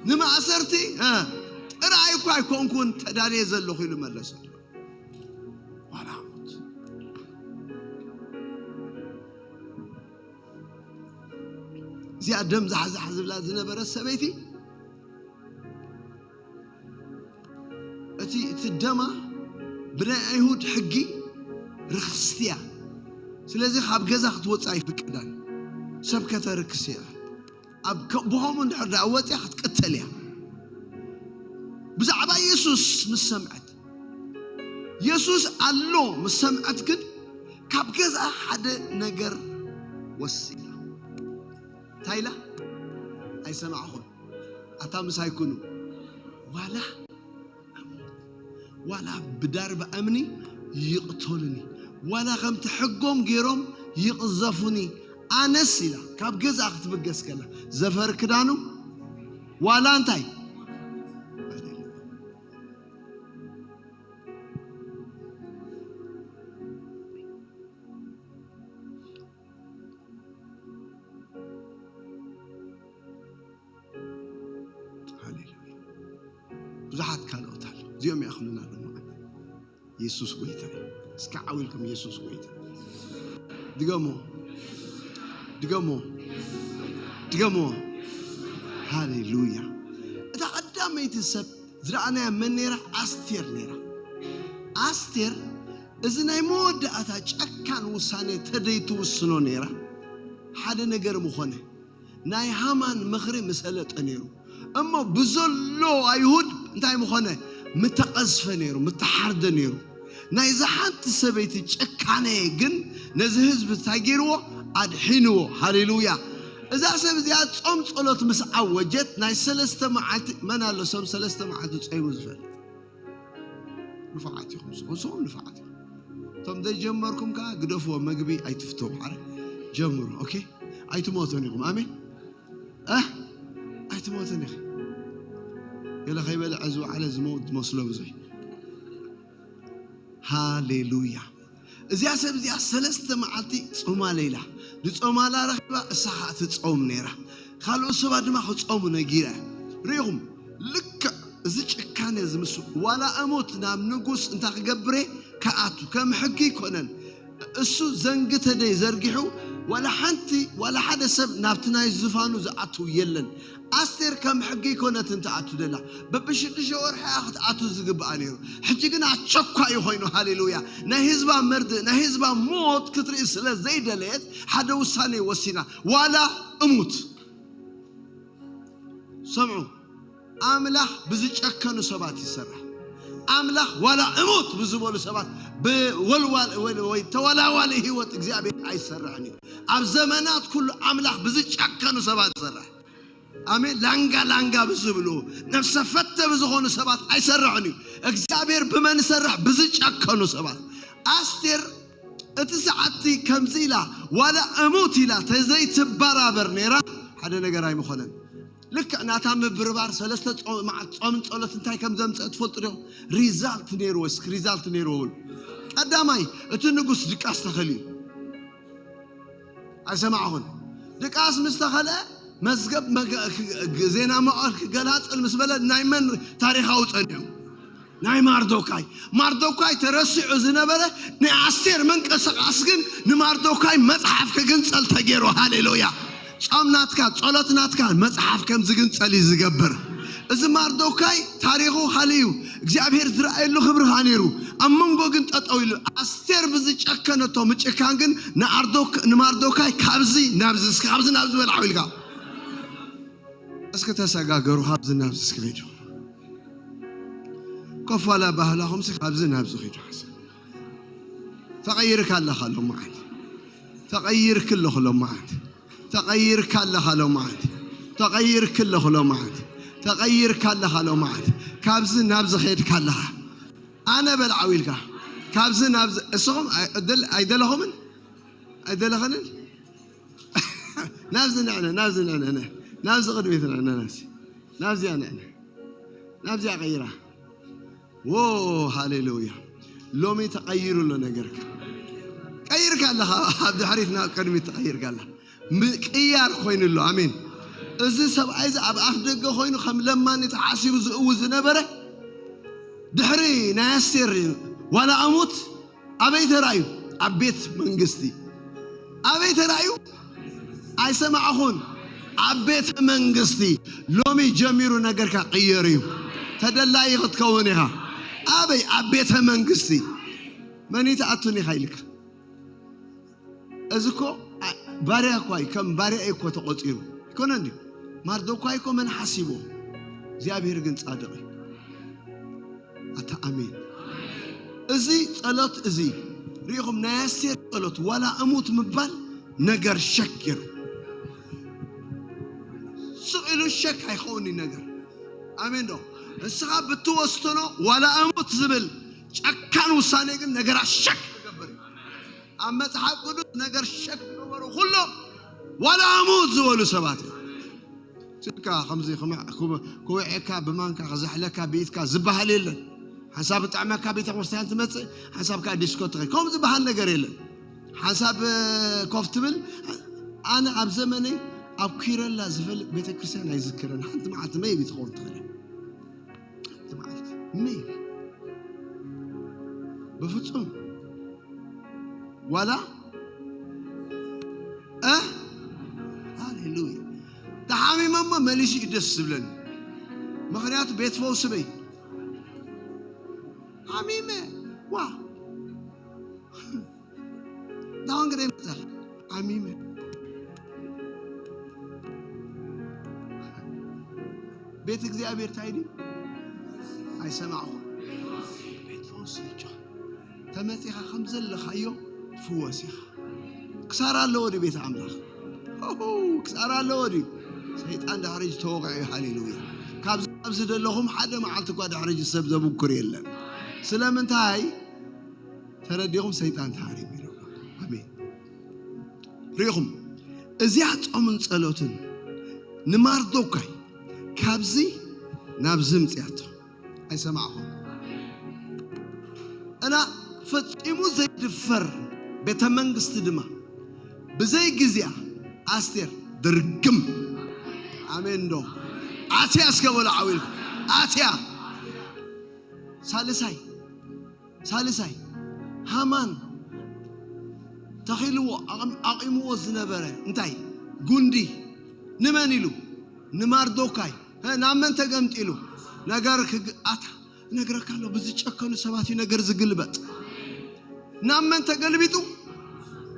ንማእሰርቲ እ፣ ጥራይ እኳ ኣይኮንኩን ተዳልየ ዘለኹ ኢሉ መለሰ። ዋላ እሙት። እዚኣ ደም ዛሕዛሕ ዝብላ ዝነበረት ሰበይቲ እቲ፣ እቲ ደማ ብናይ ኣይሁድ ሕጊ ርኽስቲ እያ። ስለዚ ካብ ገዛ ክትወጽእ ኣይፍቀዳን። ሰብ ከተርክስ እያ። ኣብ ከ-፣ ብኸምኡ እንድሕር ደኣ ወጽያ ክትቅተል እያ። ብዛዕባ የሱስ ምስ ሰምዐት፣ የሱስ ኣሎ ምስ ሰምዐት ግን ካብ ገዛ ሓደ ነገር ወሲዳ። እንታይ ኢላ? ኣይሰማዕኹን። ኣታ ምሳይ ኩኑ። ዋላ ዋላ ብዳርባ እምኒ ይቕተሉኒ፣ ዋላ ከምቲ ሕጎም ገይሮም ይቕዘፉኒ፣ ኣነስ ኢላ ካብ ገዛ ክትብገስ ከላ ዘፈር ክዳኑ ዋላ እንታይ ሃሌሉያ። ብዙሓት ካልኦት ኣለዉ። እዚኦም ይኣኽሉና ኣለዉ ማለት እዩ። የሱስ ጎይታ እዩ። እስከ ዓው ኢልኩም የሱስ ጎይታ። ድገሞ፣ ድገሞ፣ ድገሞ። ሃሌሉያ። እታ ቀዳመይቲ ሰብ ዝረኣናያ መን ነይራ? ኣስቴር ነይራ። ኣስቴር እዚ ናይ መወዳእታ ጨካን ውሳኔ ተደይትውስኖ ነይራ፣ ሓደ ነገር ምኾነ። ናይ ሃማን ምኽሪ ምሰለጠ ነይሩ። እሞ ብዘሎ ኣይሁድ እንታይ ምኾነ? ምተቐዝፈ ነይሩ፣ ምተሓርደ ነይሩ። ናይዛ ሓንቲ ሰበይቲ ጭካኔ ግን ነዚ ህዝቢ እንታይ ገይርዎ? ኣድሒንዎ። ሃሌሉያ። እዛ ሰብ እዚኣ ጾም ጸሎት ምስ ዓወጀት ናይ ሰለስተ መዓልቲ፣ መን ኣሎ ሰብ ሰለስተ መዓልቲ ጾይሙ ዝፈልጥ? ንፉዓት ኢኹም፣ ንስኹም ንፉዓት ኢኹም። እቶም ዘይጀመርኩም ከኣ ግደፍዎ፣ መግቢ ኣይትፍተው። ሓረ ጀምሩ። ኦኬ፣ ኣይትሞቱን ኢኹም። ኣሜን። ኣህ፣ ኣይትሞቱን ኢኹም። ገለ ከይበልዐ ዝወዓለ ዝመውት ዝመስሎ ብዙሕ። ሃሌሉያ። እዚኣ ሰብ እዚኣ ሰለስተ መዓልቲ ጾማ ለይላ፣ ንጾማላ ረኺባ፣ እሳ ኸኣ ትጾም ነይራ። ካልኦት ሰባት ድማ ክጾሙ ነጊራ። ርኢኹም፣ ልክዕ እዚ ጭካነ ዝምስ-፣ ዋላ እሙት ናብ ንጉስ እንታይ ክገብር እየ? ክኣቱ፣ ከም ሕጊ ኣይኮነን። እሱ ዘንጊ ተደይ ዘርጊሑ፣ ዋላ ሓንቲ፣ ዋላ ሓደ ሰብ ናብቲ ናይ ዝፋኑ ዝኣቱ የለን። ኣስቴር ከም ሕጊ ኣይኮነትን ትኣቱ ደላ። በብሽዱሽተ ወርሒ እያ ክትኣቱ ዝግብኣ ነይሩ። ሕጂ ግን ኣቸኳይ እዩ ኮይኑ። ሃሌሉያ። ናይ ህዝባ መርድእ፣ ናይ ህዝባ ሞት ክትርኢ ስለ ዘይደለየት ሓደ ውሳኔ ወሲና። ዋላ እሙት። ሰምዑ። ኣምላኽ ብዝጨከኑ ሰባት ይሰርሕ። ኣምላኽ ዋላ እሙት ብዝበሉ ሰባት፣ ብወልዋል ወይ፣ ወይ ተወላዋሊ ህይወት እግዚኣብሔር ኣይሰርሕን እዩ። ኣብ ዘመናት ኩሉ ኣምላኽ ብዝጨከኑ ሰባት ይሰርሕ። ኣሜን። ላንጋ ላንጋ ብዝብሉ፣ ነፍሰ ፈተ ብዝኾኑ ሰባት ኣይሰርሕን እዩ። እግዚኣብሔር ብመን ይሰርሕ? ብዝጨከኑ ሰባት። ኣስቴር እቲ ሰዓትቲ ከምዚ ኢላ፣ ዋላ እሙት ኢላ ተዘይትበራበር ነይራ፣ ሓደ ነገር ኣይምኾነን። ልክዕ ናታ ምብርባር ሰለስተ ጾ-፣ መዓልቲ ጾምን ጸሎት እንታይ ከም ዘምጽእ ትፈልጡ ዲኹም? ሪዛልት ነይርዎ፣ እስኪ ሪዛልት ነይርዎ በሉ። ቀዳማይ፣ እቲ ንጉስ ድቃስ ተኸልዩ። ኣይሰማዕኹን። ድቃስ ምስ ተኸለ፣ መዝገብ መገ-፣ ክ-፣ ግ-፣ ዜና መዋዕል ክገላጸል ምስ በለ፣ ናይ መን ታሪኻዊ ጸኒሑ? ናይ ማርዶካይ። ማርዶካይ ተረሲዑ ዝነበረ ናይ ኣስቴር ምንቅስቓስ ግን ንማርዶካይ መጽሓፍ ክግንጸል ተገይሩ። ሃሌሉያ። ጾም ናትካ፣ ጸሎት ናትካ መጽሓፍ ከም ዝግንጸል እዩ ዝገብር። እዚ ማርዶካይ ታሪኹ ካልእ እዩ። እግዚኣብሔር ዝረኣየሉ ክብሪ ከኣ ነይሩ። ኣብ መንጎ ግን ጠጠው ኢሉ። ኣስቴር ብዝጨከነቶ ምጭካን ግን ንኣርዶክ-፣ ንማርዶካይ ካብዚ ናብዚ፣ እስኪ ካብዚ ናብዚ በልዓው ኢልካ። እስኪ ተሰጋገሩ፣ ካብዚ ናብዚ እስኪ ኺዱ። ኮፍ ዋላ ባህላኹምሲ ካብዚ ናብዚ ኺዱ። ተቐይርካ ኣለኻ ሎማዓንቲ። ተቐይርኪ ኣለኹ ሎማዓንቲ። ተቐይርካ ኣለኻ ሎማዓንቲ። ተቐይርኪ ኣለኹ ሎማዓንቲ። ተቐይርካ ኣለኻ ሎማዓንቲ። ካብዚ ናብዚ ኸይድካ ኣለኻ። ኣነ በልዓው ኢልካ። ካብዚ ናብዚ፣ እስኹም ኣይ-፣ እደል-፣ ኣይደለኹምን? ኣይደለኸንን? ናብዚ ንዕነ፣ ናብዚ ንዕነ፣ ነ-፣ ናብዚ ቅድሚት ንዕነ፣ ናብዚ። ናብዚኣ ንዕነ። ናብዚኣ ቀይራ። ዎ፣ ሃሌሉያ። ሎሚ ተቐይሩ ኣሎ ነገርካ። ቀይርካ ኣለኻ፣ ኣብ ድሕሪት ናብ ቅድሚት ተቐይርካ ኣለኻ። ምቅያር ኮይኑ ኣሎ። ኣሜን። እዚ ሰብኣይ እዚ ኣብ ኣፍ ደገ ኮይኑ ከም ለማኒ ተሓሲቡ ዝእውጅ ዝነበረ፣ ድሕሪ ናይ ኣስቴር ዋላ እሙት ኣበይ ተራእዩ? ኣብ ቤት መንግስቲ። ኣበይ ተራእዩ? ኣይሰማዕኹን። ኣብ ቤተ መንግስቲ። ሎሚ ጀሚሩ ነገርካ ቅየር እዩ። ተደላዪ ክትከውን ኢኻ። ኣበይ? ኣብ ቤተ መንግስቲ። መን እዩ ትኣቱኒ ኢኻ ኢልካ? እዚ እኮ ኣ- ባርያ እኳ እዩ፣ ከም ባርያ እዩ እኮ ተቖጺሩ። ኣይኮነን ድዩ? ማርዶኳይ እኮ መን ሓሲቦ? እግዚኣብሔር ግን ጻድቕ እዩ። ኣታ ኣሜን። እዚ ጸሎት እዚ ርኢኹም፣ ናይ ኣስቴር ጸሎት ዋላ እሙት ምባል ነገር ሸክ ገይሩ። ስቕ ኢሉ ሸክ ኣይኸውን እዩ ነገር። ኣሜን ዶ? ንስኻ ብትወስኖ ዋላ እሙት ዝብል ጨካን ውሳኔ ግን ነገራት ሸክ ክገብር እዩ። ኣብ መጽሓፍ ቅዱስ ነገር ሸክ ዝገበሩ ኩሎም ዋላ እሙት ዝበሉ ሰባት እዮም። ስልካ ከምዚ ክምዕ- ክብ- ክውዕየካ ብማንካ ክዘሕለካ ብኢትካ ዝበሃል የለን። ሓንሳብ ጥዕመካ ቤተ ክርስቲያን ትመጽእ፣ ሓንሳብ ከዓ ዲስኮ ትኸይድ። ከምኡ ዝበሃል ነገር የለን። ሓንሳብ ኮፍ ትብል። ኣነ ኣብ ዘመነይ ኣብ ኪረላ ዝፈልጥ ቤተ ክርስቲያን ኣይዝክርን። ሓንቲ መዓልቲ መይቢ ትኸውን ትኽእል። ሓንቲ መዓልቲ መይቢ። ብፍጹም ዋላ እ ሃሌሉያ። ተሓሚመ እሞ መሊሱ እዩ ደስ ዝብለኒ። ምኽንያቱ ቤት ፈውሲ በይ ሓሚመ ዋ ዳውን ግደ ይመጻል ሓሚመ ቤት እግዚኣብሔር ታይ ድዩ? ኣይሰማዕኹም። ቤት ፈውሲ እዩ። ተመጺኻ ከም ዘለኻዮ ትፍወስ ኢኻ። ክሳራ ኣለዎ ድዩ ቤት ኣምላኽ? ሆሆ፣ ክሳራ ኣለዎ ድዩ? ሰይጣን ድሕሪ ተወቒዑ እዩ። ሃሌሉያ። ካብዚ ኣብዚ ዘለኹም ሓደ መዓልቲ እኳ ድሕሪ ሰብ ዘብኩር የለን። ስለምንታይ? ተረዲኹም? ሰይጣን ተሃሪሙ ኢሉ። ኣሜን። ርኢኹም? እዚኣ ጾምን ጸሎትን ንማርዶካይ ካብዚ ናብዚ ምጽያቶ ኣይሰማዕኹም። እና ፈጺሙ ዘይድፈር ቤተ መንግስቲ ድማ ብዘይ ግዜኣ ኣስቴር ድርግም። ኣሜን ዶ? ኣትያ እስከ በሎ ዓዊልኩ። ኣትያ። ሳልሳይ፣ ሳልሳይ፣ ሃማን ተኺልዎ ኣቕም- ኣቒምዎ ዝነበረ እንታይ? ጉንዲ። ንመን ኢሉ? ንማርዶካይ። እ፣ ናብ መን ተገምጢሉ? ነገር ክግ- ኣታ እነግረካ ኣሎ፣ ብዝጨከኑ ሰባት እዩ ነገር ዝግልበጥ። ናብ መን ተገልቢጡ?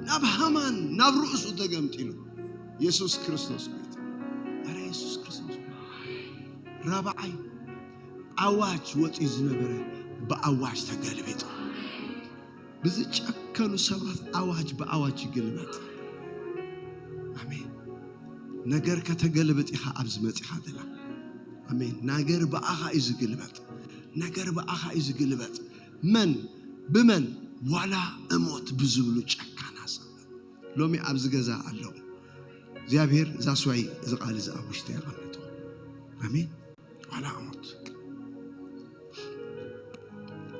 ናብ ሃማን፣ ናብ ርእሱ ተገምጢሉ። የሱስ ክርስቶስ ጎይታ። ኣረ የሱስ ክርስቶስ ራብዓይ ኣዋጅ ወፂኡ ዝነበረ ብኣዋጅ ተገልቢጡ። ብዝጨከኑ ሰባት ኣዋጅ ብኣዋጅ ይግልበጥ። ኣሜን። ነገር ከተገልብጥ ኢኻ ኣብዚ መፂኻ ዘላ። ኣሜን። ነገር ብኣኻ እዩ ዝግልበጥ። ነገር ብኣኻ እዩ ዝግልበጥ። መን ብመን ዋላ እሞት ብዝብሉ ጨካና ሰባት ሎሚ ኣብዚ ገዛ ኣለዉ። እግዚኣብሔር እዛ ስዋይ እዚ ቃል እዚ ኣብ ውሽጢ የቐምጦ። ኣሜን። ዋላ እሞት።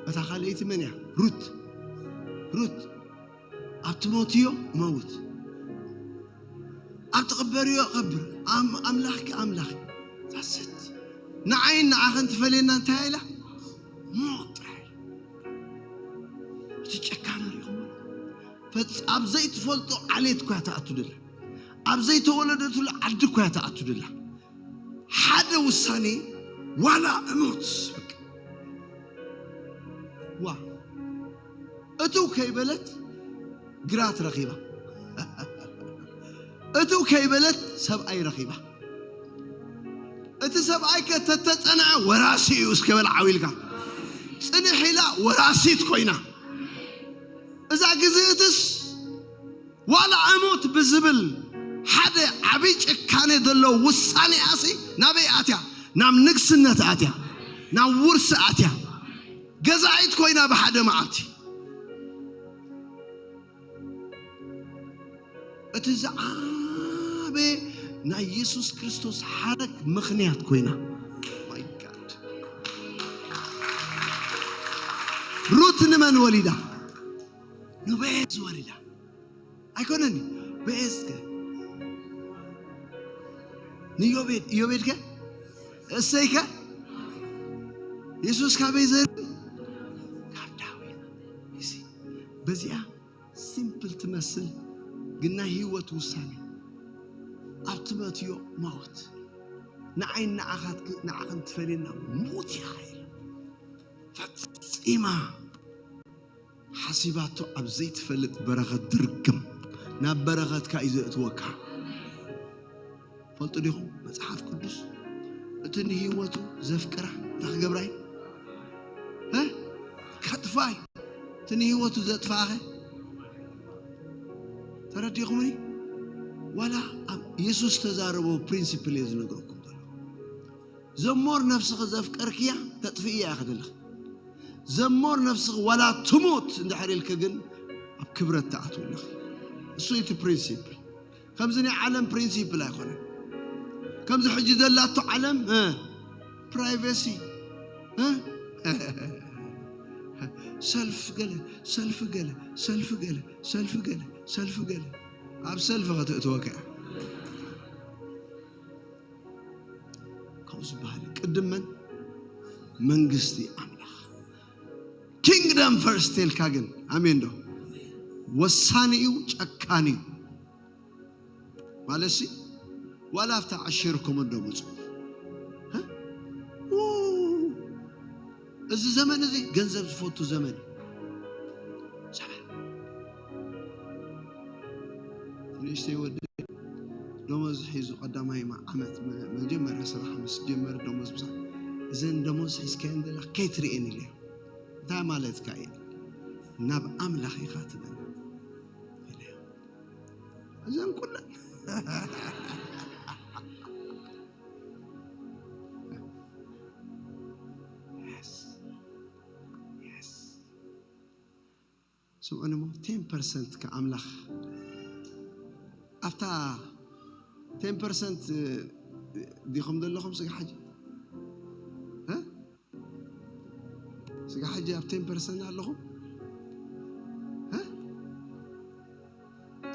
እታ ካልኣይቲ መን እያ? ሩት። ሩት ኣብ ትሞትዮ መውት፣ ኣብ ትቕበርዮ ቀብር። ኣም- ኣምላኽኪ ኣምላኽ ዛስት ንዓይን ንዓኸን ትፈልየና እንታይ ኢላ? ሞት ጥራይ። እቲ ጨካነ ሪኹም ፈጽ ኣብ ዘይትፈልጦ ዓሌት እኳ ተኣቱ ደላ፣ ኣብ ዘይተወለደትሉ ዓዲ እኳ ተኣቱ ደላ። ሓደ ውሳኔ ዋላ እሞት በቃ። ዋ እትው ከይበለት ግራት ረኺባ፣ እትው ከይበለት ሰብኣይ ረኺባ። እቲ ሰብኣይ ከ ተተጸንዐ ወራሲ እዩ እስከ በል ዓው ኢልካ ጽንሕ ኢላ ወራሲት ኮይና። እዛ ግዝእትስ ዋላ እሞት ብዝብል ሓደ ዓቢ ጭካኔ ዘለዎ ውሳኔ ኣሲ ናበይ ኣትያ? ናብ ንግስነት ኣትያ፣ ናብ ውርሲ ኣትያ፣ ገዛኢት ኮይና ብሓደ መዓልቲ። እቲ ዝዓበየ ናይ የሱስ ክርስቶስ ሓረግ ምኽንያት ኮይና። My God። ሩት ንመን ወሊዳ? ንቦኤዝ ወሊዳ። ኣይኮነን ቦዔዝ ከ ንዮቤድ፣ ኢዮቤድ ከ እሰይ ከ የሱስ ካበይ ዘርኢ? ካብ ዳዊት። እዚ በዚኣ ሲምፕል ትመስል ግን ናይ ህይወት ውሳኔ። ኣብ ትመትዮ መውት ንዓይ ንዓኻት ንዓኽን ትፈልየና ሞት ኢኻ ኢላ ፈጺማ። ሓሲባቶ ኣብ ዘይትፈልጥ በረኸት ድርግም። ናብ በረኸትካ እዩ ዘእትወካ። ፈልጡ ዲኹም? መጽሓፍ ቅዱስ፣ እቲ ንህይወቱ ዘፍቅራ እንታይ ክገብራ እዩ? እ? ከጥፋ እዩ። እቲ ንህይወቱ ዘጥፋእኸ? ተረዲኹምኒ? ዋላ ኣብ የሱስ ተዛረቦ ፕሪንሲፕል እየ ዝነግረኩም ዘሎ። ዘሞር ነፍስኺ ዘፍቀርክያ ተጥፍእያ እያ ክደለኺ። ዘሞር ነፍስኺ ዋላ ትሙት እንድሕር ኢልኪ ግን ኣብ ክብረት ትኣትዊ ኣለኺ። እሱ እቲ ፕሪንሲፕል። ከምዚ ናይ ዓለም ፕሪንሲፕል ኣይኮነን። ከምዚ ሕጂ ዘላቶ ዓለም፣ እ፣ ፕራይቬሲ፣ እ፣ ሰልፍ ገለ፣ ሰልፍ ገለ፣ ሰልፍ ገለ፣ ሰልፍ ገለ፣ ሰልፍ ገለ። ኣብ ሰልፍ ከተእትወካ እያ። ካብኡ ዝበሃል ቅድም መን? መንግስቲ ኣምላኽ። ኪንግደም ፈርስት ኢልካ ግን፣ ኣሜን ዶ? ወሳኒ እዩ፣ ጨካኒ እዩ። ማለት ሲ፣ ዋላ ኣብታ ዓሽርኩም እንዶ ምጹ። እ? ው! እዚ ዘመን እዚ ገንዘብ ዝፈቱ ዘመን። ዘመን። ንእሽተይ ወዲ ደሞዝ ሒዙ ቀዳማይ ማ-፣ ዓመት መ-፣ መጀመርያ ስራሕ ምስ ጀመረ ደሞዝ ምሳ፣ "እዘን ደሞዝ ሒዝካየን ዘለኻ ከይትርእየን" ኢለዮ። "እንታይ ማለትካ እዩ?" "ናብ ኣምላኽ ኢኻ ትበል" ኢለዮ። እዘን ኩለን Yes. Yes. ስምዑኒ እሞ፣ ቴን ፐርሰንት ከኣምላኽ ኣብታ ቴን ፐርሰንት ዲኹም ዘለኹም? ስጋ ሓጂ፣ እ? ስጋ ሓጂ ኣብ ቴን ፐርሰንት ኣለኹም? እ?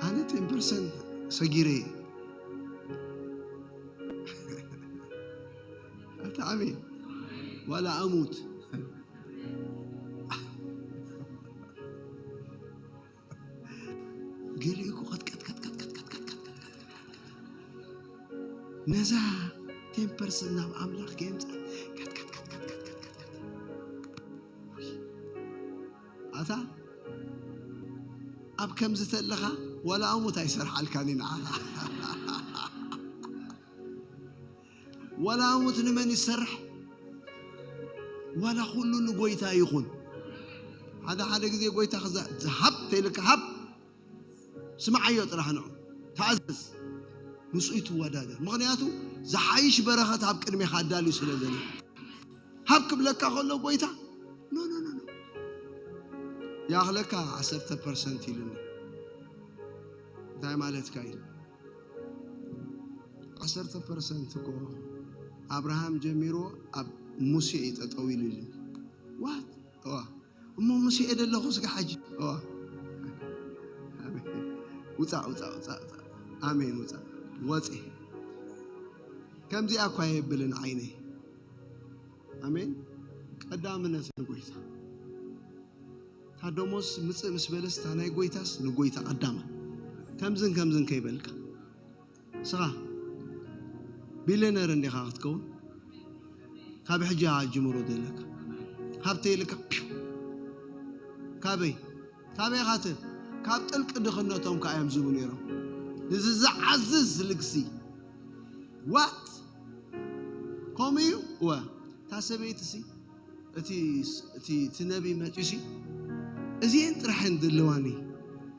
ኣነ ቴን ፐርሰንት ሰጊረ እየ። ኣታ ኣሜን። ዋላ ኣሙት። ገሊኡ እኮ ቀጥቀጥ፣ ቀጥቀጥ፣ ቀጥቀጥ፣ ቀጥቀጥ፣ ቀጥቀጥ፣ ቀጥቀጥ። ነዛ ቴን ፐርሰንት ናብ ኣምላኽ ከየምጽኣ ቀጥቀጥ፣ ቀጥቀጥ፣ ቀጥቀጥ፣ ቀጥቀጥ፣ ቀጥቀጥ። ኣታ ኣብ ከምዚ ተለኻ ዋላ ኣሙት ኣይሰርሓልካን እዩ ንዓኻ። ዋላ እሙት ንመን ይሰርሕ? ዋላ ኩሉ ንጎይታ ይኹን። ሓደ ሓደ ግዜ ጎይታ ክዛ-፣ ዝሃብ ተይልካ ሃብ፣ ስምዓዮ ጥራሕ ንዑ። ተኣዘዝ። ምስኡ ትወዳደር። ምኽንያቱ ዝሓይሽ በረኸት ኣብ ቅድሜኻ ኣዳልዩ ስለ ዘሎ። ሃብ ክብለካ ከሎ ጎይታ፣ ኖ፣ ኖ፣ ኖ፣ ኖ። ይኣኽለካ ዓሰርተ ፐርሰንት ኢሉኒ። እንታይ ማለትካ እዩ? ዓሰርተ ፐርሰንት እኮ ኣብርሃም ጀሚርዎ ኣብ ሙሴ እዩ ጠጠው ኢሉ ኢሉ። ዋት? እዋ። እሞ ሙሴ እየ ደለኹ ስጋ ሓጂ። እዋ። ኣሜን። ውፃእ፣ ውፃእ፣ ውፃእ፣ ውፃእ። ኣሜን፣ ውፃእ። ወፂ። ከምዚኣ እኳ የብልን ዓይነይ። ኣሜን። ቀዳምነት ንጎይታ። እታ ደሞዝ ምጽእ ምስ በለስ፣ እታ ናይ ጎይታስ ንጎይታ ቀዳማ። ከምዝን ከምዝን ከይበልካ። ንስኻ ቢልዮነር እንዲኻ ክትከውን፣ ካብ ሕጂ ኣጅምሮ ዘለካ። ሃብተይ ኢልካ፣ ፒው። ካበይ? ካበይ ኢኻ ት-? ካብ ጥልቂ ድኽነቶም ከኣ እዮም ዝህቡ ነይሮም። ንዚ ዝዓዝዝ ልግሲ። ዋት? ከምኡ እዩ? እወ። እታ ሰበይቲ ሲ፣ እቲ፣ እቲ፣ እቲ ነቢ መጺኡ ሲ፣ "እዚኤን ጥራሕ እየን ዘለዋኒ።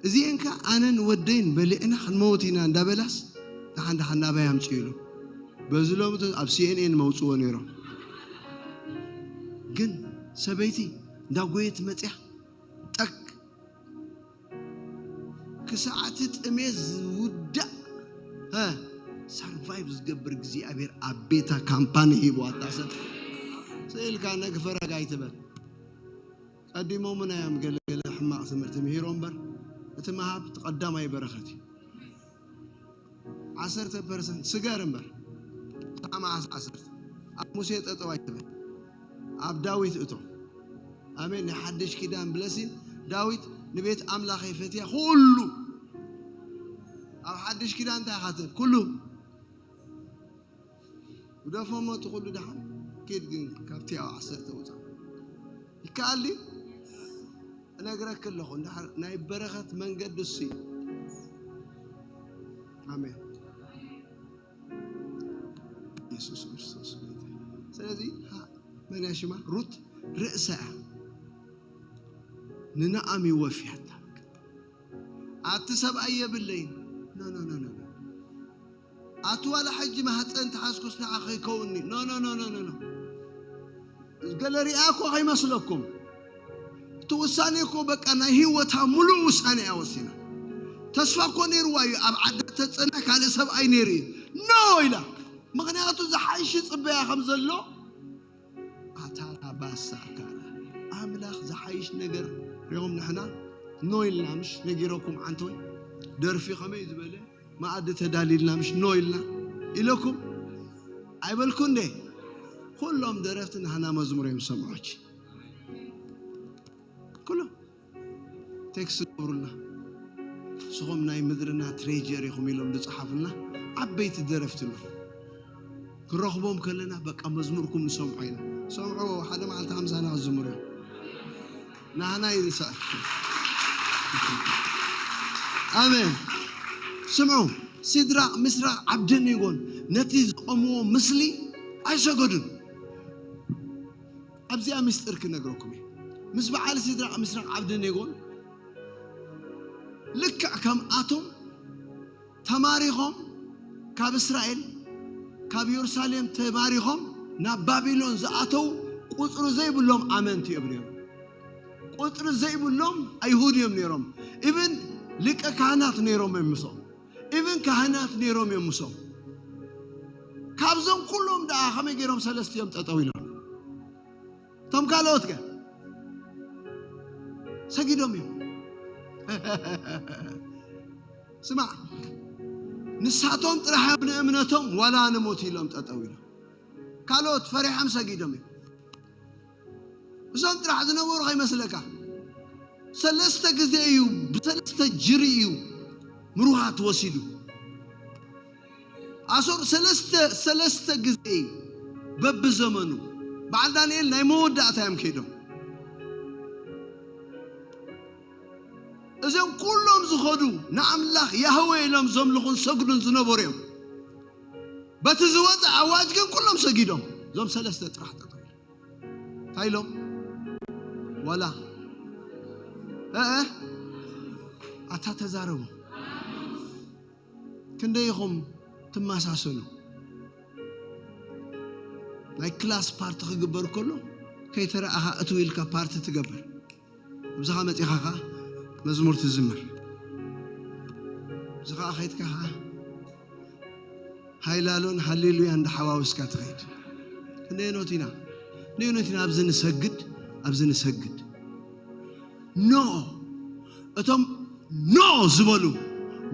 እዚኤን ከኣ ኣነን ወደይን በሊዕና ክንመውት ኢና" እንዳበላስ፣ ደሓን ደሓን ናባይ ኣምጽኡ ኢሉ። በዚ ሎሚ ተ-፣ ኣብ ሲ ኤን ኤን መውጽዎ ነይሮም። ግን ሰበይቲ እንዳጎየት መጽያ፣ ጠቅ ክሳዕ እቲ ጥሜት ዝውዳእ፣ እ፣ ሰርቫይቭ ዝገብር እግዚኣብሔር ኣብ ቤታ ካምፓኒ ሂብዋ። እታ ሰብ ስኢልካ ነግፈረግ ኣይትበል። ቀዲሞምና እዮም ገለ ገለ ሕማቕ ትምህርቲ ምሂሮ እምበር፣ እቲ ምሃብ እቲ ቀዳማይ በረኸት እዩ። ዓሰርተ ፐርሰንት ስገር እምበር። ክሳዕ መዓስ ዓሰርተ? ኣብ ሙሴ ጠጠው ኣይትበል። ኣብ ዳዊት እቶ። ኣሜን። ናይ ሓድሽ ኪዳን ብለሲን ዳዊት ንቤት ኣምላኸይ ፈትያ ኩሉ። ኣብ ሓድሽ ኪዳን እንታይ ኢኻ ትብል? ኩሉ። ግደፎሞ እቲ ኩሉ ደሓን። ኪድ ግን ካብቲ ኣብ ዓሰርተ ውፃእ። ይከኣል ድዩ? እነግረክ ኣለኹ፣ እንድሕር ናይ በረኸት መንገዲ እሱ እዩ። ኣሜን። የሱስ ክርስቶስ ጎይታ። ስለዚ፣ ሃ-፣ መን እያ ሽማ? ሩት ርእሳ እያ። ንነኣሚ ወፍያታ። ኣቲ ሰብኣይ የብለይን። ኖ፣ ኖ፣ ኖ፣ ኖ፣ ኖ። ኣቲ ዋላ ሕጂ ማህፀን ተሓዝኩስ ንዓ ከይከውኒ። ኖ፣ ኖ፣ ኖ፣ ኖ፣ ኖ፣ ኖ። ገለ ሪኣ እኮ ከይመስለኩም። እቲ ውሳኔ እኮ በቃ ናይ ህይወታ ሙሉእ ውሳኔ እያ ወሲና። ተስፋ እኮ ነይርዋ እዩ። ኣብ ዓዳ ተፀንሕ ካልእ ሰብኣይ ነይሩ እዩ። ኖ ኢላ። ምኽንያቱ ዝሓይሽ ይፅበያ ከም ዘሎ ኣታ ባሳ ካራ ኣምላኽ ዝሓይሽ ነገር ሪኦም ንሕና ኖ ኢልና ምሽ ነጊረኩም ዓንተወይ ደርፊ ከመይ ዝበለ መኣዲ ተዳሊልና ምሽ ኖ ኢልና ኢለኩም ኣይበልኩ እንዴ? ኩሎም ደረፍቲ ናህና መዝሙር እዮም ሰምዖች ኩሎም ቴክስት ዝገብሩልና ንስኹም ናይ ምድርና ትሬጀር ኢኹም ኢሎም ዝፀሓፉልና ዓበይቲ ደረፍቲ ኣለዉ። ክረኽቦም ከለና በቃ መዝሙርኩም ንሰምዖ ኢና። ሰምዖ ሓደ መዓልቲ ሓምሳና ክዝምሩ እዮም። ናህና ይንሳእ። ኣሜን። ስምዑ፣ ሲድራቅ፣ ሚስራቅ፣ ዓብደኔጎን ነቲ ዝቆምዎ ምስሊ ኣይሰገዱን። ኣብዚኣ ምስጢር ክነግረኩም እየ። ምስ በዓል ሲድራቅ፣ ሚስራቅ፣ ዓብደኔጎን ልክዕ ከምኣቶም ተማሪኾም ካብ እስራኤል ካብ ኢየሩሳሌም ተማሪኾም ናብ ባቢሎን ዝኣተው ቁፅሪ ዘይብሎም ኣመንቲ እዮም ነይሮም። ቁፅሪ ዘይብሎም ኣይሁድ እዮም ነይሮም። ኢብን ሊቀ ካህናት ነይሮም እዮም ምስኦም። ኢብን ካህናት ነይሮም እዮም ምስኦም። ካብዞም ኩሎም ደኣ ከመይ ገይሮም ሰለስቲኦም ጠጠው ኢሎም? እቶም ካልኦት ከ ሰጊዶም እዮም። ስማዕ፣ ንሳቶም ጥራሕ እዮም ንእምነቶም ዋላ ንሞት ኢሎም ጠጠው ኢሎም። ካልኦት ፈሪሖም ሰጊዶም እዮም። እዞም ጥራሕ ዝነበሩ ከይመስለካ፣ ሰለስተ ግዜ እዩ፣ ብሰለስተ ጅሪ እዩ ምሩኻት ወሲዱ። ኣሶር ሰለስተ፣ ሰለስተ ግዜ እዩ በብዘመኑ። በዓል ዳንኤል ናይ መወዳእታ እዮም ከይዶም። እዞም ኩሎም ዝኸዱ ንኣምላኽ ያህዌ ኢሎም ዘምልኹን ሰግዱን ዝነበሩ እዮም። በቲ ዝወፀ ኣዋጅ ግን ኩሎም ሰጊዶም። እዞም ሰለስተ ጥራሕ ጠጠው ኢሎም። እንታይ ኢሎም? ዋላ፣ እ፣ እ፣ ኣታ ተዛረቡ። ክንደይ ኢኹም ትመሳሰሉ? ናይ ክላስ ፓርቲ ክግበር ከሎ ከይተረኣኻ እትው ኢልካ ፓርቲ ትገብር። እብዚ ኸዓ መፂኻ ኸዓ መዝሙር ትዝምር። እብዚ ኸዓ ኸይድካ ኸዓ ሃይላሎን ሃሌሉያ እንዳሓዋወስካ ትኸይድ። ክንደየኖት ኢና፣ ክንደየኖት ኢና ኣብዚ ንሰግድ፣ ኣብዚ ንሰግድ። ኖ፣ እቶም ኖ ዝበሉ፣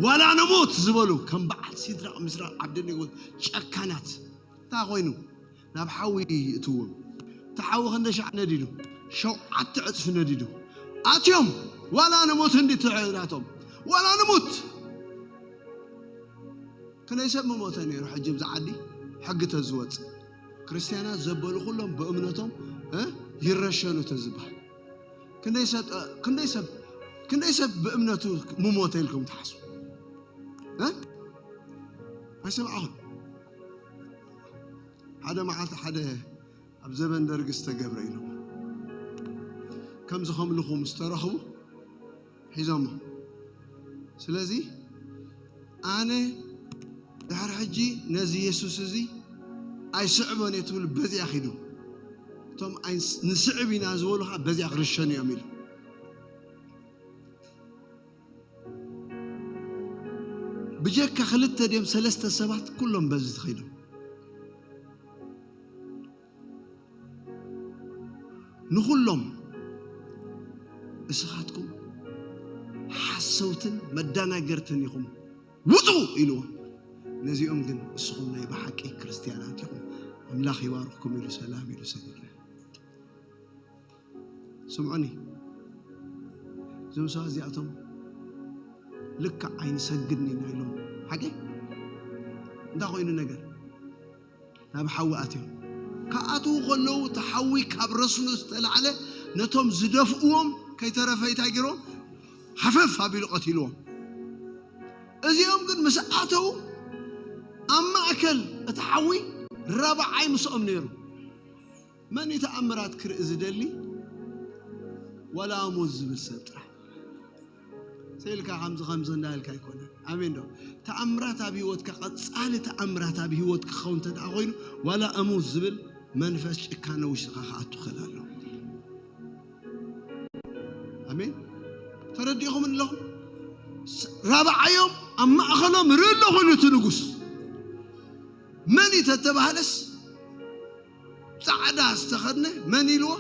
ዋላ ንሙት ዝበሉ፣ ከም በዓል ሲድራቅ፣ ሚስራቅ፣ ዓብደኔጎ ጨካናት። እንታይ ኮይኑ? ናብ ሓዊ ይእትዎም። እቲ ሓዊ ክንደይ ሻዕ ነዲዱ? ሸውዓተ ዕፅፊ ነዲዱ። ኣትዮም፣ ዋላ ንሙት እንዲ ትዕላቶም፣ ዋላ ንሙት። ክንደይ ሰብ ምሞተ ነይሩ ሕጂ ብዚ ዓዲ ሕጊ ተዝወፅእ። ክርስትያናት ዘበሉ ኩሎም ብእምነቶም፣ እ፣ ይረሸኑ ተዝበሃል። ክንደይ ሰብ፣ ክንደይ ሰብ፣ ክንደይ ሰብ ብእምነቱ ምሞተ ኢልኩም ትሓስቡ? እ? ኣይሰማዕኹም። ሓደ መዓልቲ ሓደ ኣብ ዘበን ደርጊ ዝተገብረ ኢሎም። ከምዚ ከምልኹ ምስ ተረኽቡ ሒዞሞ። ስለዚ ኣነ ድሕሪ ሕጂ ነዚ የሱስ እዚ ኣይስዕቦን እየ ትብሉ በዚኣ ኺዱ። እቶም ኣይንስ-፣ ንስዕብ ኢና ዝበሉ ኸዓ በዚኣ ክርሸኑ እዮም ኢሉ። ብጀካ ክልተ ድዮም ሰለስተ ሰባት ኩሎም በዚ ተኸይዶም። ንኹሎም እስኻትኩም ሓሰውትን መዳናገርትን ኢኹም፣ ውጹ ኢልዎም። ነዚኦም ግን እስኹም ናይ ብሓቂ ክርስትያናት ኢኹም፣ ኣምላኽ ይባርኽኩም ኢሉ ሰላም ኢሉ ሰዲዱ። ስምዑኒ፣ እዞም ሰባት እዚኣቶም ልክዕ ኣይንሰግድን ኢና ኢሎም። ሓቂ እንታይ ኮይኑ ነገር ናብ ሓዊ ኣትዮም። ክኣትዉ ከለዉ እቲ ሓዊ ካብ ረስኑ ዝተላዕለ ነቶም ዝደፍእዎም ከይተረፈ እንታይ ገይርዎም? ሓፈፍ ኣቢሉ ቀቲልዎም። እዚኦም ግን ምስ ኣተዉ ኣብ ማእከል እቲ ሓዊ ራብዓይ ምስኦም ነይሩ። መን እዩ ተኣምራት ክርኢ ዝደሊ? ዋላ እሙን ዝብል ሰብ ጥራሕ። ሰኢልካ ከምዚ ከምዚ እንዳልካ ኣይኮነን። ኣሜን ዶ? ተኣምራት ኣብ ህይወትካ፣ ቀጻሊ ተኣምራት ኣብ ህይወት ክኸውን እንተ ደኣ ኮይኑ፣ ዋላ እሙን ዝብል መንፈስ ጭካነ ውሽጥኻ ክኣቱ ክእል ኣሎ። ኣሜን። ተረዲእኹም ኣለኹም? ስ-፣ ራብዓዮም ኣብ ማእኸሎም ርኢ ኣለኹ ኢሉ እቲ ንጉስ። መን እዩ ተተባህለስ፣ ጻዕዳ ዝተኸድነ መን ኢልዎ?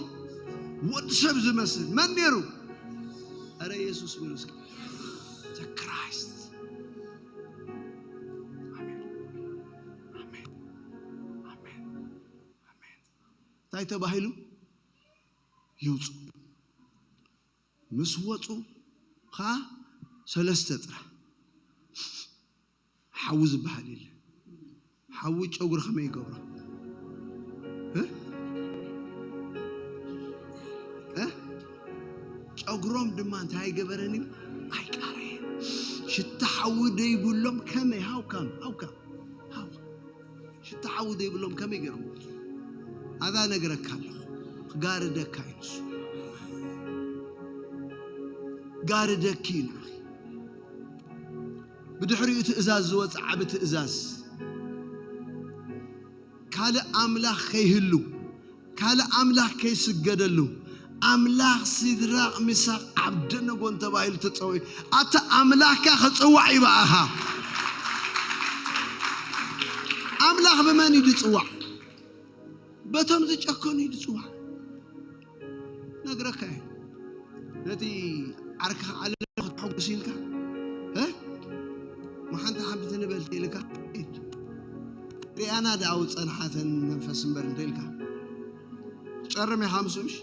ወዲ ሰብ ዝመስል መን ነይሩ? ኣረ የሱስ በሉ እስኪ። The Christ። ኣሜን። ኣሜን። ኣሜን። ኣሜን። እንታይ ተባሂሉ? ይውጹ። ምስ ወጹ ኸዓ ሰለስተ ጥራሕ። ሓዊ ዝበሃል የለ። ሓዊ ጨጉሪ ከመይ ይገብሮ? እ? እ? ጨጉሮም ድማ እንታይ ኣይገበረን እዩ? ኣይቃረየን። ሽታ ሓዊ ደይብሎም ከመይ? ሃውካም፣ ሃውካም፣ ሃው። ሽታ ሓዊ ዘይብሎም ከመይ ገይሮም? ኣዛ ነግረካ ኣለኹ። ክጋርደካ እዩ ንሱ። ጋርደኪ እዩ ንዓኺ። ብድሕሪኡ ትእዛዝ ዝወጽእ ዓቢ ትእዛዝ። ካልእ ኣምላኽ ከይህሉ፣ ካልእ ኣምላኽ ከይስገደሉ፣ ኣምላኽ ሲድራቕ፣ ሚሳቕ፣ ዓብደነጎን ተባሂሉ ተጸውዒ። ኣታ ኣምላኽካ ክጽዋዕ እዩ ብኣኻ። ኣምላኽ ብመን እዩ ዝጽዋዕ? በቶም ዝጨከኑ እዩ ዝጽዋዕ። ነግረካ እየ። ነቲ ዓርክኻ ዓለሎ ክትሕጉስ ኢልካ፣ እ? መሓንቲ ሓንቲ ንበል ኢልካ፣ ሪኣና ደኣ ጸንሓተን መንፈስ እምበር እንተ ኢልካ፣ ጸርም ኢኻ ምስኡ፣ ምሽ?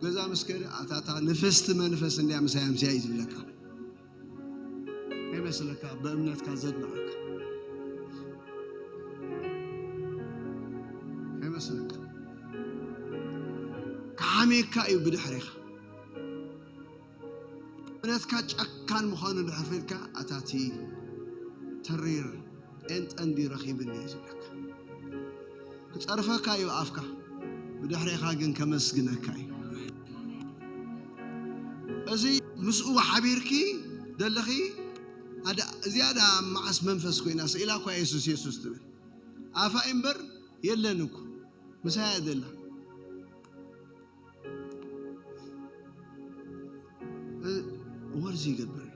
ገዛ ምስ ከደ፣ ኣታ እታ ንፍስቲ መንፈስ እንድያ ምሳይ ኣምስያ እዩ ዝብለካ። ከይመስለካ፣ ብእምነትካ ዘድንቐካ ከይመስለካ። ክሓምየካ እዩ ብድሕሬኻ። እምነትካ ጨካን ምዃኑ ድሕር ፈልካ፣ ኣታ እቲ ተሪር ጴንጠ እንድዩ ረኺብኒ እዩ ዝብለካ። ክጸርፈካ እዩ ኣፍካ፣ ብድሕሬኻ ግን ከመስግነካ እዩ። እዚ ምስኡ ሓቢርኪ ደለኺ፣ ኣደ-፣ እዚኣ ደኣ መዓስ መንፈስ ኮይና፣ ስኢላ እኳ የሱስ፣ የሱስ ትብል። ኣፋ እምበር የለን እኮ፣ ምሳያ ደላ። እ፣ ወርዚ ይገብር።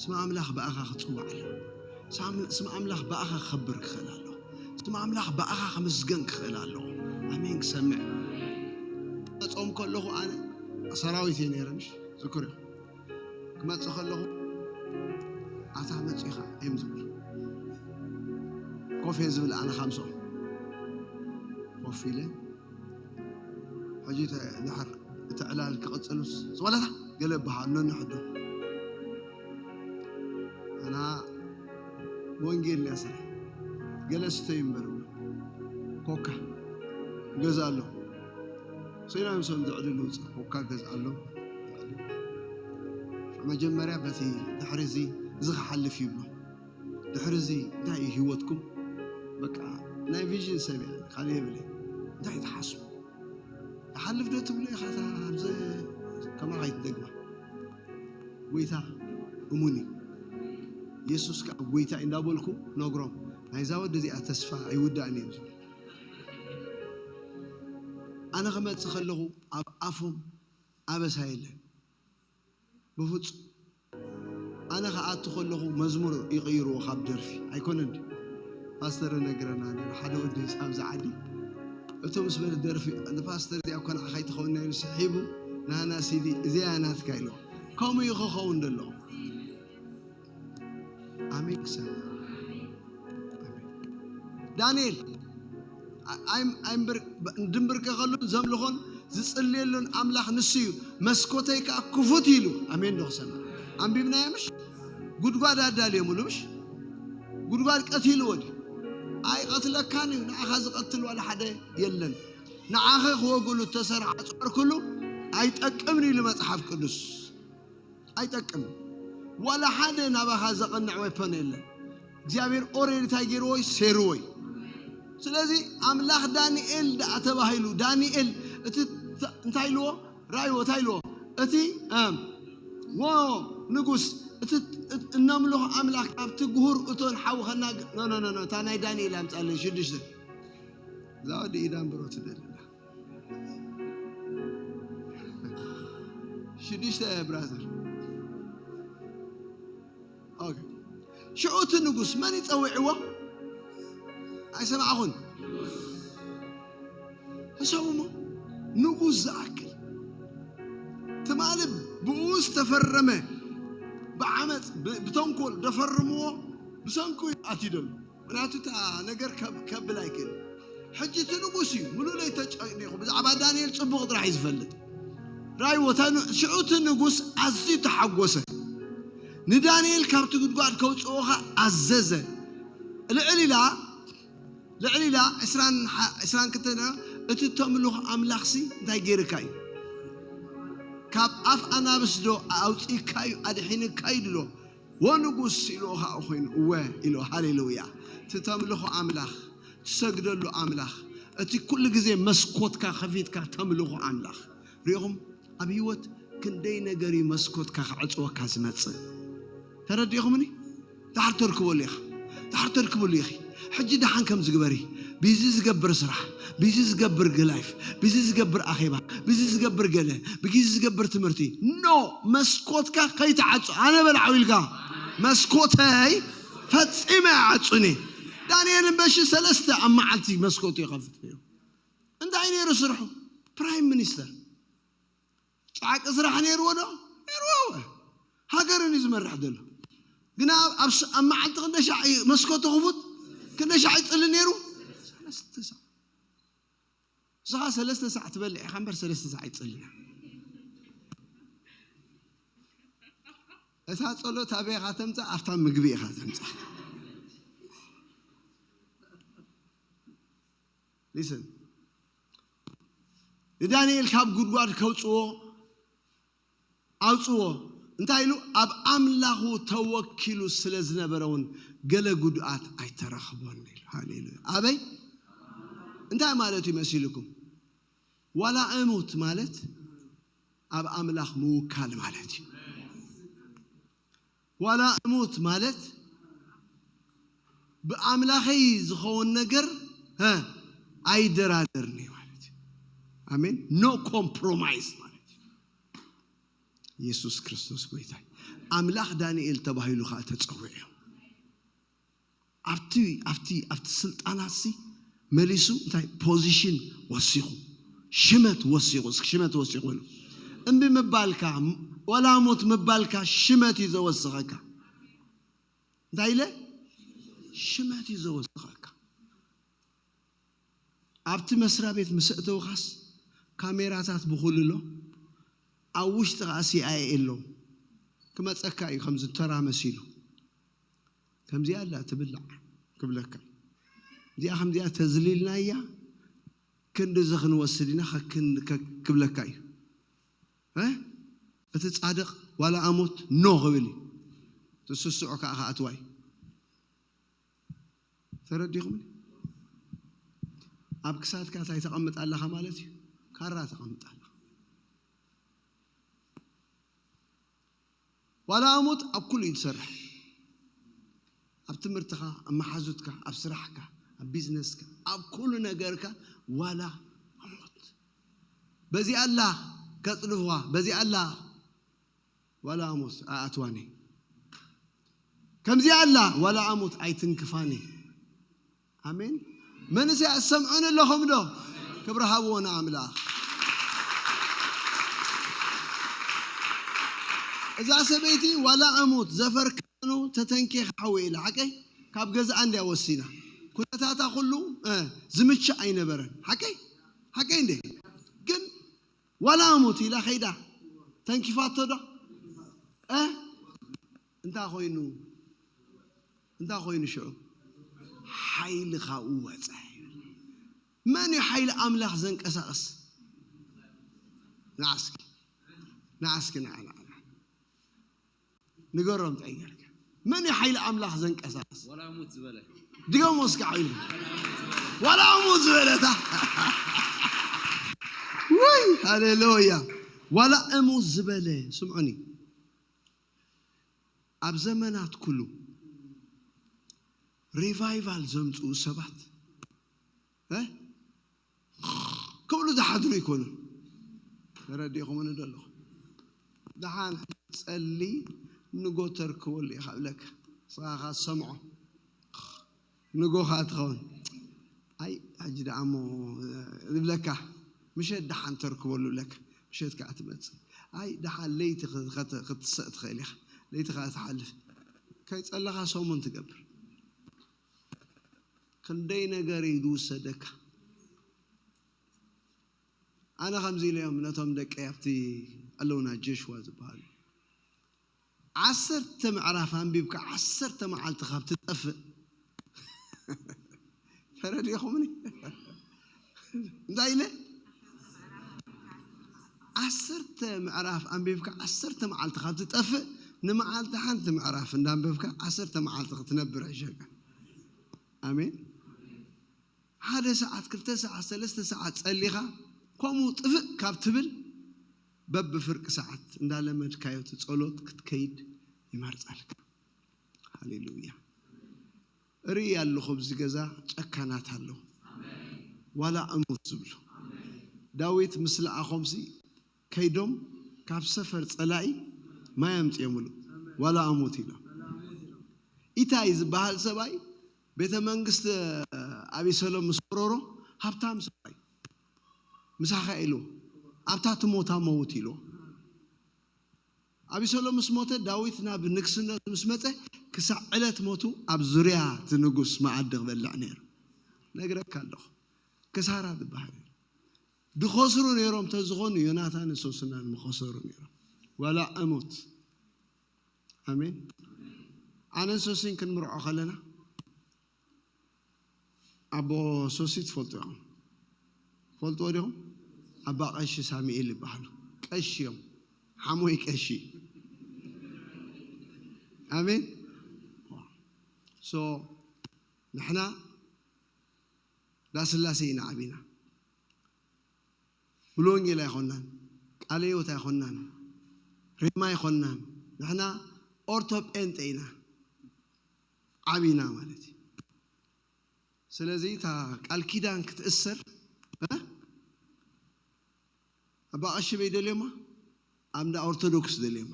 ስም ኣምላኽ ብኣኻ ክጽዋዕ ኣለዎ። ስም ኣም-፣ ስም ኣምላኽ ብኣኻ ክኸብር ክኽእል ኣለዎ። ስም ኣምላኽ ብኣኻ ክምስገን ክኽእል ኣለዎ። ኣሜን ክሰምዕ። ጾም ከለኹ ኣነ ሰራዊት እየ ነይረ፣ ምሽ? ዝክር እዩ። ክመጽእ ከለኹ፣ "ኣታ መጺኻ" እዮም ዝብሉ። ኮፍ እየ ዝብል ኣነ ካብ ምስኦም። ኮፍ ኢለ፣ ሕጂ ተ-፣ ድሓር እቲ ዕላል ክቕጽሉስ፣ ዝቖለታ ገለ እበሃል፣ ኖኖ ሕዶ። ኣና ብወንጌል እያ ስራሕ። ገለ ስተዩ እምበር፣ ኮካ ገዝኣሎም። ሰይና ምሶም ዘዕልሉ ውፅእ ኮካ ገዝኣሎም። መጀመርያ በቲ ድሕሪ እዚ፣ እዚ ክሓልፍ ይብሎ። ድሕሪ እዚ እንታይ እዩ ህይወትኩም? በቃ ናይ ቪዥን ሰብ እያ፣ ካልእ የብለይ። እንታይ ትሓስቡ? ይሓልፍ ዶ ትብሉ ኢኻ? እታ ኣብዚ ከማኻ ኣይትደግማ። ጎይታ እሙን እዩ። የሱስ ከኣ ጎይታ እዩ እንዳበልኩ ነግሮም። ናይዛ ወዲ እዚኣ ተስፋ ኣይውዳእን እዩ ዝብል። ኣነ ክመጽእ ከለኹ ኣብ ኣፎም ኣበሳ የለን። ብፍጹም። ኣነ ክኣቱ ከለኹ መዝሙር ይቕይርዎ ካብ ደርፊ። ኣይኮነን ድዩ? ፓስተር ነግረና ነይሩ፣ ሓደ ወዲ ኣብዚ ዓዲ። እቶም ምስ በለ ደርፊ፣ ንፓስተር እዚኣ እኮ ንዓኻ ኣይትኸውን ኢሉ ስሒቡ፣ ናና ሲዲ፣ እዚኣ እያ ናትካ ኢልዎ። ከምኡ እዩ ክኸውን ዘለዎ። ኣሜን ክሰምዕ። ኣሜን። ዳንኤል፣ ኣይ-፣ ኣይም-፣ ኣይምብር-፣ ድንብርከኸሉን ዘምልኾን ዝጽልየሉን ኣምላኽ ንሱ እዩ። መስኮተይ ከኣ ክፉት ኢሉ። ኣሜን ዶ ክሰምዕ? ኣንቢብናዮ ምሽ? ጉድጓድ ኣዳልዮምሉ ምሽ? ጉድጓድ ቀቲልዎ ድዩ? ኣይቐትለካን እዩ። ንዓኻ ዝቐትል ዋላ ሓደ የለን። ንዓኺ ክወግእሉ እተሰርሐ ኣጽዋር ኩሉ ኣይጠቅምን ኢሉ መጽሓፍ ቅዱስ። ኣይጠቅምን። ዋላ ሓደ ናባኻ ዘቐንዕ ዌፐን የለን። እግዚኣብሔር ኦሬዲ እንታይ ገይርዎ እዩ? ሴርዎ እዩ። ስለዚ ኣምላኽ ዳንኤል ደኣ ተባሂሉ፣ ዳንኤል እቲ ተ-፣ እንታይ ኢልዎ? ራእይዎ እንታይ ኢልዎ? እቲ፣ እም፣ ዎ ንጉስ፣ እቲ እ-፣ እነምልኾ ኣምላኽ ካብቲ ግሁር እቶን ሓዊ ኸናግ-፣ ኖ፣ ኖ፣ ኖ፣ ኖ፣ እታ ናይ ዳንኤል ኣምጻለይ ሽዱሽተ። እዛ ወዲ ኢዳን ብሮ ትደልና። ሽዱሽተ እያ ብራዘር። ኦኬ። ሽዑ እቲ ንጉስ መን ይጸውዕዎ? ኣይሰማዕኹን። ሕሰቡ እሞ ንጉስ ዝኣክል ትማሊ ብኡ ዝተፈረመ ብዓመፅ ብ-፣ ብተንኮል ደፈርምዎ ብሰንኩ እዩ ኣትዩ ዘሎ። ምክንያቱ እታ ነገር ከብ-፣ ከብል ኣይክእል። ሕጂ እቲ ንጉስ እዩ ምሉእ ለይ ተጨኒኹ ብዛዕባ ዳንኤል ጽቡቕ ጥራሕ እዩ ዝፈልጥ። ራእይዎ እታ ን-፣ ሽዑ እቲ ንጉስ ኣዝዩ ተሓጎሰ። ንዳንኤል ካብቲ ጉድጓድ ከውፅኦኻ ኣዘዘ። ልዕል ኢላ፣ ልዕል ኢላ ዕስራን ሓ-፣ ዕስራን ክልተን እቲ ተምልኽ ኣምላኽሲ እንታይ ገይርካ እዩ? ካብ ኣፍ ኣናብስ ዶ ኣውፂእካ እዩ፣ ኣድሒንካ እዩ ድሎ? ወንጉስ ኢልዎ ኸዓ ኮይኑ፣ እወ ኢልዎ። ሃሌሉያ። እቲ ተምልኾ ኣምላኽ፣ ትሰግደሉ ኣምላኽ፣ እቲ ኩሉ ግዜ መስኮትካ ከፊትካ ተምልኾ ኣምላኽ። ሪኢኹም? ኣብ ህይወት ክንደይ ነገር እዩ መስኮትካ ክዕጽወካ ዝመጽእ። ተረዲእኹምኒ? ድሓር ተርክበሉ ኢኻ። ድሓር ተርክበሉ ኢኺ። ሕጂ ደሓን ከም ዝግበሪ፣ ቢዚ ዝገብር ስራሕ፣ ቢዚ ዝገብር ላይፍ፣ ቢዚ ዝገብር ኣኼባ፣ ቢዚ ዝገብር ገለ፣ ቢዚ ዝገብር ትምህርቲ። ኖ፣ መስኮትካ ከይትዓጹ። ኣነ በል ዓው ኢልካ፣ መስኮተይ ፈጺመ ኣይዓጹን እየ። ዳንኤል እምበሺ ሰለስተ ኣብ መዓልቲ መስኮቱ ይኸፍት ነይሩ። እንታይ ነይሩ ስርሑ? ፕራይም ሚኒስተር። ጻዕቂ ስራሕ ነይርዎ ዶ? ነይርዎ። እወ። ሃገርን እዩ ዝመርሕ ዘሎ። ግና ኣብ፣ ኣብ ስ-፣ ኣብ መዓልቲ ክንደ ሻዕ እዩ መስኮት ክፉት? ክንደ ሻዕ ይጽሊ ነይሩ? ሰለስተ ሳዕ። ንስኻ ሰለስተ ሳዕ ትበልዕ ኢኻ እምበር ሰለስተ ሳዕ ይጽልና። እታ ጸሎት ኣበይ ኢኻ ተምጻእ? ኣብታ ምግቢ ኢኻ ተምጻእ። ሊስን፣ ንዳንኤል ካብ ጉድጓድ ከውጽዎ ኣውጽዎ። እንታይ ኢሉ? ኣብ ኣምላኹ ተወኪሉ ስለ ዝነበረ እውን ገለ ጉድኣት ኣይተረኽቦን ኢሉ። ሃሌሉያ። ኣበይ? እንታይ ማለት እዩ መሲልኩም? ዋላ እሙት ማለት ኣብ ኣምላኽ ምውካል ማለት እዩ። ዋላ እሙት ማለት ብኣምላኸይ ዝኸውን ነገር፣ ሀ፣ ኣይደራደርን እዩ ማለት እዩ። ኣሜን። ኖ ኮምፕሮማይዝ ማለት እዩ። ኢየሱስ ክርስቶስ ጎይታ እዩ። ኣምላኽ ዳንኤል ተባሂሉ ኸዓ ተጸዊዑ እዩ። ኣብቲ፣ ኣብቲ፣ ኣብቲ ስልጣናትሲ መሊሱ እንታይ ፖዚሽን ወሲኹ፣ ሽመት ወሲኹ፣ እስኪ ሽመት ወሲኹ ኢሉ። እምቢ ምባልካ፣ ዋላ ሞት ምባልካ ሽመት እዩ ዘወስኸካ። እንታይ ኢለ? ሽመት እዩ ዘወስኸካ። ኣብቲ መስሪያ ቤት ምስ ኣእተውኻስ ካሜራታት ብኹሉ ኣሎ። ኣብ ውሽጢ ኸዓ ሲ ኣይ ኤ ኣሎ። ክመጸካ እዩ ከምዚ ተራ መሲሉ። ከምዚኣ ኣላ ትብላዕ ክብለካ እዩ። እዚኣ ከምዚኣ ተዝሊልናያ ክንድዚ ክንወስድ ኢና ከክን-፣ ከ-፣ ክብለካ እዩ። እ? እቲ ጻድቕ ዋላ ኣሞት ኖ ክብል እዩ። እቲ ስሱዕ ከዓ ክኣትዋ እዩ። ተረዲኹም? ኣብ ክሳድካ እንታይ ተቐምጥ ኣለኻ ማለት እዩ? ካራ ተቐምጥ ኣለኻ። ዋላ ኣሞት ኣብ ኩሉ እዩ ዝሰርሕ። ኣብ ትምህርትኻ፣ ኣብ መሓዙትካ፣ ኣብ ስራሕካ፣ ኣብ ቢዝነስካ፣ ኣብ ኩሉ ነገርካ ዋላ ኣሞት። በዚኣ ኣላ ከጽድፍዋ፣ በዚኣ ኣላ ዋላ ኣሞት ኣኣትዋኒ። ከምዚኣ ኣላ ዋላ ኣሞት ኣይትንክፋኒ። ኣሜን። መንእሰያት ሰምዑኒ ኣለኹም ዶ? ክብሪ ሃብዎ ንኣምላኽ። እዛ ሰበይቲ ዋላ ኣሞት ዘፈር ካህኑ ተተንኬ ክሓዊ ኢላ፣ ሓቀይ? ካብ ገዛኣ እንድያ ወሲና። ኩነታታ ኩሉ፣ እ፣ ዝምችእ ኣይነበረን። ሓቀይ? ሓቀይ እንዴ? ግን ዋላ ኣሞት ኢላ ከይዳ ተንኪፋቶ ዶ? እ? እንታይ ኮይኑ? እንታይ ኮይኑ ሽዑ? ሓይሊ ካብኡ ወጸ። መን እዩ ሓይሊ ኣምላኽ ዘንቀሳቕስ? ንዓ እስኪ። ንዓ እስኪ ንዓ ንዓ ንዓ። ንገሮም እንታይ ጌርካ? መን እዩ ሓይሊ ኣምላኽ ዘንቀሳቕስ? ድገሞ እስኪ ሓይሉ። ዋላ እሙት ዝበለታ። ውይ፣ ሃሌሉያ። ዋላ እሙት ዝበለ፣ ስምዑኒ። ኣብ ዘመናት ኩሉ ሪቫይቫል ዘምጽኡ ሰባት፣ እ? ክብሉ ዝሓድሩ ኣይኮኑን። ተረዲእኹምኒ ዶ ኣለኹ? ደሓን ጸሊ ንጎ ተርክበሉ ኢኻ እብለካ። ንስኻ ኸኣ ሰምዖ። ንጎ ኸኣ ትኸውን። ኣይ፣ ሕጂ ደኣ እሞ ዝብለካ፣ ምሸት ደሓን ተርክበሉ እብለካ። ምሸት ከኣ ትመጽእ። ኣይ፣ ደሓን ለይቲ ኸ-፣ ኸተ-፣ ክትስእ ትኽእል ኢኻ። ለይቲ ኸኣ ትሓልፍ። ከይጸለኻ ሰሙን ትገብር። ክንደይ ነገር እዩ ዝውሰደካ። ኣነ ከምዚ ኢለ እዮም ነቶም ደቀይ ኣብቲ ኣለውና ጆሽዋ ዝበሃሉ። ዓሰርተ ምዕራፍ ኣንቢብካ ዓሰርተ መዓልቲ ካብ ትጠፍእ። ተረዲእኹምኒ? እንታይ ኢለ? ዓሰርተ ምዕራፍ ኣንቢብካ ዓሰርተ መዓልቲ ካብ ትጠፍእ፣ ንመዓልቲ ሓንቲ ምዕራፍ እንዳንበብካ ዓሰርተ መዓልቲ ክትነብር ይሕሸካ። ኣሜን። ሓደ ሰዓት፣ ክልተ ሰዓት፣ ሰለስተ ሰዓት ጸሊኻ፣ ከምኡ ጥፍእ ካብ ትብል፣ በብፍርቂ ሰዓት እንዳለመድካዮ እቲ ጸሎት ክትከይድ ይመርጸልካ። ሃሌሉያ። እርኢ ኣለኹ፣ ኣብዚ ገዛ ጨካናት ኣለዉ። ዋላ እሙት ዝብሉ። ዳዊት ምስ ለኣኾምሲ፣ ከይዶም ካብ ሰፈር ጸላኢ ማይ ኣምጽኦምሉ። ዋላ እሙት ኢሎም። ኢታይ ዝበሃል ሰብኣይ ቤተ መንግስቲ ኣቢሰሎም ምስ ወረሮ ሃብታም ሰብኣይ ምሳኻ ኢሉ ኣብታ ትሞታ መውት ኢሉ። ኣቢሰሎም ምስ ሞተ ዳዊት ናብ ንግስነቱ ምስ መጸ ክሳዕ ዕለት ሞቱ ኣብ ዙርያ እቲ ንጉስ መኣዲ ክበልዕ ነይሩ። ነግረካ ኣለኹ። ክሳራ ዝበሃል እዩ። ድኸስሩ ነይሮም ተዝኾኑ ዮናታንን ሶስናን ምኸሰሩ ነይሮም። ዋላ እሙት። ኣሜን። ኣነን ሶሲን ክንምርዖ ከለና ኣቦ ሶሲ ትፈልጡ ኢኹም። ፈልጥዎ ዲኹም? ኣባ ቀሺ ሳሙኤል ይበሃሉ። ቀሺ እዮም። ሓሞይ ቀሺ። ኣሜን። ሶ ንሕና ዳስላሴ ኢና ዓቢና። ሙሉ ወንጌል ኣይኮናን፣ ቃለ ህይወት ኣይኮናን፣ ሬማ ኣይኮናን። ንሕና ኦርቶ ጴንጤ ኢና ዓቢና ማለት እዩ። ስለዚ እታ ቃል ኪዳን ክትእሰር፣ እ? ኣባ ቀሺ በይ ደልዮማ? ኣብ እንዳ ኦርቶዶክስ ደልዮማ።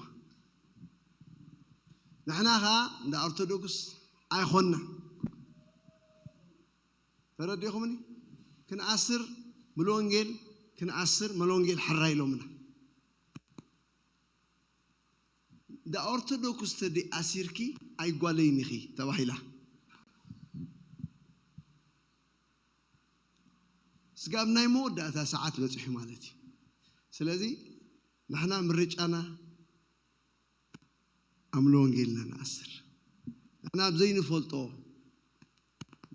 ንሕና ኸኣ እንዳ ኦርቶዶክስ ኣይኮና። ተረዲእኹምኒ? ክንኣስር፣ ሙሉ ወንጌል ክንኣስር፣ ሙሉ ወንጌል ሕራይ ኢሎምና። እንዳ ኦርቶዶክስ ተዲ ኣሲርኪ ኣይጓለይን ኢኺ ተባሂላ። ስጋብ ናይ መወዳእታ ሰዓት በጺሑ ማለት እዩ። ስለዚ ንሕና ምርጫና ኣብ ሙሉ ወንጌልና ንኣስር። ንሕና ኣብ ዘይንፈልጦ፣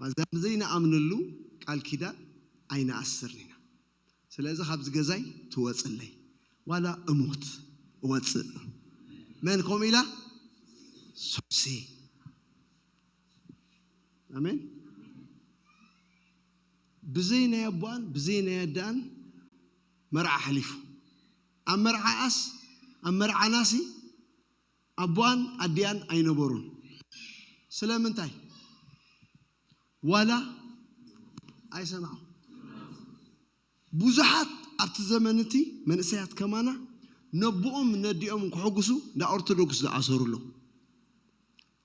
ኣብ ዘይንኣምነሉ ቃል ኪዳን ኣይንኣስርን ኢና። ስለዚ ካብዚ ገዛይ ትወፅለይ፣ ዋላ እሞት እወፅእ። መን ከምኡ ኢላ? ሶሲ። ኣሜን። ብዘይ ናይ ኣቦኣን ብዘይ ናይ ኣደኣን መርዓ ሓሊፉ። ኣብ መርዓኣስ፣ ኣብ መርዓናሲ ኣቦኣን ኣዲኣን ኣይነበሩን። ስለምንታይ? ዋላ ኣይሰማዕኹም። ብዙሓት ኣብቲ ዘመን እቲ መንእሰያት ከማና ነቦኦም ነዲኦም ክሕጉሱ እንዳ ኦርቶዶክስ ዝኣሰሩ ኣለዉ።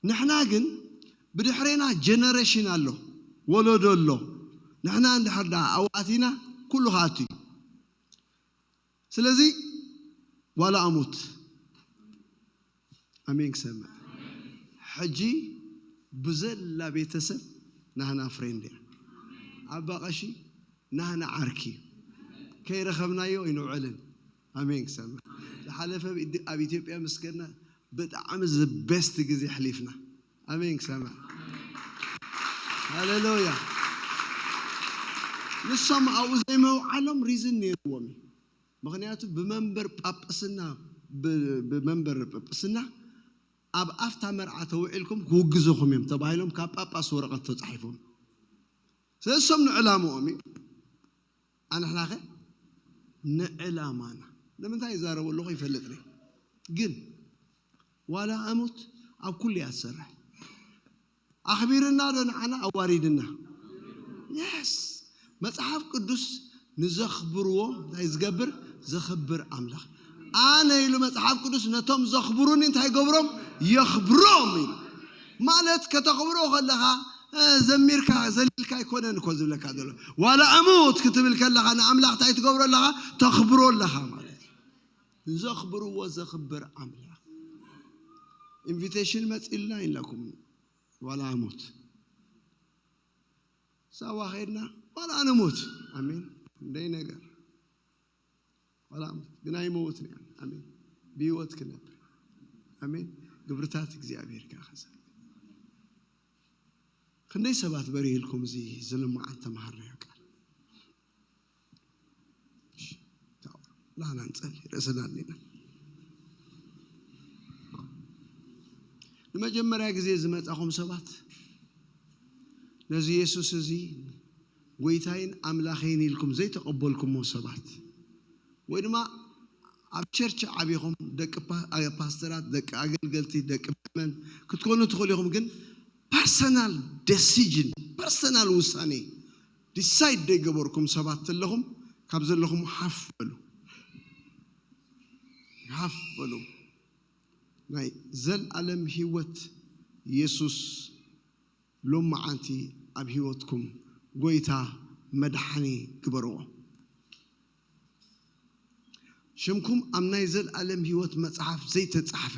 ንሕና ግን ብድሕሬና ጀነሬሽን ኣሎ፣ ወለዶ ኣሎ። ንሕና እንድሕር ደኣ ኣብኡ ኣቲና ኩሉ ክኣቱ እዩ። ስለዚ ዋላ ኣሙት ኣሜን ክሰምዕ። ሕጂ ብዘላ ቤተሰብ ናህና ፍሬንድ እያ። ኣባ ቀሺ ናህና ዓርኪ እዩ። ከይረኸብናዮ ኣይንውዕልን። ኣሜን ክሰምዕ። ዝሓለፈ ኣብ ኢድ-፣ ኣብ ኢትዮጵያ ምስ ከድና ብጣዕሚ ዝበስት ግዜ ኣሕሊፍና። ኣሜን ክሰምዕ። ሃሌሉያ። ንሶም ኣብኡ ዘይምውዓሎም ሪዝን ነይርዎም እዩ። ምኽንያቱ ብመንበር ጳጳስና ብ-፣ ብመንበር ጵጵስና ኣብ ኣፍታ መርዓ ተውዒልኩም ክውግዘኹም እዮም ተባሂሎም ካብ ጳጳስ ወረቐት ተጻሒፎም። ስለዚህ እሶም ንዕላምኦም እዩ። ኣንሕናኸ ንዕላማና ንምንታይ ይዛረቡ ኣለኹ ይፈልጥ ነይ። ግን ዋላ ኣሙት ኣብ ኩሉ እያ ትሰርሕ። ኣኽቢርና ዶ ንዓና ኣዋሪድና? የስ። መጽሓፍ ቅዱስ ንዘኽብርዎ እንታይ ዝገብር? ዘኽብር ኣምላኽ። ኣነ ኢሉ መጽሓፍ ቅዱስ ነቶም ዘኽብሩኒ እንታይ ገብሮም? የኽብሮም ኢሉ። ማለት ከተኽብሮ ከለኻ፣ እ፣ ዘሚርካ ዘሊልካ ኣይኮነን እኮ ዝብለካ ዘሎ። ዋላ ኣሙት ክትብል ከለኻ ንኣምላኽ እንታይ ትገብሮ ኣለኻ? ተኽብሮ ኣለኻ ማለት እዩ። ንዘኽብርዎ ዘኽብር ኣምላኽ። ኢንቪቴሽን መጺልና ኢልናኩም። ዋላ ኣሙት። ሳዋ ኸይድና ዋላ ኣነ ሞት። ኣሜን። እንደይ ነገር። ዋላ ኣሙት። ግን ኣይመውትን እያ። ኣሜን። ብህይወት ክነብር። ኣሜን። ግብርታት እግዚኣብሔር ከኣ ከዘ-፣ ክንደይ ሰባት በሪህልኩም እዚ ዝልምዓት ተምሃርናዮ ቃል። እሺ፣ ላና ንጸሊ፣ ርእስና ኣሊና። ንመጀመርያ ግዜ ዝመጻኹም ሰባት፣ ነዚ የሱስ እዚ ጐይታይን ኣምላኸይን ኢልኩም ዘይተቐበልኩሞ ሰባት፣ ወይ ድማ ኣብ ቸርች ዓቢኹም ደቂ ፓ-፣ ኣ-፣ ፓስተራት፣ ደቂ ኣገልገልቲ፣ ደቂ ምእመን ክትኮኑ ትኽእሉ ኢኹም። ግን ፐርሰናል ደሲዥን፣ ፐርሰናል ውሳኔ ዲሳይድ ደይገበርኩም ሰባት ተለኹም፣ ካብ ዘለኹም ሓፍ በሉ። ሓፍ በሉ። ናይ ዘልኣለም ህይወት የሱስ ሎመዓንቲ ኣብ ህይወትኩም ጐይታ መድሓኒ ግበርዎ። ሽምኩም ኣብ ናይ ዘልኣለም ህይወት መጽሓፍ ዘይተጻሕፈ፣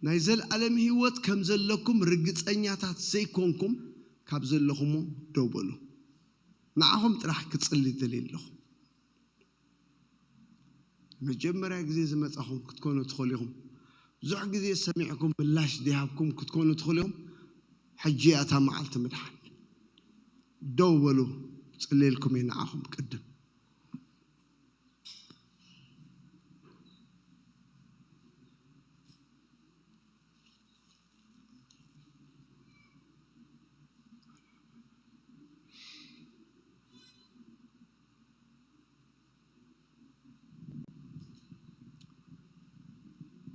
ናይ ዘልኣለም ህይወት ከም ዘለኩም ርግጸኛታት ዘይኮንኩም፣ ካብ ዘለኹሞ ደው በሉ። ንዓኹም ጥራሕ ክጽሊ ደልየ ኣለኹ። መጀመርያ ግዜ ዝመጻኹም ክትኮኑ ትኽእሉ ኢኹም። ብዙሕ ግዜ ሰሚዕኩም ምላሽ ዘይሃብኩም ክትኮኑ ትኽእሉ ኢኹም። ሕጂ እያ እታ መዓልቲ ምድሓን። ደው በሉ፣ ጽልየልኩም እየ ንዓኹም ቅድም።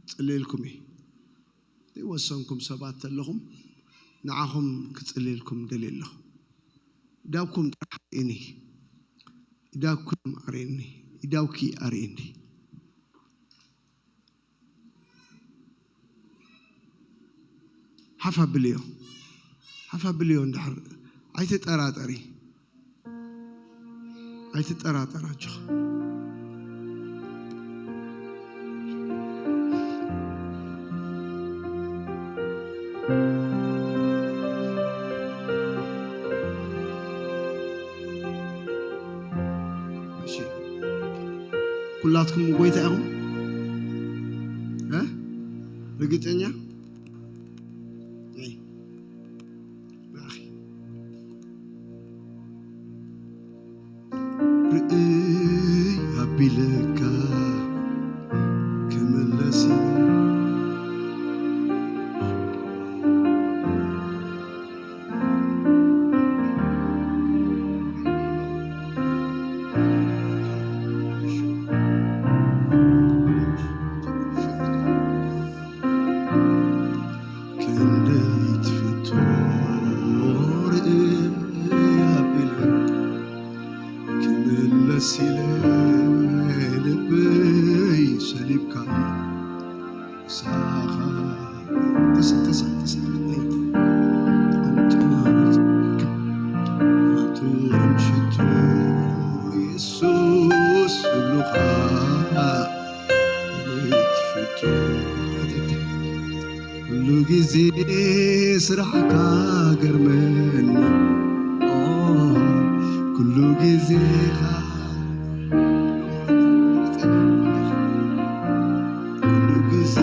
ጽልየልኩም እየ። ዘይወሰንኩም ሰባት ተለኹም፣ ንዓኹም ክጽልየልኩም ደልየ ኣለኹ። ኢዳውኩም ጥራሕ ኣርእዩኒ። ኢዳውኩም ኣርእዩኒ። ኢዳውኪ ኣርእዩኒ። ሓፍ ኣብልዮ። ሓፍ ኣብልዮ እንድሕር ኣይትጠራጠሪ። ኣይትጠራጠር ኣጆኻ። እሺ። ኩላትኩም ጎይታ ኢኹም? እ? ርግጸኛ? ነይ። ንኣኺ። ርእይ ኣቢለካ ክምለስ እዩ። ክንደይ ትፈቶ ርእይ ኣቢለ ክምለስ ኢለ ልበይ ሰሊብካ ምሳኻ ተሰ-፣ ተሰ-፣ ተሰ-፣ ኣንተ ኣቲ ኣምሽቱ የሱስ እብሉኻ ትፍቱ ኩሉ ግዜ ስራሕካ ገርመኒ ኦ ኩሉ ግዜኻ ኩሉ ግዜ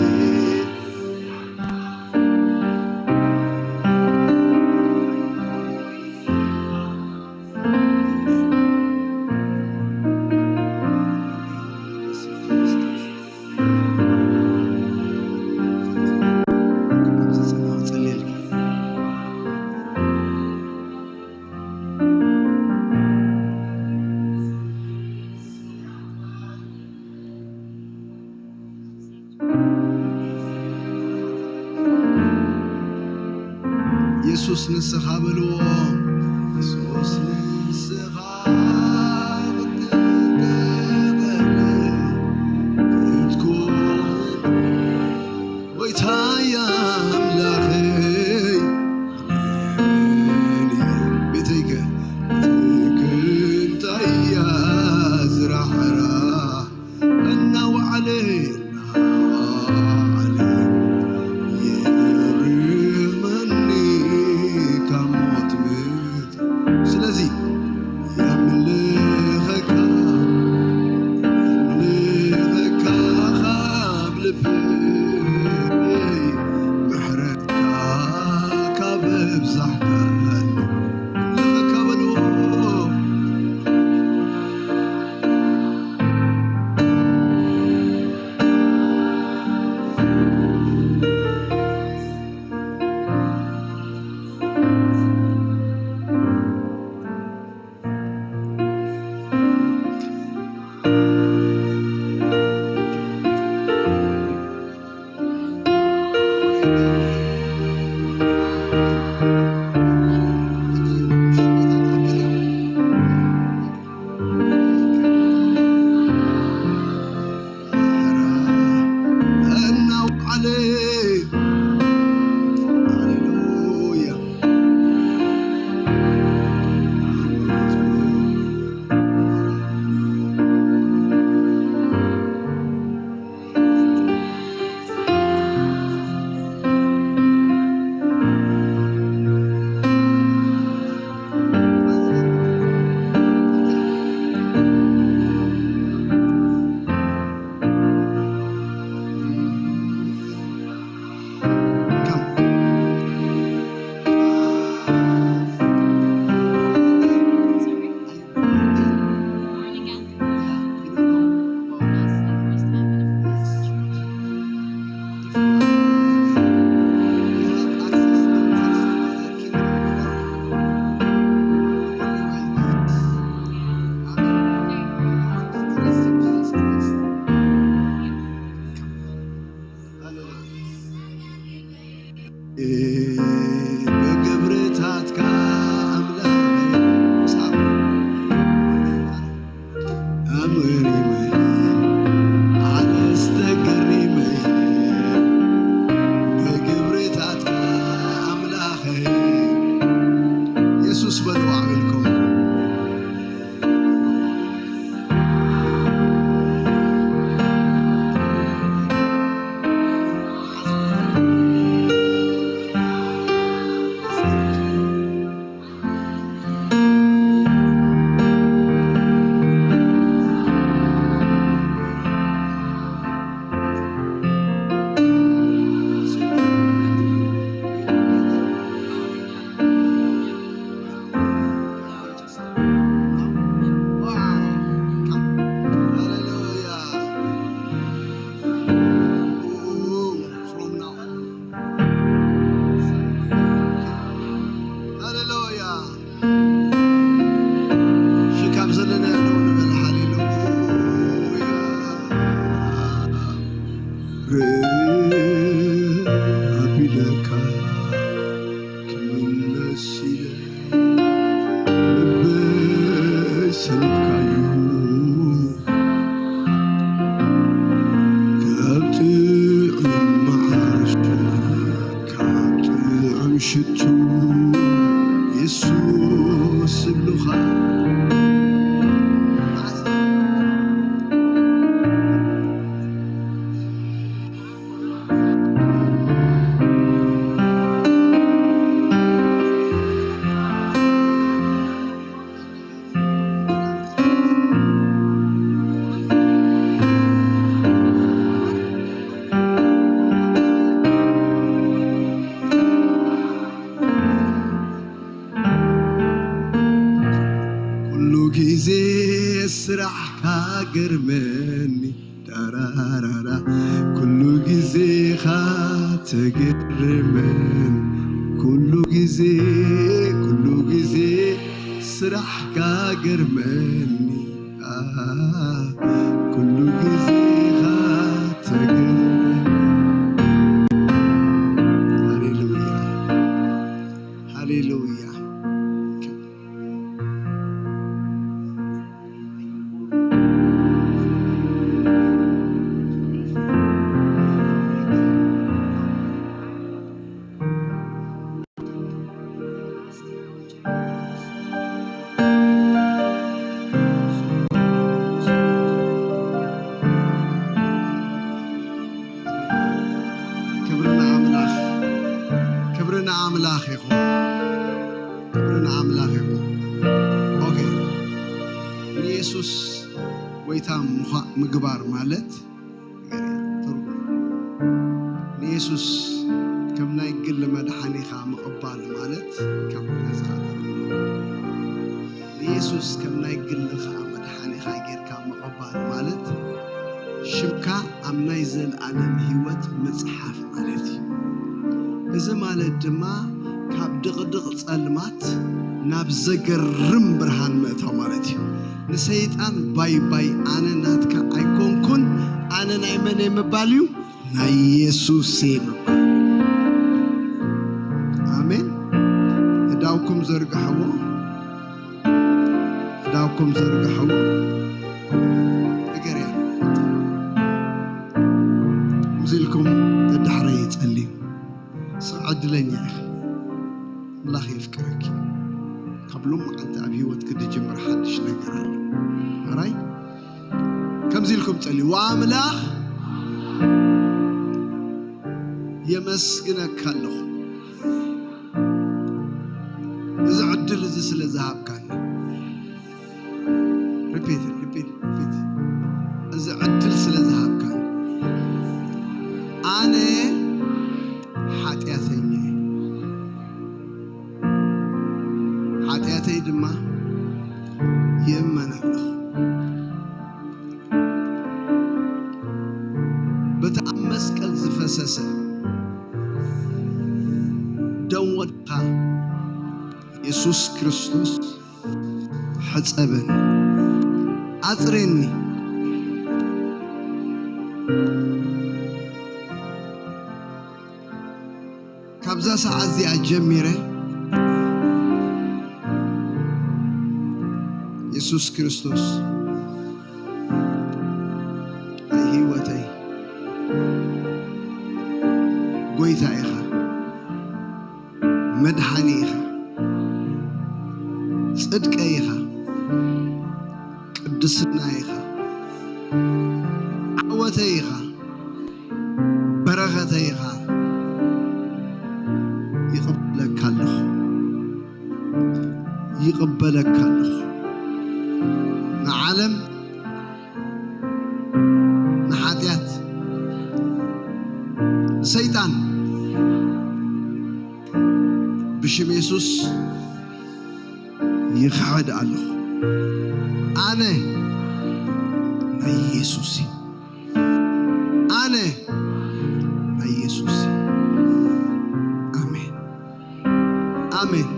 የሱስ ንስኻ በልዎ። የሱስ ንስኻ ክትጠንቀቐኒ ክትኮን ጎይታየ ኣምላኸይ። ቤተይከ ቤተይከ እንታይ እያ ዝራሕራሕ እናወዓለ እናወዓለ የርመኒ ካብ ሞት ምት ስለዚ የምልኸካ የምልኸካ ካብ ልበይ ምሕረትካ ካብ ኣብዛሕካኒ የምልኸካ በልዎ። ብግብርታትካ ኣምላኸይ ኣምሪመ ኣነስ ተገሪመ ብግብርታትካ ኣምላኸይ የሱስ በልዋ ኢልኩም ኣቢለካ ክምለስ ኢለ ልበይ ሰኒፍካዩ ካብ ጥዑም መዓር ካብ ጥዑም ሽቱ የሱስ ዝብሉኻ ኩሉ ግዜ ስራሕካ ገርመኒ ዳራራራ ኩሉ ግዜኻ ተገርመን ኩሉ ግዜ ኩሉ ግዜ ስራሕካ ገርመኒ ኩሉ ግዜኻ ተገርመን ሃሌሉያ ኣምላኽ ይኹን። ክብሪ ንኣምላኽ ይኹን። ኦኬ። ንየሱስ ጎይታ ምዃ-፣ ምግባር ማለት ነገር እያ ትርጉም። ንየሱስ ከም ናይ ግል መድሓኒኻ ምቕባል ማለት ካብ ነዚ ትርጉም። ንየሱስ ከም ናይ ግልኻ መድሓኒኻ ጌርካ ምቕባል ማለት ሽምካ ኣብ ናይ ዘለኣለም ህይወት ምጽሓፍ ማለት እዩ። እዚ ማለት ድማ ካብ ድቕድቕ ጸልማት ናብ ዘገርም ብርሃን ምእታው ማለት እዩ። ንሰይጣን ባይ ባይ፣ ኣነ ናትካ ኣይኮንኩን፣ ኣነ ናይ መን እየ ምባል እዩ? ናይ የሱስ እየ ምባል። ኣሜን። እዳውኩም ዘርግሕዎ፣ እዳውኩም ዘርግሕዎ። እገርያ። ከምዚ ኢልኩም ደድሕረይ ጸልዩ። ሰብ ዕድለኛ ኢኻ። ኣምላኽ የፍቅረኪ። ካብ ሎማዓንቲ ኣብ ህይወትኪ ዝጅምር ሓድሽ ነገር ኣሎ። ኣራይ? ከምዚ ኢልኩም ጸልዩ። "ወኣምላኽ የመስግነካ ኣለኹ፣ እዚ ዕድል እዚ ስለ ዝሃብካኒ።" ሪፒት፣ ሪፒት፣ ሪፒት። "እዚ ዕድል ስለ ዝሃብካኒ፣ ኣነ ሓጢኣተኛ እየ። ሓጢኣተይ ድማ ይእመን ኣለኹ። በቲ ኣብ መስቀል ዝፈሰሰ ደም ወድኻ የሱስ ክርስቶስ ሕጸበኒ፣ ኣጽሬኒ። ካብዛ ሰዓት እዚኣ ጀሚረ የሱስ ክርስቶስ ናይ ህይወተይ ጎይታ ኢኻ፣ መድሓኒ ኢኻ፣ ጽድቀይ ኢኻ፣ ቅድስና ኢኻ፣ ዓወተይ ኢኻ፣ በረኸተይ ኢኻ። ይቕበለካ ኣለኹ፣ ይቕበለካ ኣለኹ። ንዓለም፣ ንሓጢኣት፣ ንሰይጣን ብሽም የሱስ ይኽሕድ ኣለኹ። ኣነ ናይ የሱስ እየ። ኣነ ናይ የሱስ እየ። ኣሜን። ኣሜን።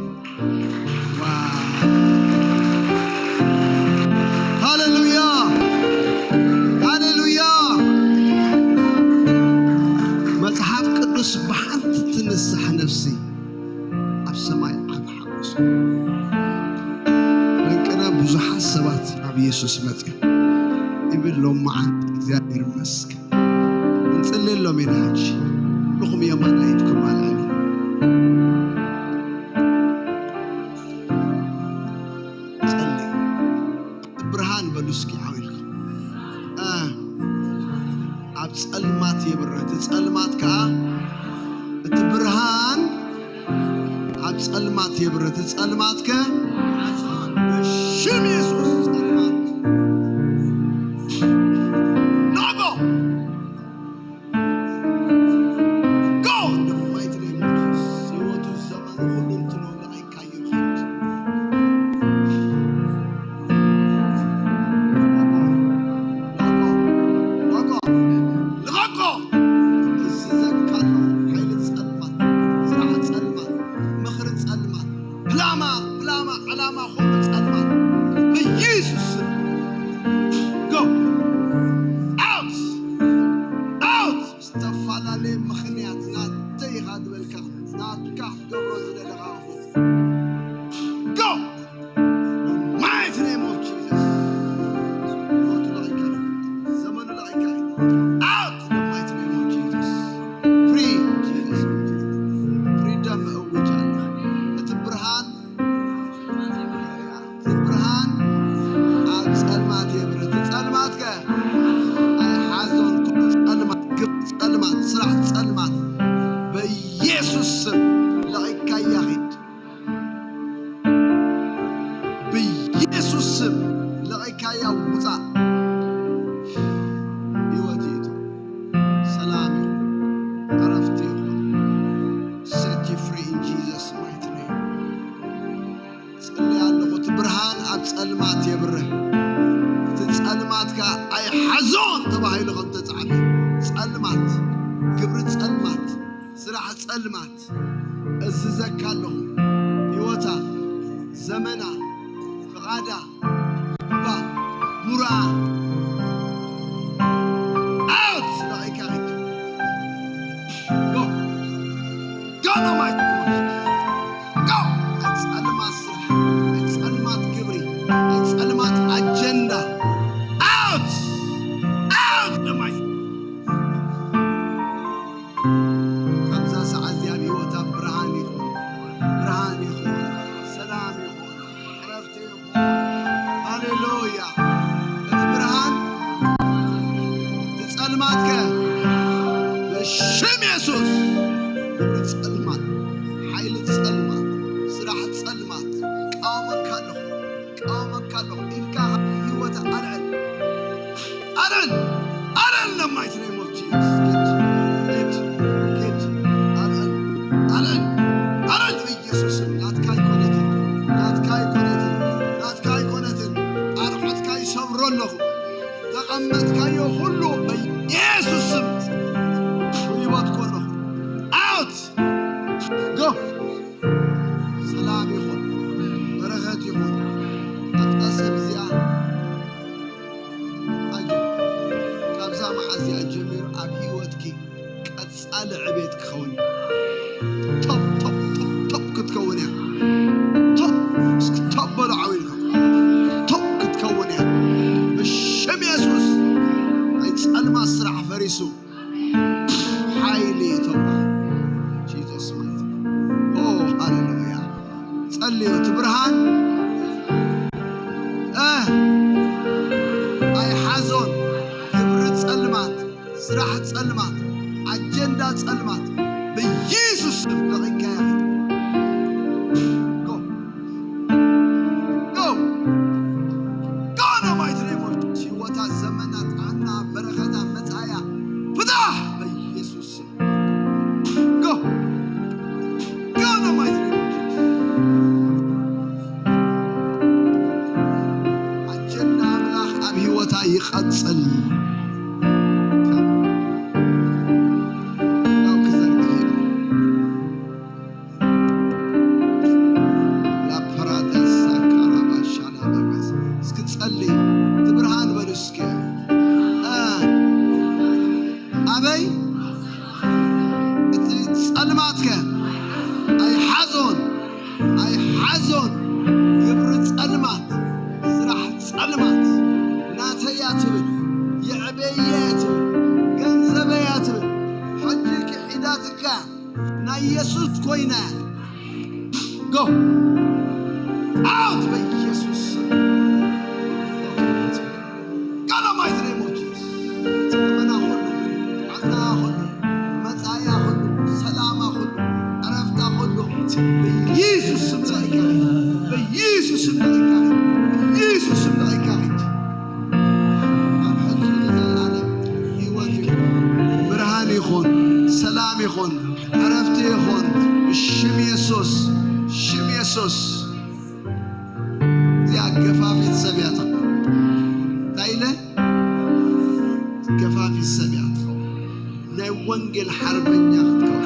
ዋው። ሃሌሉያ። ሃሌሉያ። መጽሓፍ ቅዱስ ብሓንቲ ትንሳሕ ነፍሲ ኣብ ሰማይ ዓቢ ሓጎስ። መንቅነ ብዙሓት ሰባት ናብ የሱስ መጽዮም። ይብል ሎመዓንቲ እግዚኣብሔር ይመስገን። እንጽልየሎም ኢና ሕጂ። ኩልኹም የማናይ ኢድኩም ኣልዕሉ። ጸልዩ። ብርሃን በሉ እስኪ ዓው ኢልኩም። እ፣ ኣብ ጸልማት የብርህ፣ እቲ ጸልማት ከኣ፣ እቲ ብርሃን ኣብ ጸልማት የብርህ፣ እቲ ጸልማት ከ፣ ብሽም የሱስ ጸልማት ንዕጎ። Go in the mighty name of Jesus. ህይወቱ ዘመኑ ሁሉ እንትኑ ልቐይካዮ ኪድ። ልቐቆ፣ ልቐቆ፣ ልቐቆ። እዝዘካ ኣለኹ ሓይሊ ጸልማት፣ ስራሕ ጸልማት፣ ምኽሪ ጸልማት፣ ዕላማ፣ ዕላማ፣ ዕላማ ኩሉ ጸልማት። ብየ ጸልማት እዝዘካ ኣለኹ። ህይወታ፣ ዘመና፣ ፍቓዳ፣ ባ፣ ሙራ፣ ኣውት! ለቒካ ኺድ። ጎ! ጎ ነው ማይት! ጎ! ናይ ጸልማት ስራሕ፣ ናይ ጸልማት ግብሪ፣ ናይ ጸልማት ኣጀንዳ፣ ኣውት! ኣውት! ለማይት! ካብዛ ሰዓት እዚኣ ኣብ ህይወታ ብርሃን ይኹን፣ ብርሃን ይኹን፣ ሰላም ይኹን፣ ዕረፍቲ ይኹን። ሃሌሉያ! እቲ ብርሃን፣ እቲ ጸልማትከ ብሽም የሱስ፣ ግብሪ ጸልማት፣ ሓይሊ ጸልማት፣ ስራሕ ጸልማት፣ እቃወመካ ኣለኹ። እቃወመካ ኣለኹ ኢልካ ካብ ህይወት ኣልዕል። ኣልዕል! ኣልዕል! In the mighty name of Jesus. ኪድ! ኪድ! ኪድ! ኣልዕል! ኣልዕል! ኣልዕል! ብኢየሱስ ስም ናትካ ኣይኮነትን፣ ናትካ ኣይኮነትን፣ ናትካ ኣይኮነትን። ኣርዑትካ ይሰብሮ ኣለኹ። ዘቐመጥካዮ ኩሉ ብኢየሱስ ስም ይበትኮ ኣለኹ። ኣውት! ጎ! ሰላም ይኹን፣ በረኸት ይኹን። ኣብታ ሰብ እዚኣ ኣጆ፣ ካብዛ መዓዝ እዚኣ ጀሚሩ ኣብ ህይወትኪ ቀጻሊ ዕቤት ክኸውን እዩ። ቶፕ፣ ቶፕ፣ ቶፕ፣ ቶፕ ክትከውን እያ። ቶፕ፣ እስኪ ቶፕ በሉ ዓው ኢልኩም። ቶፕ ክትከውን እያ። ብሽም የሱስ ናይ ጸልማት ስራሕ ፈሪሱ። ሓይሊ እቶም Jesus mighty name. ኦ ሃሌሉያ። ጸልዩ እቲ ብርሃን እ ኣይሓዞን። ግብሪ ጸልማት፣ ስራሕ ጸልማት፣ ኣጀንዳ ጸልማት ብኢየሱስ ስም ለቒካያ። ጎ! ጎ! ጎ! In the mighty name of Jesus. ህይወታ፣ ዘመና፣ ጥዕና፣ በረኸታ፣ መጻእያ ፍታሕ በኢየሱስ ስም። ጎ! ጎ! In the mighty name of Jesus. ኣጀንዳ ኣምላኽ ኣብ ህይወታ ይቐጽል። ካብ ናው ክዘርግሕ ኢሉ። ላፕራዳሳ ካራባሻ ላባጋስ። እስኪ ጸልይ። እቲ ብርሃን በሉ እስኪ። እ፣ ኣበይ? እቲ ጸልማትከ ኣይሓዞን፣ ኣይሓዞን። ግብሪ ጸልማት፣ ስራሕ ጸልማት። ናተይ እያ ትብል፣ የዕቤየ እያ ትብል፣ ገንዘበይ እያ ትብል። ሕጂ ክሒዳትካ ናይ የሱስ ኮይና። ጎ! ኣውት በኢየሱስ ስም። God Almighty name of Jesus። ዘመና ሁሉ፣ ጣዕና ሁሉ፣ መጻእያ ሁሉ፣ ሰላማ ሁሉ፣ ዕረፍታ ሁሉ በኢየሱስ ስም ለቒካ ሂድ። በኢየሱስ ስም ለቒካ ሂድ። በኢየሱስ ስም ለቒካ ሂድ። ኣብ ሕጂ ንዘለኣለም ህይወት ይኹን፣ ብርሃን ይኹን፣ ሰላም ይኹን፣ ዕረፍቲ ይኹን። ሽም የሱስ፣ ሽም የሱስ። እዚኣ ገፋፊት ሰብ እያ ትኸውን። እንታይ ኢለ? ገፋፊት ሰብ እያ ትኸውን። ናይ ወንጌል ሓርበኛ ክትከውን፣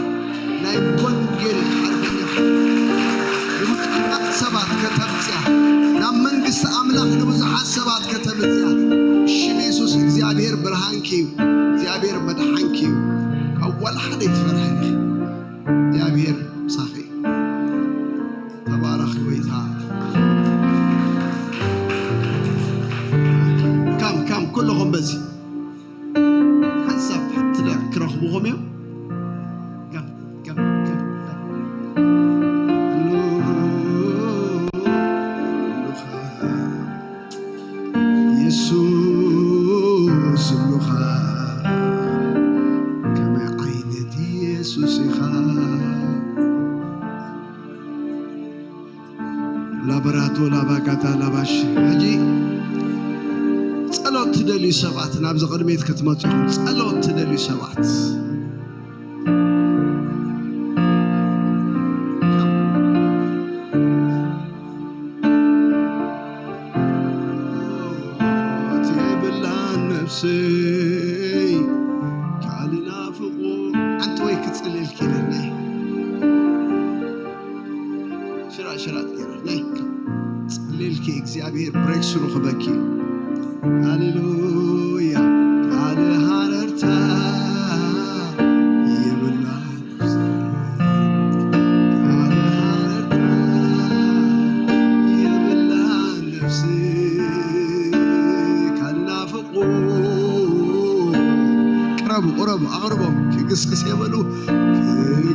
ናይ ወንጌል ሓርበኛ ክትከውን። ንምጥፋእ ሰባት ከተምጽያ፣ ናብ መንግስቲ ኣምላኽ ንብዙሓት ሰባት ከተምጽያ። ሽም የሱስ። እግዚኣብሔር ብርሃንኪ እዩ፣ እግዚኣብሔር መድሓንኪ እዩ። ካብ ዋላ ሓደ ኣይትፈርሕን ኢኺ። እግዚኣብሔር ምሳኺ እዩ። ተባረኽ ጎይታ። ካም፣ ካም፣ ኩልኹም በዚ ሓንሳብ ትዳ ክረኽብኹም እዮም። ከም፣ ከም፣ ከም፣ ከም። የሱስ እሉኻ፣ ከመይ ዓይነት የሱስ ኢኻ? ላበራቶ ላባጋታ ላባሽ። ሕጂ ጸሎት ትደልዩ ሰባት፣ ናብዚ ቅድሚት ክትመጹ ኢኹም። ጸሎት ትደልዩ ሰባት። ሞት የብላን ነፍሰይ፣ ካልእ ናፍቖ። ኣንቲ ወይ ክጽልየልኪ ኢለኒ። እግዚኣብሔር ብሬክስሩ ክበኪ። ሃሌሉያ። ካልእ ሃረርታ የብላን። ካልእ ሃረርታ የብላን ነፍሲ። ካልእ ናፍቆት። ቅረቡ፣ ቅረቡ፣ ኣቕርቦም። ክግስግስ የበሉ።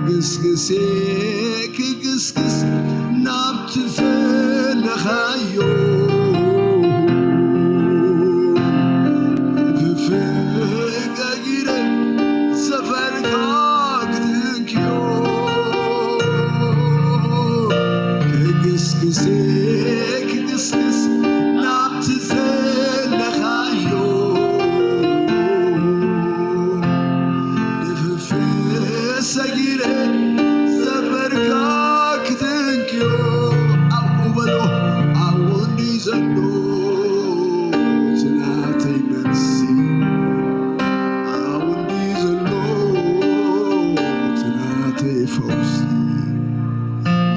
ክግስግስ፣ ክግስግስ ናብቲ ዘለኻዮ። ፍፍጋጊረ ሰፈርካ ክትንክዮ። ክግስግስ፣ ክግስግስ ናብቲ ዘለኻዮ። ልፍፍ ሰጊረ ሰፈርካ ክትንክዮ። ኣብኡ በሎ፣ ኣብኡ እንዲ ዘሎ እቲ ናተይ መልሲ። ኣብኡ እንዲ ዘሎ እቲ ናተይ ፈውሲ።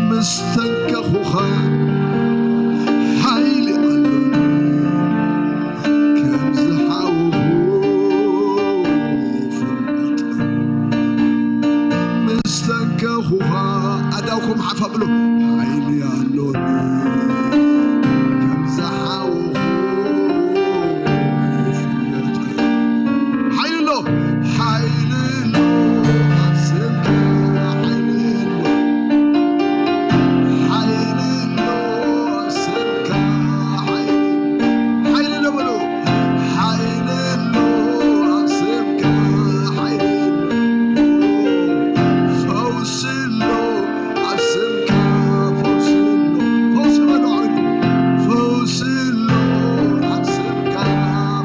ምስ ተንከኹኻ ሓይሊ ኣሎኒ። ከም ዝሓወኹ ይፍለጥ። ምስ ተንከኹኻ ኣዳውኩም ሓፍ ኣብሉ። ሓይሊ ኣሎኒ። ከም ዝሓወኹ ይፍለጥ። ሓይሊ ኣሎ፣ ሓይሊ ኣሎ፣ ኣብ ስምካ ሓይሊ ኣሎ። ሓይሊ ኣሎ፣ ኣብ ስምካ ሓይሊ፣ ሓይሊ ኣሎ በሉ። ሓይሊ ኣሎ፣ ኣብ ስምካ ሓይሊ ኣሎ። ፈውሲ ኣሎ፣ ኣብ ስምካ ፈውሲ ኣሎ። ፈውሲ በሉ፣ ፈውሲ ኣሎ፣ ኣብ ስምካ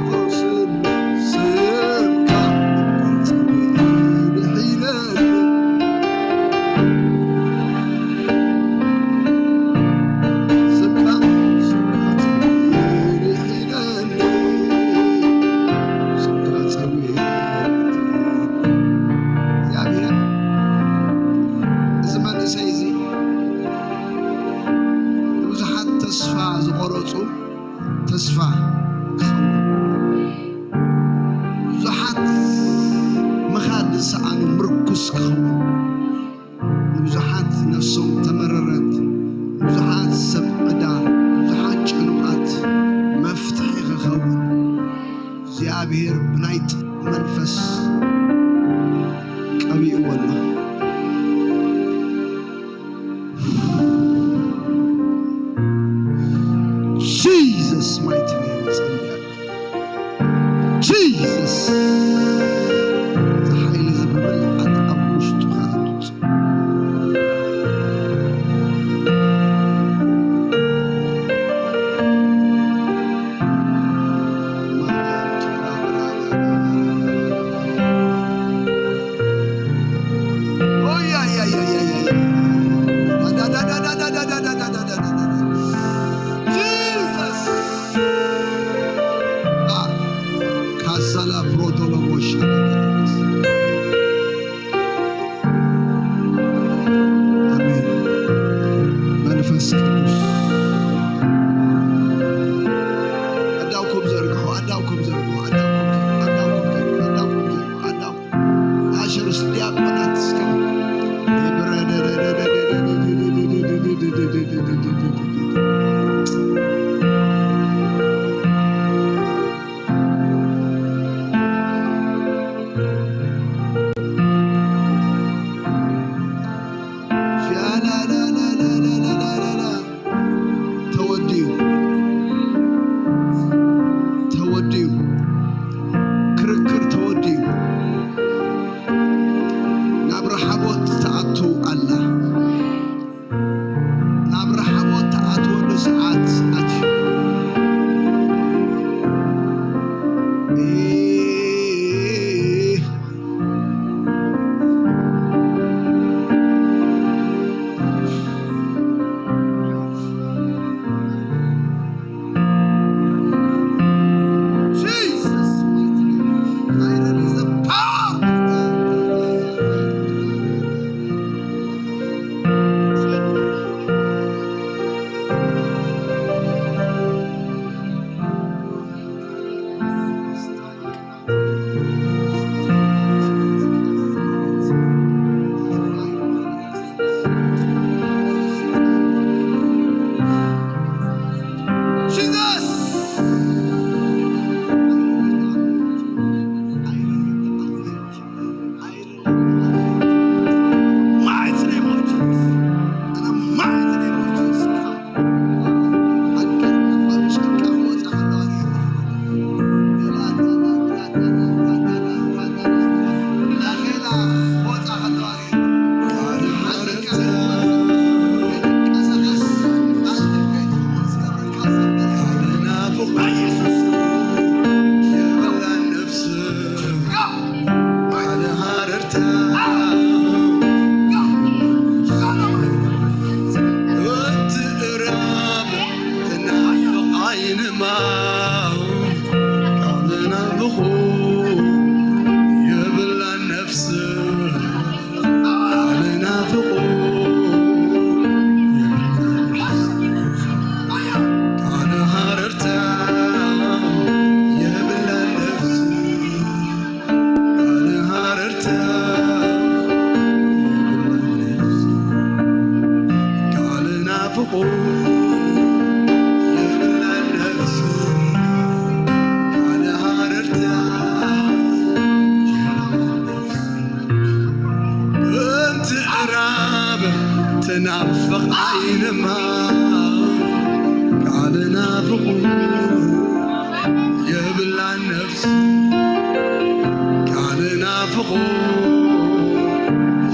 ፈውሲ ኣሎ። ስምካ ጽውዒ ድሒለኒ። ስምካ፣ ስምካ ጽውዒ ድሒለኒ። ስምካ ጽውዒ ድሒለኒ። እግዚኣብሔር፣ እዚ መንእሰይ እዚ ንብዙሓት ተስፋ ዝቖረጹ ተስፋ ክኸውን፣ ብዙሓት ምኻድ ዝሰኣኑ ምርኩስ ክኸውን፣ ንብዙሓት ነፍሶም ተመረረት፣ ንብዙሓት ሰብ ዕዳ፣ ንብዙሓት ጭኑቓት መፍትሒ ክኸውን እግዚኣብሔር ብናይ ጽድቂ መንፈስ ቀቢእዎ ኣሎ። Jesus mighty name ጸልያለሁ። Jesus፣ እዚ ሓይሊ እዚ ብምልኣት ኣብ ውሽጡ ክኣቱ፣ ናፍቕ ዓይንማ ቃል ናፍቑ የብላን ነፍሲ፣ ቃል ናፍቑ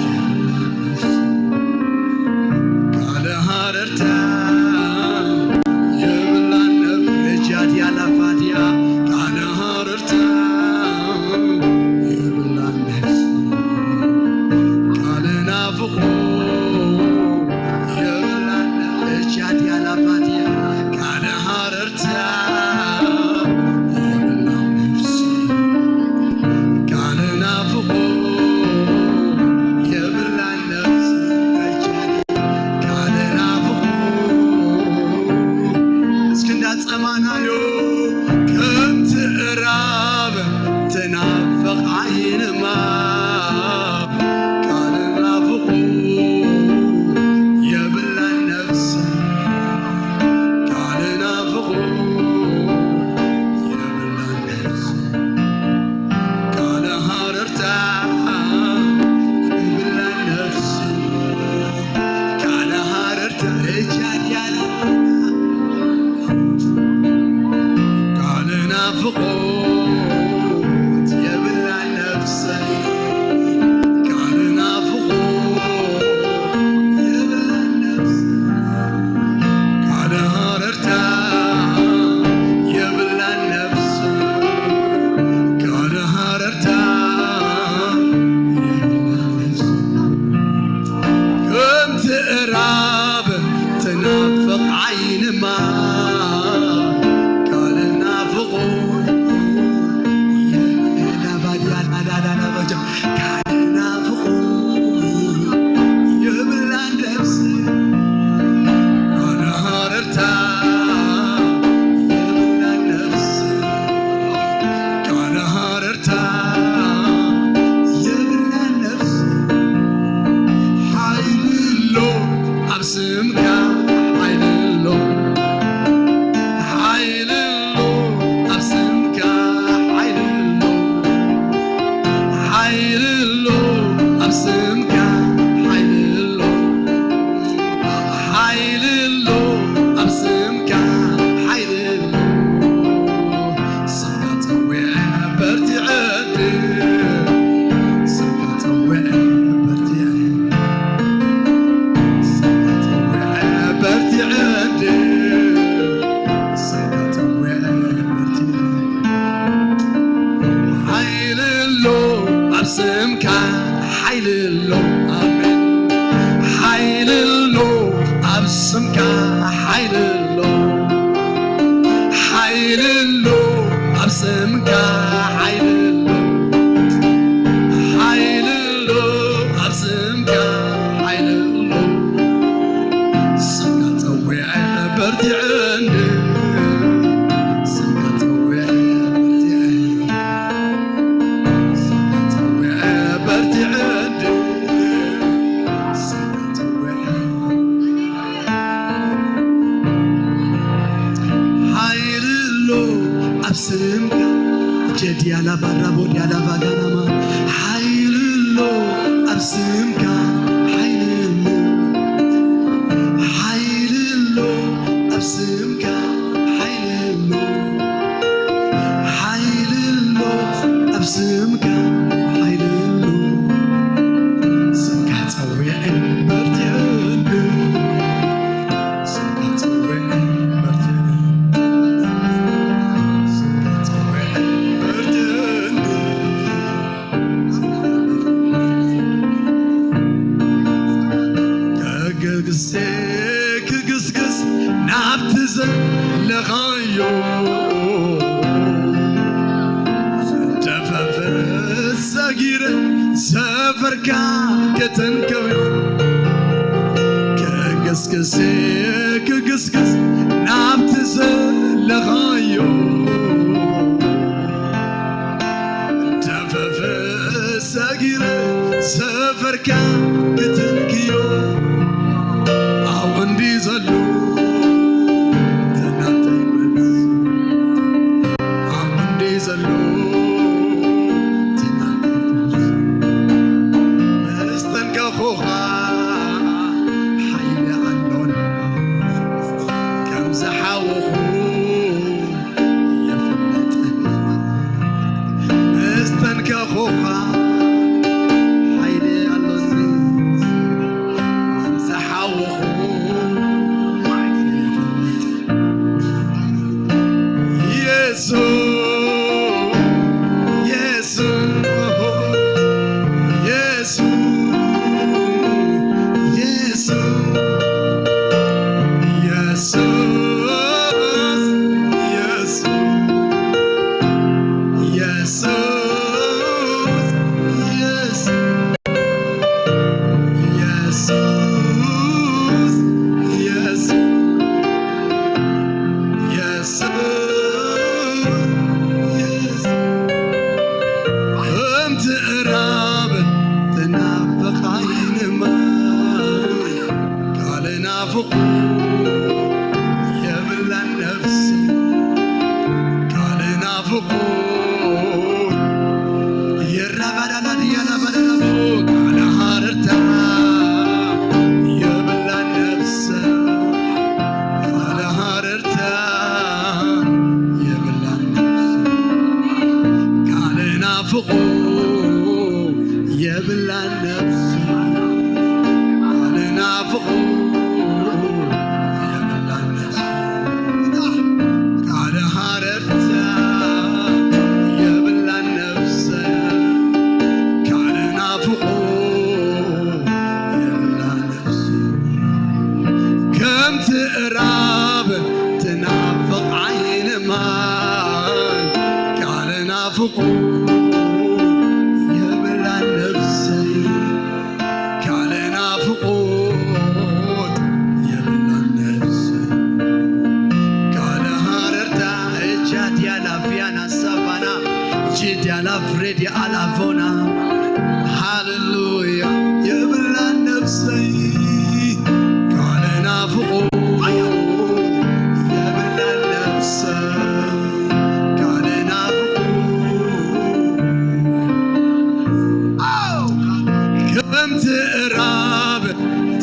የብላን ነፍሲ፣ ቃል ሃረርታ የብላን ነፍሲ፣ እጃ ድያ ላፋ ድያ ቃል ሃረርታ የብላን ነፍሲ፣ ቃል ናፍቑ የብላን ነፍሲ፣ እጃ ድያ ላፋ ድያ ቃል ሃረርታ የብላን ነፍሲ፣ ቃል ናፍቑ የብላን ነፍሲ፣ እጃ ድያ ቃል ናፍቑ። እስኪ እንዳጸማናዮ ከምቲ እራብ ትናፍቕ ዓይንማ ቃል ናፍቑ የብላን ነፍሲ፣ ቃል ናፍቑ የብላን ነፍሲ፣ ቃል ሃረርታ የብላን ነፍሲ፣ ቃል ሃረርታ እጃ ድያ ላፋ ቃል ናፍቖት የብላን ነፍሰይ፣ ቃል ናፍቖት የብላን ነፍሰይ፣ ቃል ሃረርታ የብላን ነፍሰይ፣ ቃል ሃረርታ የብላን ነፍሰይ። ከምቲ እራብ ትናፍቕ ዓይንማ ቃል ናፍቑ ላባድያ ናዳዳና በጃ ቃል ናፍቑ የብላን ነፍሲ፣ ቃል ሃረርታ የብላን ነፍሲ፣ ቃል ሃረርታ የብላን ነፍሲ፣ ሓይሊ ኣሎ ኣብ ስምካ፣ ሓይሊ ኣሎ፣ ሓይሊ ኣሎ ኣብ ስምካ፣ ሓይሊ ኣሎ፣ ሓይሊ ኣሎ ኣብ ስምካ፣ ሓይሊ ኣሎ፣ ሓይሊ ኣሎ ኣብ ስምካ፣ ሓይሊ ኣሎ። ስምካ ጸዊዐ በርቲዐ፣ ስምካ ጸዊዐ በርቲዐ፣ ስምካ ጸዊዐ በርቲዐ፣ ስምካ ጸዊዐ በርቲዐ። ሓይሊ ኣሎ ኣብ ስምካ፣ ሓይሊ ኣሎ፣ ኣሜን። ሓይሊ ኣሎ ኣብ ስምካ፣ ሓይሊ ኣሎ፣ ሓይሊ ኣሎ ኣብ ስምካ፣ ሓይሊ ኣሎ፣ ሓይሊ ኣሎ ኣብ ስምካ፣ ሓይሊ ኣሎ። ስምካ ጸዊዐ በርቲዐ እንደ፣ ስምካ ጸዊዐ በርቲዐ፣ ስምካ ጸዊዐ በርቲዐ እንደ፣ ስምካ ጸዊዐ ሓይሊ ኣሎ ኣብ ስምካ፣ ጀዲያላ ባራቦ ዲያላ ባጋናማ፣ ሓይሊ ኣሎ ኣብ ስምካ፣ ሓይሊ ኣሎ፣ ሓይሊ ኣሎ ኣብ ስምካ፣ ሓይሊ ኣሎ፣ ሓይሊ ኣሎ ኣብ ስምካ፣ ሓይሊ ኣሎ። ስምካ ጸዊዐ በርቲዐ እንደ፣ ስምካ ጸዊዐ በርቲዐ፣ ስምካ ጸዊዐ በርቲዐ እንደ። ከገግሴ ክግስግስ ናብቲ ዘለኻዮ፣ ደፈፈ ሰጊረ ሰፈርካ ከተንከዮ፣ ከገስግሴ ክግስግስ ናብቲ ዘለኻዮ፣ ደፈፈ ሰጊረ ሰፈርካ ክትንክዮ፣ ኣብኡ እንዲ ዘሎ ተናተይ መልስ፣ ኣብኡ እንዲ ዘሎ ተናተይ መልስ፣ መስተንከኹኻ ላላዲያና ባላላቦ፣ ቃል ሃረርታ የብላን ነፍሰይ፣ ቃል ሃረርታ የብላን ነፍሰይ፣ ቃል ናፍቆ የብላን ነፍሰይ፣ ቃል ናፍቆ የብላን ነፍሰይ፣ ቃል ሃረርታ የብላን ነፍሰይ፣ ቃል ናፍቆ የብላን ነፍሰይ፣ ከምቲ እራብ ትናፍቕ ዓይኒ ማይ፣ ቃል ናፍቆ የብላን ነፍሰይ፣ ቃል ናፍቆት የብላን ነፍሰይ፣ ቃል ሃረርታ እጃ ዲያላ ቪያና ሳባና ጂ ዲያላ ፍሬዲ ኣላቮና ሃሌሉያ የብላን ነፍሰይ፣ ቃል ናፍቆት የብላን ነፍሰይ፣ ቃል ናፍቆት ከምቲ እራብ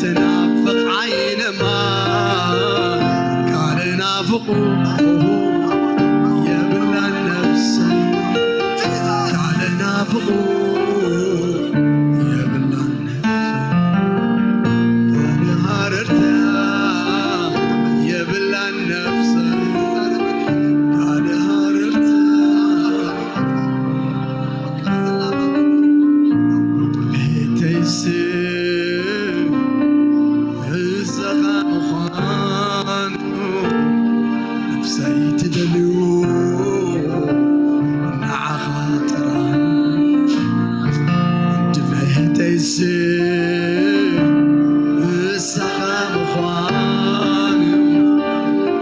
ትናፍቕ ዓይኒ ማይ፣ ቃል ናፍቆ የብላን ነፍሰይ፣ ቃል ናፍቆ የብላን ነፍሰይ፣ ቃል ሃረርታ የብላን ነፍሰይ፣ ቃል ሃረርታ ቤተይስ ርዛኻ ምዃኑ ነፍሰይ ትደልዩ ንዓኻ ጥራይ። ድሌተይስ ንስኻ ምዃኑ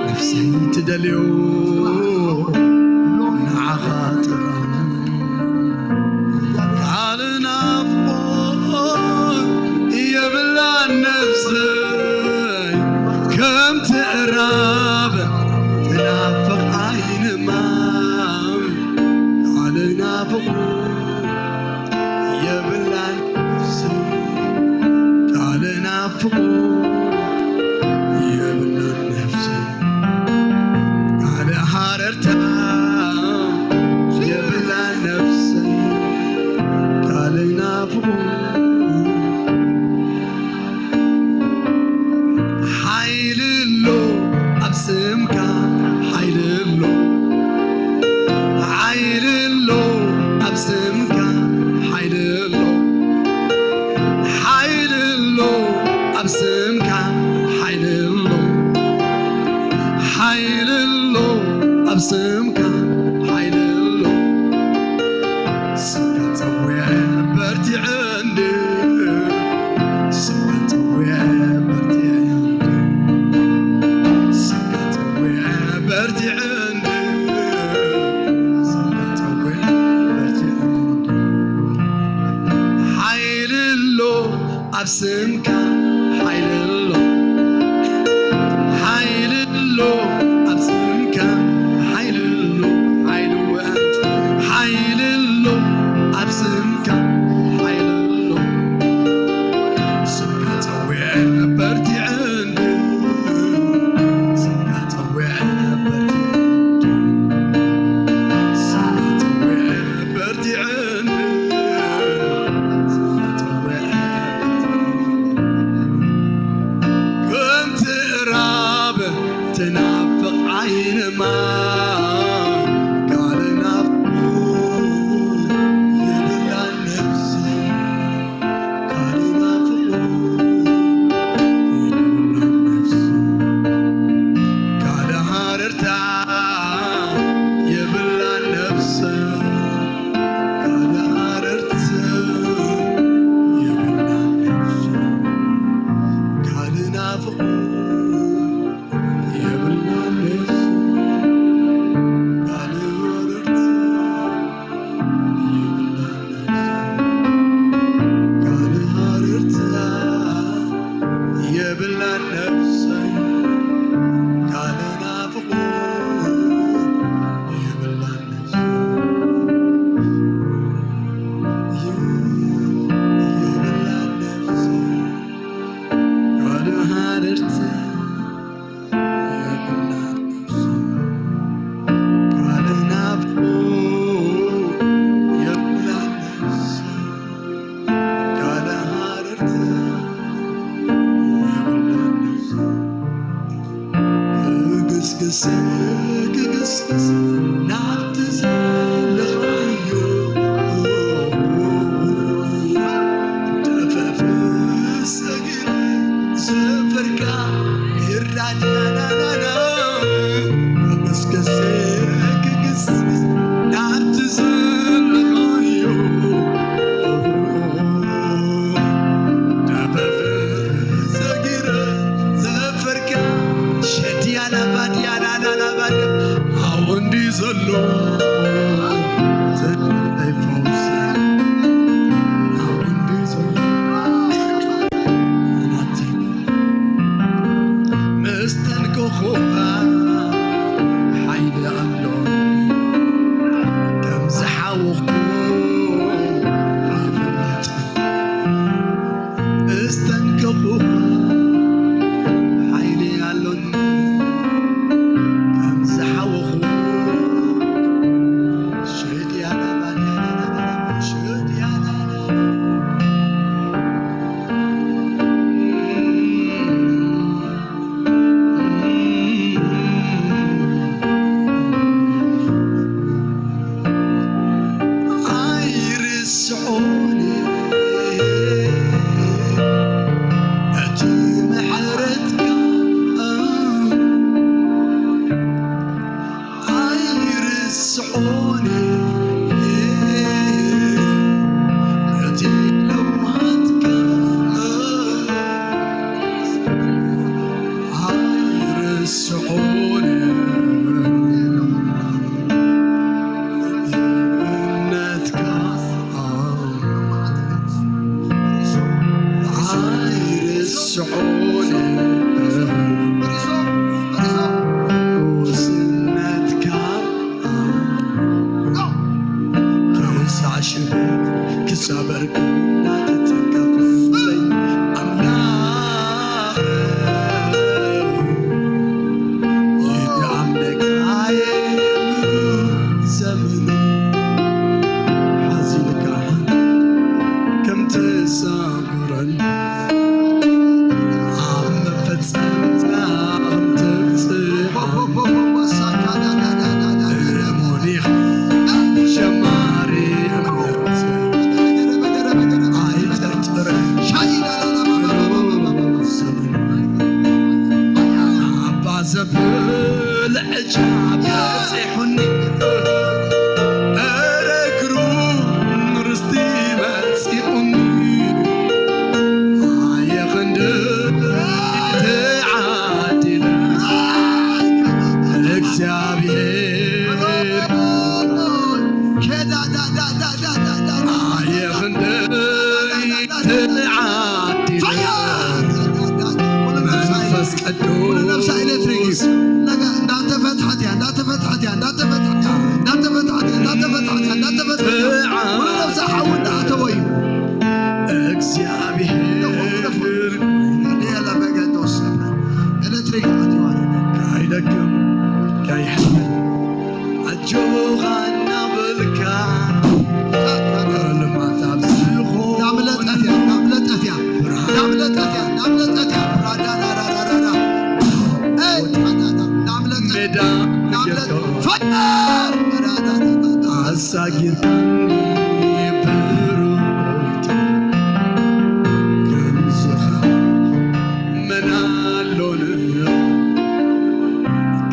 ነፍሰይ ትደልዮ ንዓኻ ጥራይ። ቃል ናፍቆት የብላን ነፍሰይ፣ ከምቲ እራብ ትናፍቕ ዓይኒ ማይ። ቃል ናፍቆት የብላን ነፍሰይ፣ ቃል ናፍቆት የብላን ነፍሰይ፣ ቃል ሃረርታ የብላን ነፍሰይ፣ ቃል ናፍቆት ሓይሊ ኣሎ ኣብ ስምካ፣ ሓይሊ ኣሎ፣ ሓይሊ ኣሎ ኣብ ስምካ፣ ሓይሊ ኣሎ፣ ሓይሊ ኣሎ ኣብ ስምካ፣ ሓይሊ ኣሎ፣ ሓይሊ ኣሎ ኣብ ስምካ፣ ሓይሊ ኣሎ። ስምካ ጸዊዐ በርቲዐ እንድየ፣ ስምካ ጸዊዐ በርቲዐ እንድየ፣ ስምካ ጸዊዐ በርቲዐ እንድየ፣ ስምካ ጸዊዐ በርቲዐ እንድየ። ሓይሊ ኣሎ ኣብ ስምካ፣ ሓይሊ ኣሎ፣ ሓይሊ ኣሎ ኣብ ስምካ፣ ሓይሊ ኣሎ፣ ሓይሊ ወ-፣ ሓይሊ ኣሎ ኣብ ስምካ፣ ሓይሊ ኣሎ። ስምካ ጸዊዐ በርቲዐ እንድየ፣ ስምካ ጸዊዐ በርቲዐ እንድየ፣ ስምካ ጸዊዐ በርቲዐ እንድየ፣ ስምካ ጸዊዐ በርቲዐ እንድየ። ስግስግስ ናብቲ ዘለኻዮ፣ ደፈፍ ሰጊረ ዘፈርካ ይራድያናናና። እስከ ስግስግስ ናብቲ ዘለኻዮ፣ ደፈፍ ሰጊረ ዘፈርካ ሸድያና ባድያና ናና ባድያ ኣብኡ እንዲ ዘሎ ትንበይ ፈውሲ ኣብኡ እንዲ ዘሎ ናቲ መስተንከኹኻ ሓይሊ ኣሎ ከም ዝሓወኽኩ ይፍለጥ። እስተንከኹኻ ሓይሊ ኣሎኒ ከም ዝሓወኹ ሽድያና ባንያና ሽድያና ኣይርስዖን እቲ ምሕረትካ ኣይርስዖን እቲ ለውሃትካ ኣይርስዖን እምነትካ ኣይርስዖን ጉስነትካ ክሳዕ ሽበት ክሳበርኩ እናተጠንቀቕኩ ኣምላኽ ይድኣምለካ የብሉ ዘመኑ ሓዚልካ ከም ትሳጉረን ኣብ መፈጸምታ ከም ትብጽሕ እሙን ኢኻ ጀማሪ እምነት ኣይጥርጥርን ኣባ ዘብል ዕጫ በጺሑኒ፣ እረ ግሩም ርስቲ መጺኡኒ። ኣየ ክንደይ ተዓዲለ፣ እግዚኣብሔር ኣየ ክንደይ ተዓዲለ። መንፈስ ቅዱስ እንዳተፈትሐት እያ፣ እንዳተፈትሐት እያ፣ እንዳተፈትሐት እያ፣ እንዳተፈትሐት እያ፣ እንዳተፈትሐት እያ፣ እንዳተፈትሐት እያ። ወደ ነፍሳ ሓዊ እንዳኣተወ እዩ። እግዚኣብሔር ሌላ መገድ ወሰደ። ኤሌክትሪክ ኣትዋል። ካይደክም ካይሕመል ኣጆኻ እናበልካ ልማት ኣብ ዝኾ እንዳምለጠት እያ፣ እንዳምለጠት እያ፣ እንዳምለጠት እያ፣ እንዳምለጠት እያ። ራዳዳዳዳዳዳ። ኤይ፣ ራዳዳ፣ እንዳምለጠት፣ ሜዳ እንዳምለጠት። ፈቃር! ራዳዳዳዳ። ኣሳጊርካኒ ብሩህ ጎይታ፣ ከምዝኻ መን ኣሎን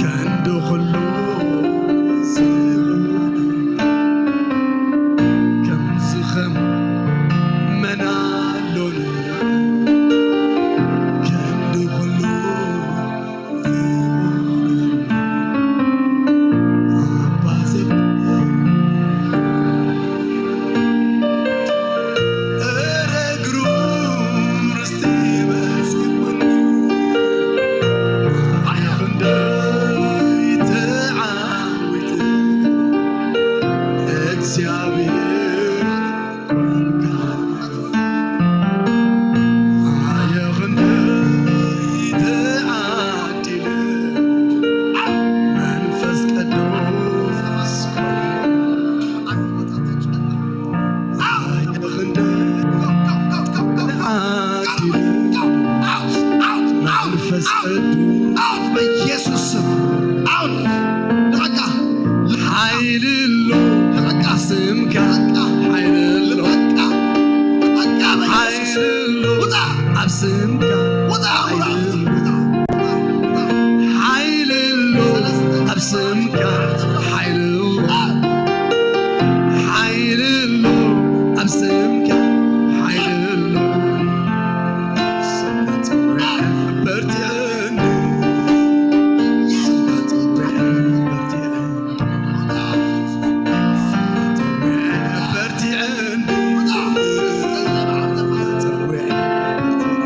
ከንዲ ኩሉ ዝኹን ከምዝኸም መን ኣሎን ከንዲ ኩሉ ዝኹን ኣባ ዘብል እረ ግሩም ርስቲ በጺሑኒ። ኣየ ክንደይ ተዓዊተ እግዚኣብሔር ኮንካ። ኣየ ክንደይ ተዓዲለ መንፈስ ቅዱስ ኮንካ። መንፈስ ቅዱስ በኢየሱስ ስም ንዓካ ሓይሊ ኣሎ። ንዓካ ስምካ ሓይሊ ኣሎ። ንዓካ ሓይሊ ኣሎ። ውጻእ። ኣብ ስምካ ውጻእ። ሓይሊ ኣሎ። ውጻእ። ውጻእ። ውጻእ። ሓይሊ ኣሎ። ኣብ ስምካ ሓይሊ ኣሎ። ሓይሊ ኣሎ። ኣብ ስምካ ሓይሊ ኣሎ። ስምካ ጽውዕ በርትዐኒ። ስምካ ጽውዕ በርትዐኒ። ስምካ ጽውዕ በርትዐኒ። ስምካ ጽውዕ በርትዐኒ።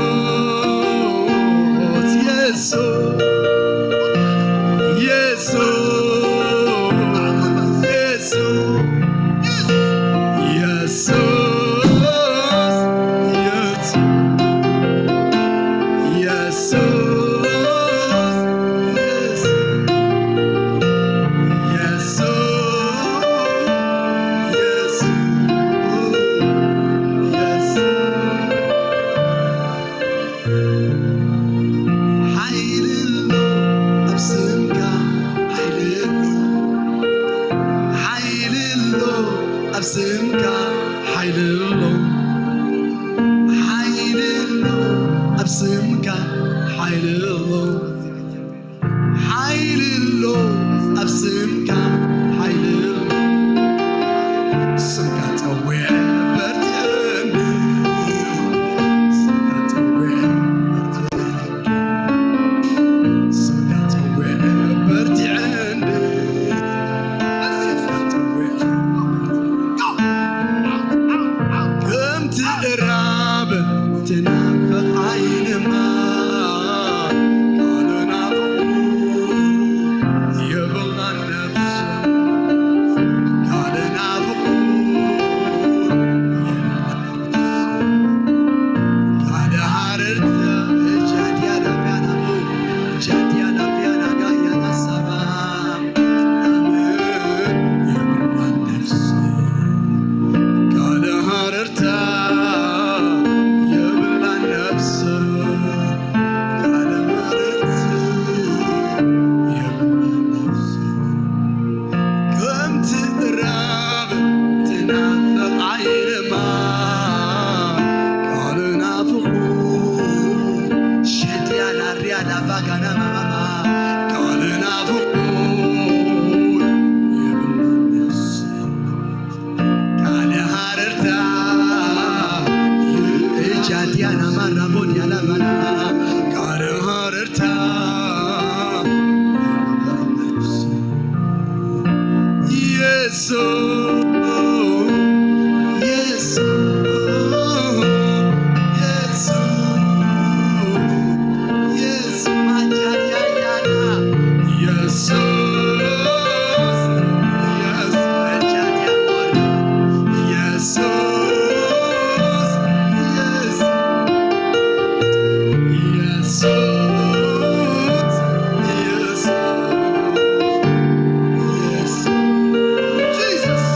የሱስ፣ የሱስ፣ የሱስ፣ የሱስ፣ የሱስ፣ የሱስ፣ የሱስ፣ የሱስ፣ የሱስ። ሓይሊ ኣሎ ኣብ ስምካ፣ ሓይሊ ኣሎ። ሓይሊ ኣሎ ኣብ ስምካ፣ ሓይሊ ኣሎ። ሓይሊ ኣሎ ኣብ ስምካ፣ ሓይሊ ኣሎ። ሓይሊ ኣሎ ኣብ ስምካ፣ ሓይሊ ኣሎ። ስምካ ጸዊዐ በርትዐኒ። ስምካ ጸዊዐ በርትዐኒ። ስምካ ጸዊዐ በርትዐኒ። ስምካ ጸዊዐ ከምቲ እራብ ትናፍቕ ዓይኒ ማይ፣ ቃል ናፍቖት የብላን ነፍሲ፣ ቃል ናፍቖት የብላን ነፍሲ። ቃል ሃረርታ ጃዲያ ዳቢያና፣ ጃዲያ ዳቢያና ጋያና ሳባ። ኣሜን። የብላን ነፍሲ፣ ቃል ሃረርታ የብላን ነፍሲ፣ ቃል ሃረርታ የብላን ነፍሲ። ከምቲ እራብ ትናፍቕ ዓይኒ ማይ፣ ቃል ናፍቖት ሸድያ ላርያ ላቫጋና ማማማ፣ ቃል ናፍቖት የብላን ነፍሲ። ቃል ሃረርታ እጃ ዲያና ማራ ቦዲያ ላቫና፣ ቃል ሃረርታ የብላን ነፍሲ። የሱስ፣ የሱስ፣ የሱስ፣ የሱስ፣ ማጃዲያዲያና፣ የሱስ፣ የሱስ፣ ማጃዲያዲያና፣ የሱስ፣ የሱስ፣ የሱስ፣ የሱስ፣ የሱስ፣ ጂሰስ።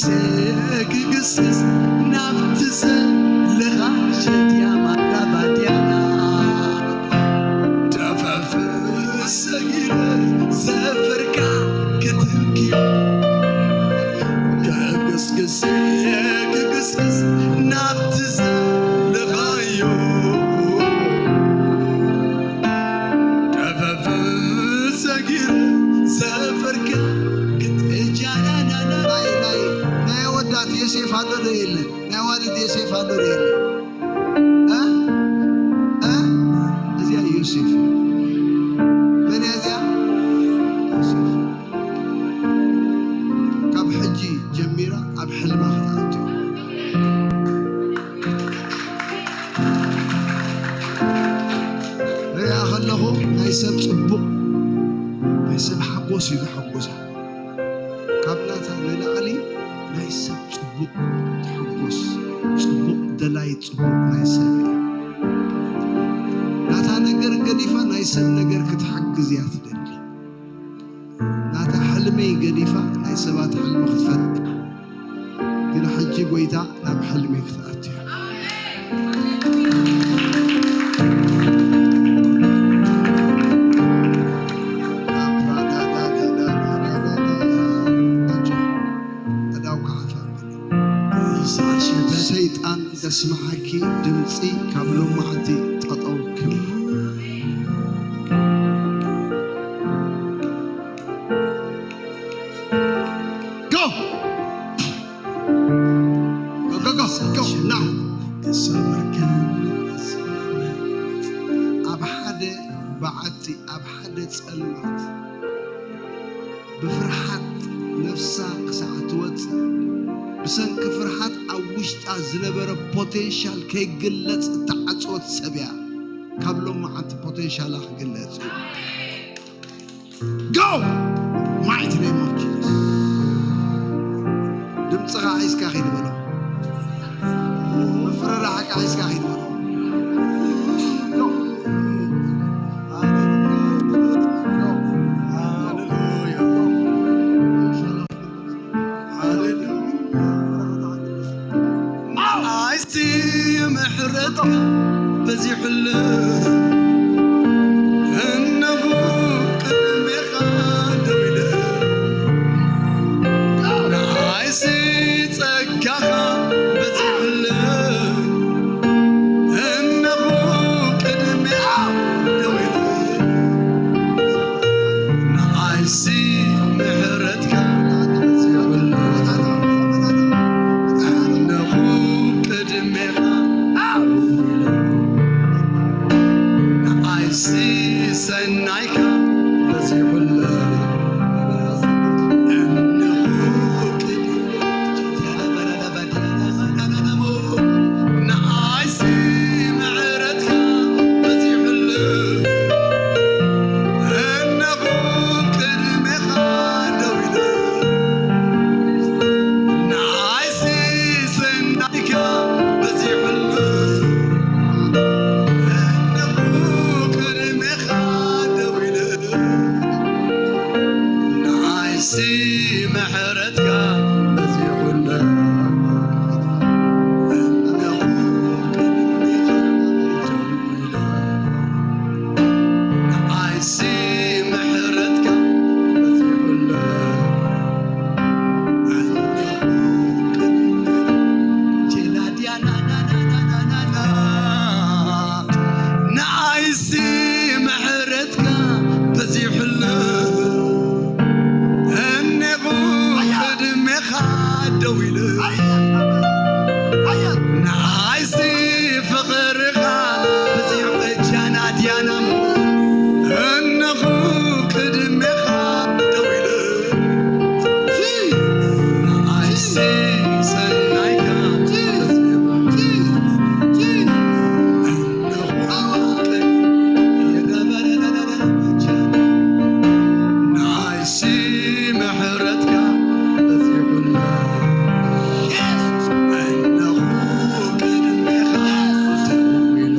ክግስግስ ናብቲ ዘለኻ ሸድያ ማላባድያና ደፈፍ ሰጊረ ዘፈርካ ክትንኪ ክግስግስ ክግስግስ ናብቲ ዘለኻዮ ደፈፍ ሰጊረ ዘፈርካ ክትእጃናናና ናይ ናይ ናይ ኣወዳት ዮሴፍ ኣሎ ዶ የለን? ናይ ኣዋልድ ዮሴፍ ኣሎ ዶ የለን? እ? እ? እዚኣ ዮሴፍ። መን እያ እዚኣ? ዮሴፍ። ካብ ሕጂ ጀሚራ ኣብ ሕልማ ክትኣቱ። ሪኣ ከለኹ ናይ ሰብ ጽቡቕ፣ ናይ ሰብ ሓጎስ እዩ ዘሐጉሳ። ካብ ናታ ንላዕሊ ናይ ሰብ ጽቡቕ ትሕጎስ፣ ጽቡቕ ደላይ ጽቡቕ ናይ ሰብ እያ። ናታ ነገር ገዲፋ ናይ ሰብ ነገር ክትሓግዝ እያ ትደሊ። ናታ ሕልሚ ገዲፋ ናይ ሰባት ሕልሚ ክትፈትሕ። ግን ሕጂ ጎይታ ናብ ሕልሚ ክትኣቱ እያ። ኣዳው ክሓፋ ሰይጣን ዘስምዓኪ ድምፂ ካብ ሎማዕንቲ ጠጠው ክብል። Go! Go, go, go, go, now. ኣብ ሓደ በዓቲ፣ ኣብ ሓደ ጸልማት፣ ብፍርሓት ነፍሳ ክሳዕ ትወጽእ፣ ብሰንኪ ፍርሓት ኣብ ውሽጣ ዝነበረ ፖቴንሻል ከይግለጽ እተዓጽወት ሰብ እያ። ካብ ሎማዓንቲ ፖቴንሻላ ክግለጽ እዩ። Go! Mighty name of Jesus. ድምፅኻ ሒዝካ ኺድ በሎ። ምፍርራሕካ ሒዝካ ኺድ በሎ። Go! ሃሌሉያ። ኣይሲ ምሕረትካ በዚሑሉ እነሆ ቅድሜኻ ደው ኢለ። ንዓይሲ ጸጋኻ በዚሑሉ እነሆ ቅድሜኻ ደው ኢለ። ንዓይሲ ምሕረትካ በዚሑሉ እነሆ ቅድሜኻ ዓው ኢለ። ንዓይሲ ሰናይካ በዚሑሉ እነሆ ቅድሜኻ ንዓይሲ ምሕረትካ በዚሑሉ እነሆ ቅድሜኻ ደው ኢለ። ንዓይሲ ሰናይካ በዚሑሉ እነሆ ቅድሜኻ ደው ኢለ። ንዓይሲ ምሕረትካ በዚሑሉ እነሆ ቅድሜኻ ደው ኢለ። ንዓይሲ ምሕረትካ በዚሑሉ እነሆ ቅድሜኻ ጀላድያ ናናናናናና ንዓይሲ ምሕረትካ በዚሑሉ እኔኹ ቅድሜኻ ደው ኢለ። ንዓይሲ ፍቕርኻ በዚሑ እጃና ድያና እነኹ ቅድሜኻ ደው ኢለ። ንዓይሲ ሰናይካ በዚሑ ንዓይሲ ምሕረትካ በዚሑና። እነኹ ቅድሜኻ ደው ኢለ።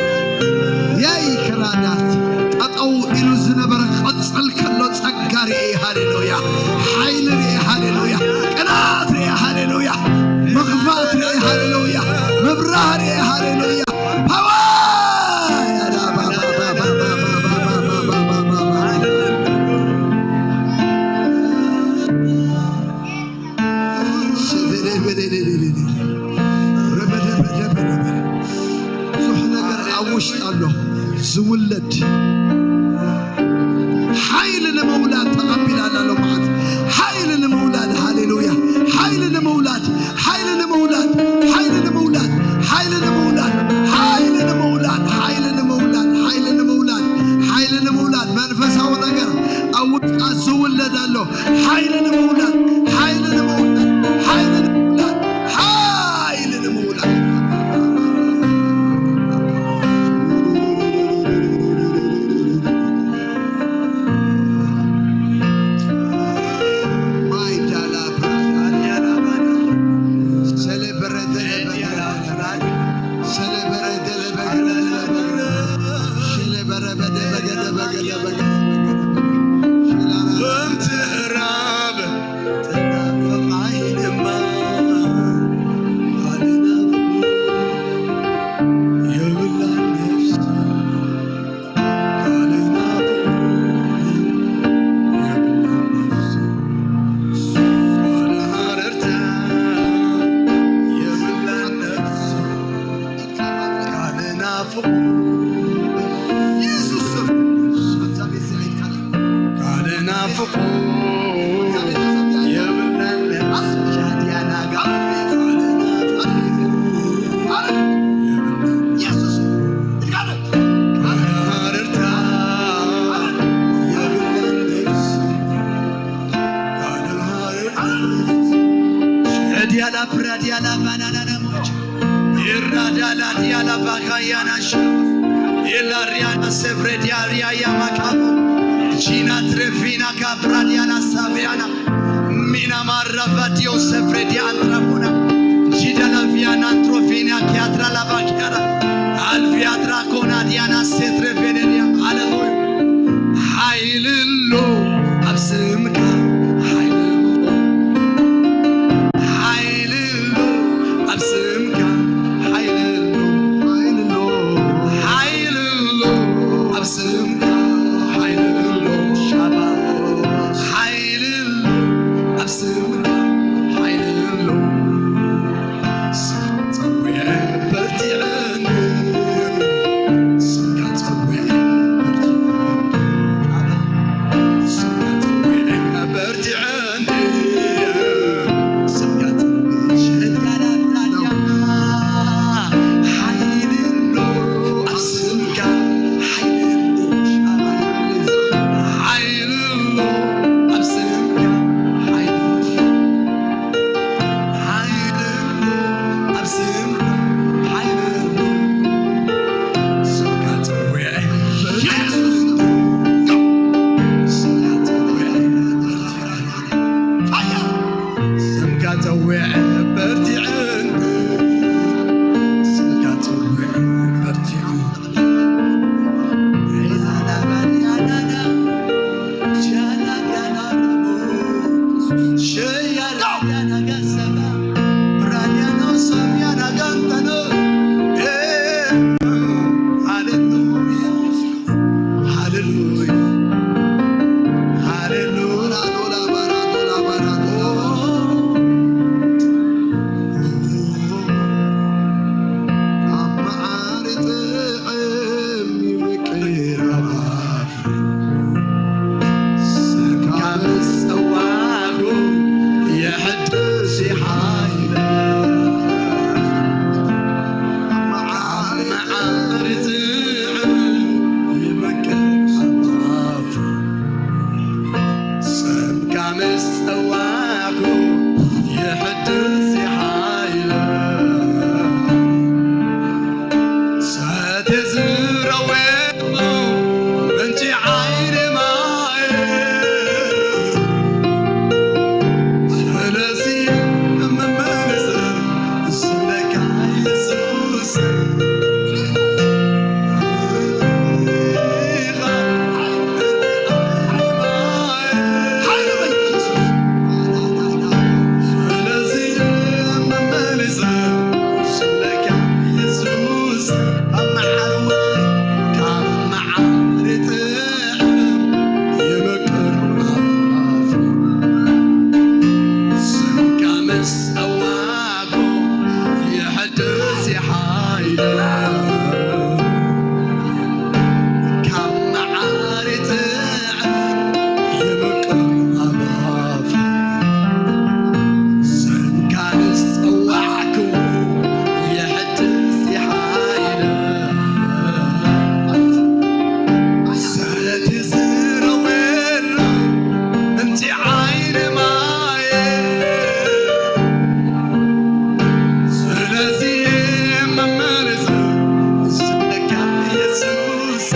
ሃሌ-፣ ሃሌሉያ። ፓወር! ብዙሕ ነገር ኣብ ውሽጥ ኣሎ ዝውለድ። ሓይሊ ንምውላድ ተቐቢላና ኣሎ ማለት። ሓይሊ ንምውላድ፣ ሃሌሉያ። ሓይሊ ንምውላድ፣ ሓይሊ ንምውላድ፣ ሓይሊ ንምውላድ፣ ሓይሊ ንምውላድ፣ ሓይሊ ንምውላድ፣ ሓይሊ ንምውላድ፣ ሓይሊ ንምውላድ፣ ሓይሊ ንምውላድ መንፈሳዊ ነገር ኣብ ውሽጣ ዝውለድ ኣሎ። ሓይሊ ንምውላድ፣ ሓይሊ ንምውላድ፣ ሓይሊ ንምውላድ፣ ሓይሊ ንምውላድ። ማይ ዳላ ብራዳ ዲያላ ባዳ። ሰለበረ ደለ በገደ በገደ። ሰለበረ ደለ በገደ ደለ በገደ። ሸለበረ በደ በገደ በገደ በገደ በገደ። ሸላላ በምትራብ ተናፈቕ ዓይንማ። ቃልና የብላን ነፍሲ። ዲያላ ፕራ ዲያላ ባናና ነሞች ኢራ ዳላ ዲያላ ባካያና ሽ ኢላ ሪያና ሴፍሬ ዲያሪያ ያማካቦ ጂና ትሬፊና ካብራ ዲያና ሳቢያና ሚና ማራቫ ዲዮ ሴፍሬ ዲያ አንትራቡና ጂዳላ ቪያና አንትሮፊና ኪያትራ ላባኪያራ አልቪያትራ ኮና ዲያና ሴትሬ ቬኔሪያ። ሃሌሉያ። ሓይሊ ኣሎ ኣብ ስምካ፣ ሓይሊ ኣሎ፣ ሓይሊ ኣሎ ኣብ ስምካ፣ ሓይሊ ኣሎ፣ ሓይሊ ኣሎ፣ ሓይሊ ኣሎ ኣብ ስምካ፣ ሓይሊ ኣሎ ሻባ፣ ሓይሊ ኣሎ ኣብ ስምካ፣ ሓይሊ ኣሎ። ስም ጸዊዐ በርቲዐኒ፣ ስምካ ጸዊዐ በርቲዐኒ፣ ስምካ ጸዊዐ ካብ መዓር ይጥዕም ይምቅር ኣብ ኣፍ። ስምካ ምስ ጸዋዕኩ የሐድስ ይሓይለ። ሰቲ ዝረወሉ ምንጪ ዓይኒ ማየ። ስለዚ መመርዝ ስምካ የሱስ።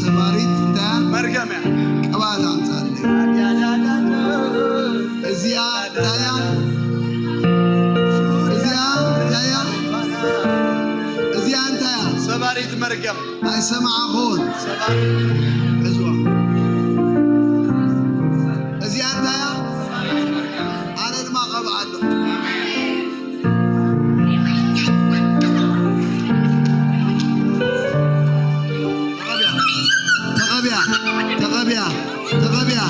ሰባሪት እንታይ እያ? መርገም እያ። ቅባት ኣምጻለይ። እዚኣ እንታይ እያ? እዚኣ እንታይ እያ? እዚኣ እንታይ እያ? ሰባሪት መርገም። ኣይሰማዕኹን። ሰባሪት። እዝዋ። እዚኣ እንታይ እያ? ኣነ ድማ ቀብኣ ኣለኹ። ተቐብያ፣ ተቐብያ፣ ተቐብያ፣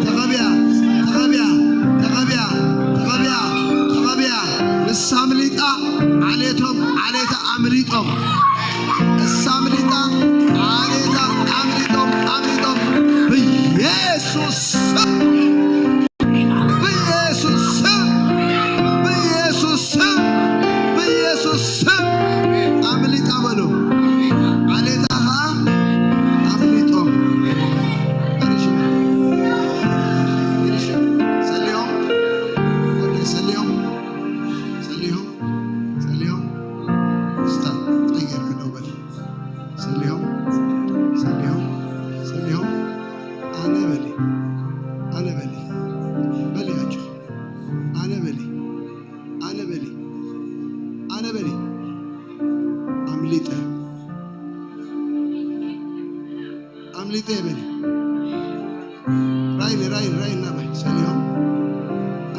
ተቐብያ፣ ተቐብያ፣ ተቐብያ፣ ተቐብያ፣ ተቐብያ። ንሳ ኣምሊጣ፣ ዓሌቶም፣ ዓሌታ ኣምሊጦም። ንሳ ኣምሊጣ፣ ዓሌታ ኣምሊጦም፣ ኣምሊጦም። ብኢየሱስ ስም። ብኢየሱስ ስም፣ ብኢየሱስ ስም፣ ብኢየሱስ ስም ኣምሊጣ በሉ። ዓሌታ ኸዓ ኣምሊጦም። ፈሪሹ፣ ፈሪሹ። ሰሊሆም፣ ኦኬ፣ ሰሊሆም፣ ሰሊሆም፣ ሰሊሆም። እስታ፣ ጠይቅ ነው በል። ሰሊሆም፣ ሰሊሆም፣ ሰሊሆም። ኣነ በሊ፣ ኣነ በሊ፣ በሊ ኣጆ፣ ኣነ በሊ፣ ኣነ በሊ፣ ኣነ በሊ፣ ኣምሊጠ፣ ኣምሊጠ በሊ። ራይል፣ ራይል፣ ራይል ናባይ ሰሊሆም፣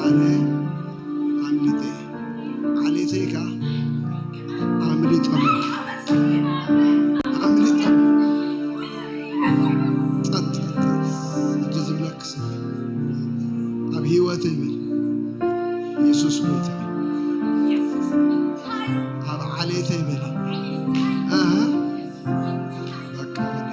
ኣነ ኣምሊጠ፣ ዓሌተይ ከኣ ኣምሊጦም፣ ኣምሊጦም። ጸጥ፣ ጸጥ፣ ሕጂ ዝብለኪ ስምዒ። ኣብ ህይወተይ በሊ፣ የሱስ ጎይታ እዩ። ኣብ ዓሌተይ በሊ፣ ኣሃ፣ በቃ በሊ።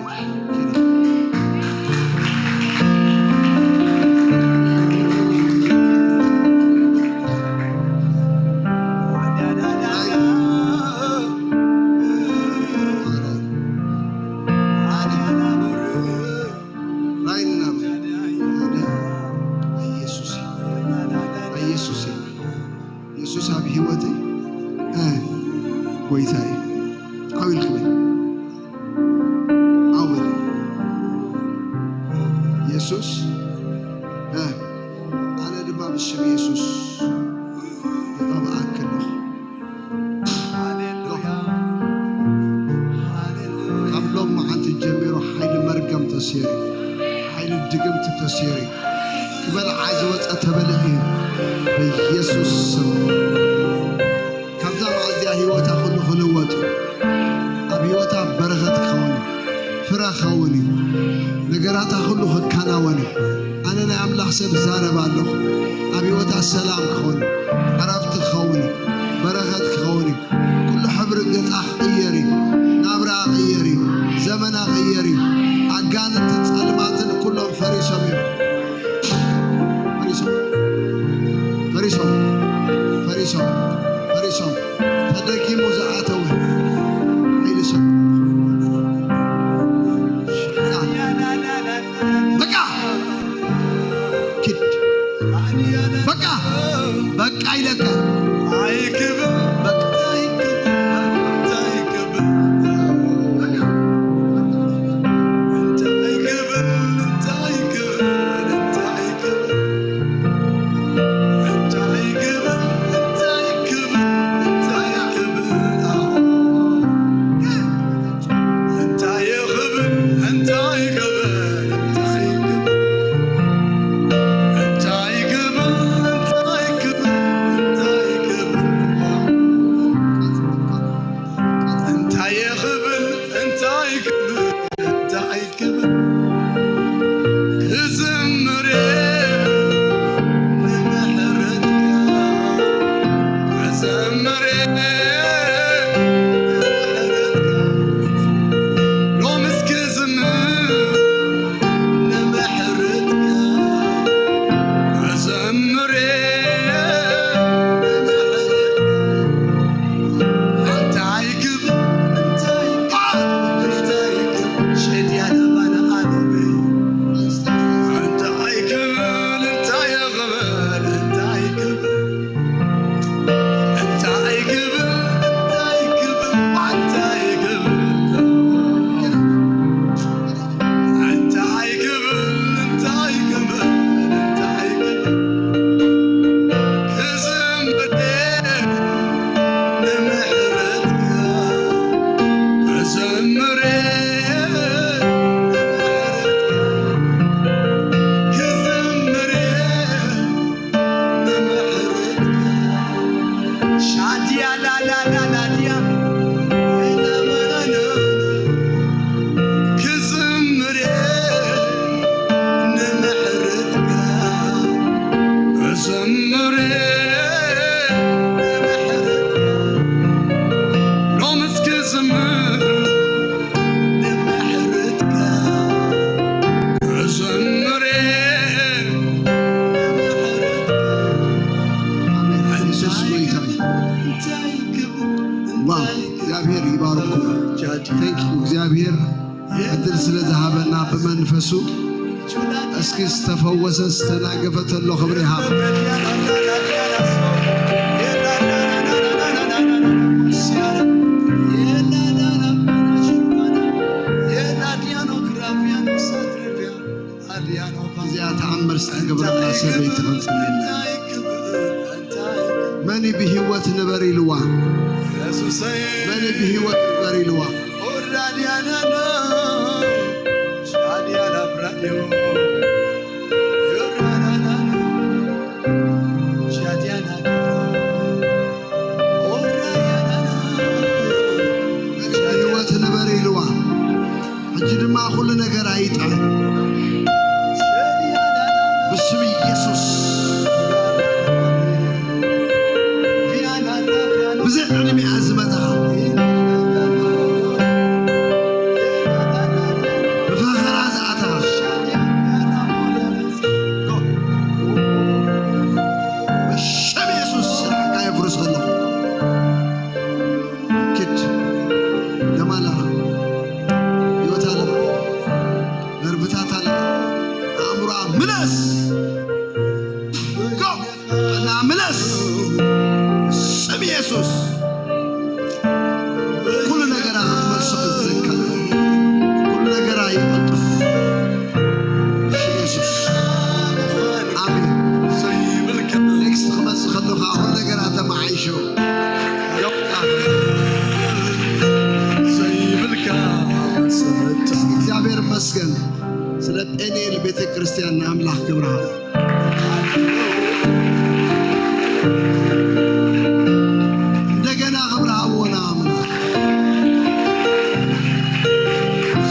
ራይንና በል። ኣነ ኣየሱስ፣ ኣየሱስ፣ የሱስ ኣብ ህይወተይ፣ እ፣ ጎይታዬ። ዓው ኢልክ በል። ዓው በል። የሱስ፣ እ፣ ኣነ ድማ ብሽም የሱስ ይቐብኣክ ኣለኹ። ሃሌሉያ፣ ሃሌሉያ። ካብ ሎም መዓልቲ ጀሚሩ ሓይሊ መርገም ተሰይሩ፣ ሓይሊ ድግምቲ ተሰይሩ፣ ክበልዓ ዝወፀ ተበሊዑ እዩ ብኢየሱስ ስም። ካብዛ መዓልቲ እዚኣ ህይወታ ኩሉ ክልወጥ እዩ። ኣብ ህይወታ በረኸት ክኸውን እዩ። ፍረ ክኸውን እዩ። ነገራታ ኩሉ ክከናወን እዩ። ኣነ ናይ ኣምላኽ ሰብ እዛረብ ኣለኹ። ኣብ ህይወታ ሰላም ክኸውን እዩ። ዕረፍቲ ክኸውን እዩ። በረኸት ክኸውን እዩ። ኩሉ ሕብሪ ገጻ ክቕየር እዩ። ናብራ ክቕየር እዩ። ዘመና ክቕየር እዩ። ኣጋንንትን ጸልማትን ኩሎም ፈሪሶም እዮም። ፈሪሶም፣ ፈሪሶም፣ ፈሪሶም፣ ፈሪሶም። ተደጊሙ ዝኣተወ ሓይሊ ሰብ። በቃ! ኪድ። በቃ! በቃ ኢለካ። ኣይክብል፣ በቃ። ኣይክብል፣ ኣይክብል። እንታይ ክብል እንታይ ክብል እንታይ ክብል ክዝምር ንምሕረትካ ክዝምር ንምሕረትካ ሎምስ ክዝምር ንምሕረትካ ክዝምር ንምሕረትካ እንታይ ክብል እንታይ ባርኩም። Thank you። እግዚኣብሔር ዕድል ስለ ዝሃበና ብመንፈሱ እስኪ ዝተፈወሰ ዝተናገፈ ተሎ ክብሪ ይሃብ። እዚኣ ተኣምር ዝተገብረላ ሰበይቲ ክንጽልየላ። መን ብህይወት ንበር ኢልዋ? መን ብህይወት ንበር ኢልዋ? ህይወት ንበር ኢልዋ። ሕጂ ድማ ኩሉ ነገር ኣይጥዕም። ብስም ኢየሱስ። ብዘይ ዕድሜኣ ዝመጻኻ፣ ብፈኸራ ዝኣተኻ፣ ብሽም የሱስ ስራሕካ የፍርስ ኣለኹ። ኪድ። ደም ኣለኻ። ህይወት ኣለኻ። ነርቭታት ኣለኻ። ኣእምሮኣ ምለስ። ጎ! እና ምለስ። ስም የሱስ። ኩሉ ነገራ ክትመልሶ እዝካ። ኩሉ ነገራ ይቐልጥፍ። ብሽም የሱስ። ኣሜን። ኔክስት ክመጽእ ከሎ ከዓ ኩሉ ነገራ ተመዓይሾ። እግዚኣብሔር ይመስገን። ስለ ጴኔል ቤተ ክርስቲያን ንኣምላኽ ክብሪ ሃቡ። እንደገና ክብሪ ሃብዎ ንኣምላኽ።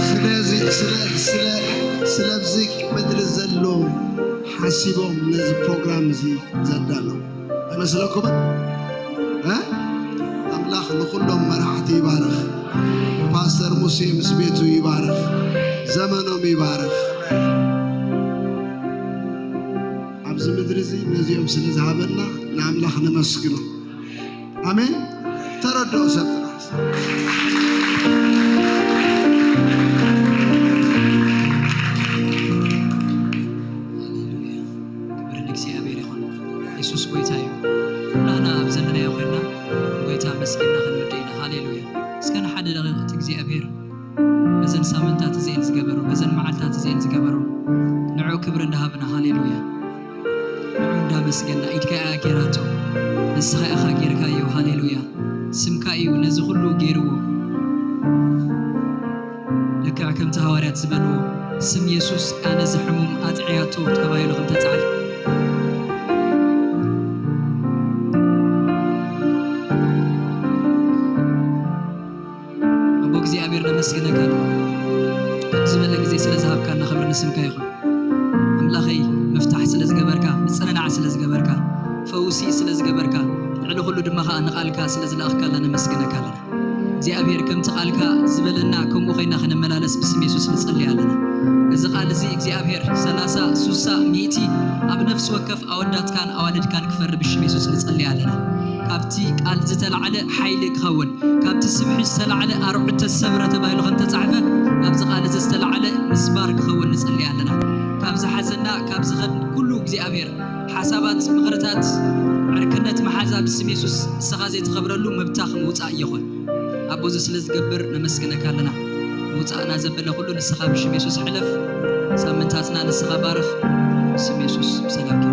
ስለዚ፣ ስለ፣ ስለ፣ ስለዚ ምድሪ ዘሎ ሓሲቦም ነዚ ፕሮግራም እዚ ዘዳለዉ ኣይመስለኩምን? እ? ኣምላኽ ንኹሎም መራሕቲ ይባርኽ። ፓስተር ሙሴ ምስ ቤቱ ይባርኽ። ዘመኖም ይባርኽ። ኣብዚ ምድሪ እዚ ነዚኦም ስለ ዝሃበና ንኣምላኽ ነመስግኖ። ኣሜን። ተረድኦ ሰብ ጥራሕ። ሃሌሉያ። ክብሪ ንእግዚኣብሔር ይኹን። የሱስ ጎይታ እዩ። ኩላህና ኣብ ዘለናዮ ኮይንና ጎይታ መስጊድና ክንወደ ኢና። ሃሌሉያ። እስከ ንሓደ ደቂቕ እቲ እግዚኣብሔር በዘን ሳምንታት እዚኤን ዝገበሮ፣ በዘን መዓልታት እዚኤን ዝገበሮ፣ ንዑ ክብሪ እንዳሃብና፣ ሃሌሉያ። ንዑ እንዳመስገና፣ ኢድካ እያ ጌራቶ፣ ንስኻ ኢኻ ጌርካዮ፣ ሃሌሉያ። ስምካ እዩ ነዚ ኩሉ ጌርዎ። ልክዕ ከምቲ ሃዋርያት ዝበልዎ፣ ስም የሱስ እያ ነዚ ሕሙም ኣጥዕያቶ ተባሂሉ ከም ተጻሕፈ፣ ኣቦ እግዚኣብሔር ነመስግነካ። ኣብዚ ዝበለ ግዜ ስለ ዝሃብካና ክብሪ ንስምካ ይኹን። ኣምላኸይ፣ ምፍታሕ ስለ ዝገበርካ፣ ምጽንናዕ ስለ ዝገበርካ፣ ፈውሲ ስለ ዝገበርካ፣ ልዕሊ ኩሉ ድማ ኸኣ ንቓልካ ስለ ዝለኣኽካልና ነመስግነካ ኣለና። እግዚኣብሔር፣ ከምቲ ቃልካ ዝበለና፣ ከምኡ ኸይና ክንመላለስ ብስም የሱስ ንጽሊ ኣለና። እዚ ቃል እዚ እግዚኣብሔር ሰላሳ፣ ሱሳ፣ ሚእቲ ኣብ ነፍሲ ወከፍ ኣወዳትካን ኣዋልድካን ክፈሪ ብሽም የሱስ ንጽሊ ኣለና። ካብቲ ቃል ዝተላዕለ ሓይሊ ክኸውን፣ ካብቲ ስብሒ ዝተላዕለ ኣርዑት ተሰብረ ተባሂሉ ከም ተጻሕፈ፣ ኣብዚ ቃል እዚ ዝተላዕለ ምስባር ክኸውን ንጽሊ ኣለና። ካብ ዝሓዘና፣ ካብ ዝኸድ ኩሉ እግዚኣብሔር ሓሳባት፣ ምኽርታት፣ ዕርክነት፣ መሓዛ ብስም የሱስ ንስኻ ዘይትኸብረሉ ምብታኽ ምውጻእ ይኹን። ኣቦ እዚ ስለ ዝገብር ነመስግነካ ኣለና። ምውጻእና ዘበለ ኩሉ ንስኻ ብሽም የሱስ ሕለፍ። ሳምንታትና ንስኻ ባርኽ። ብስም የሱስ ብሰላም ኪዱ።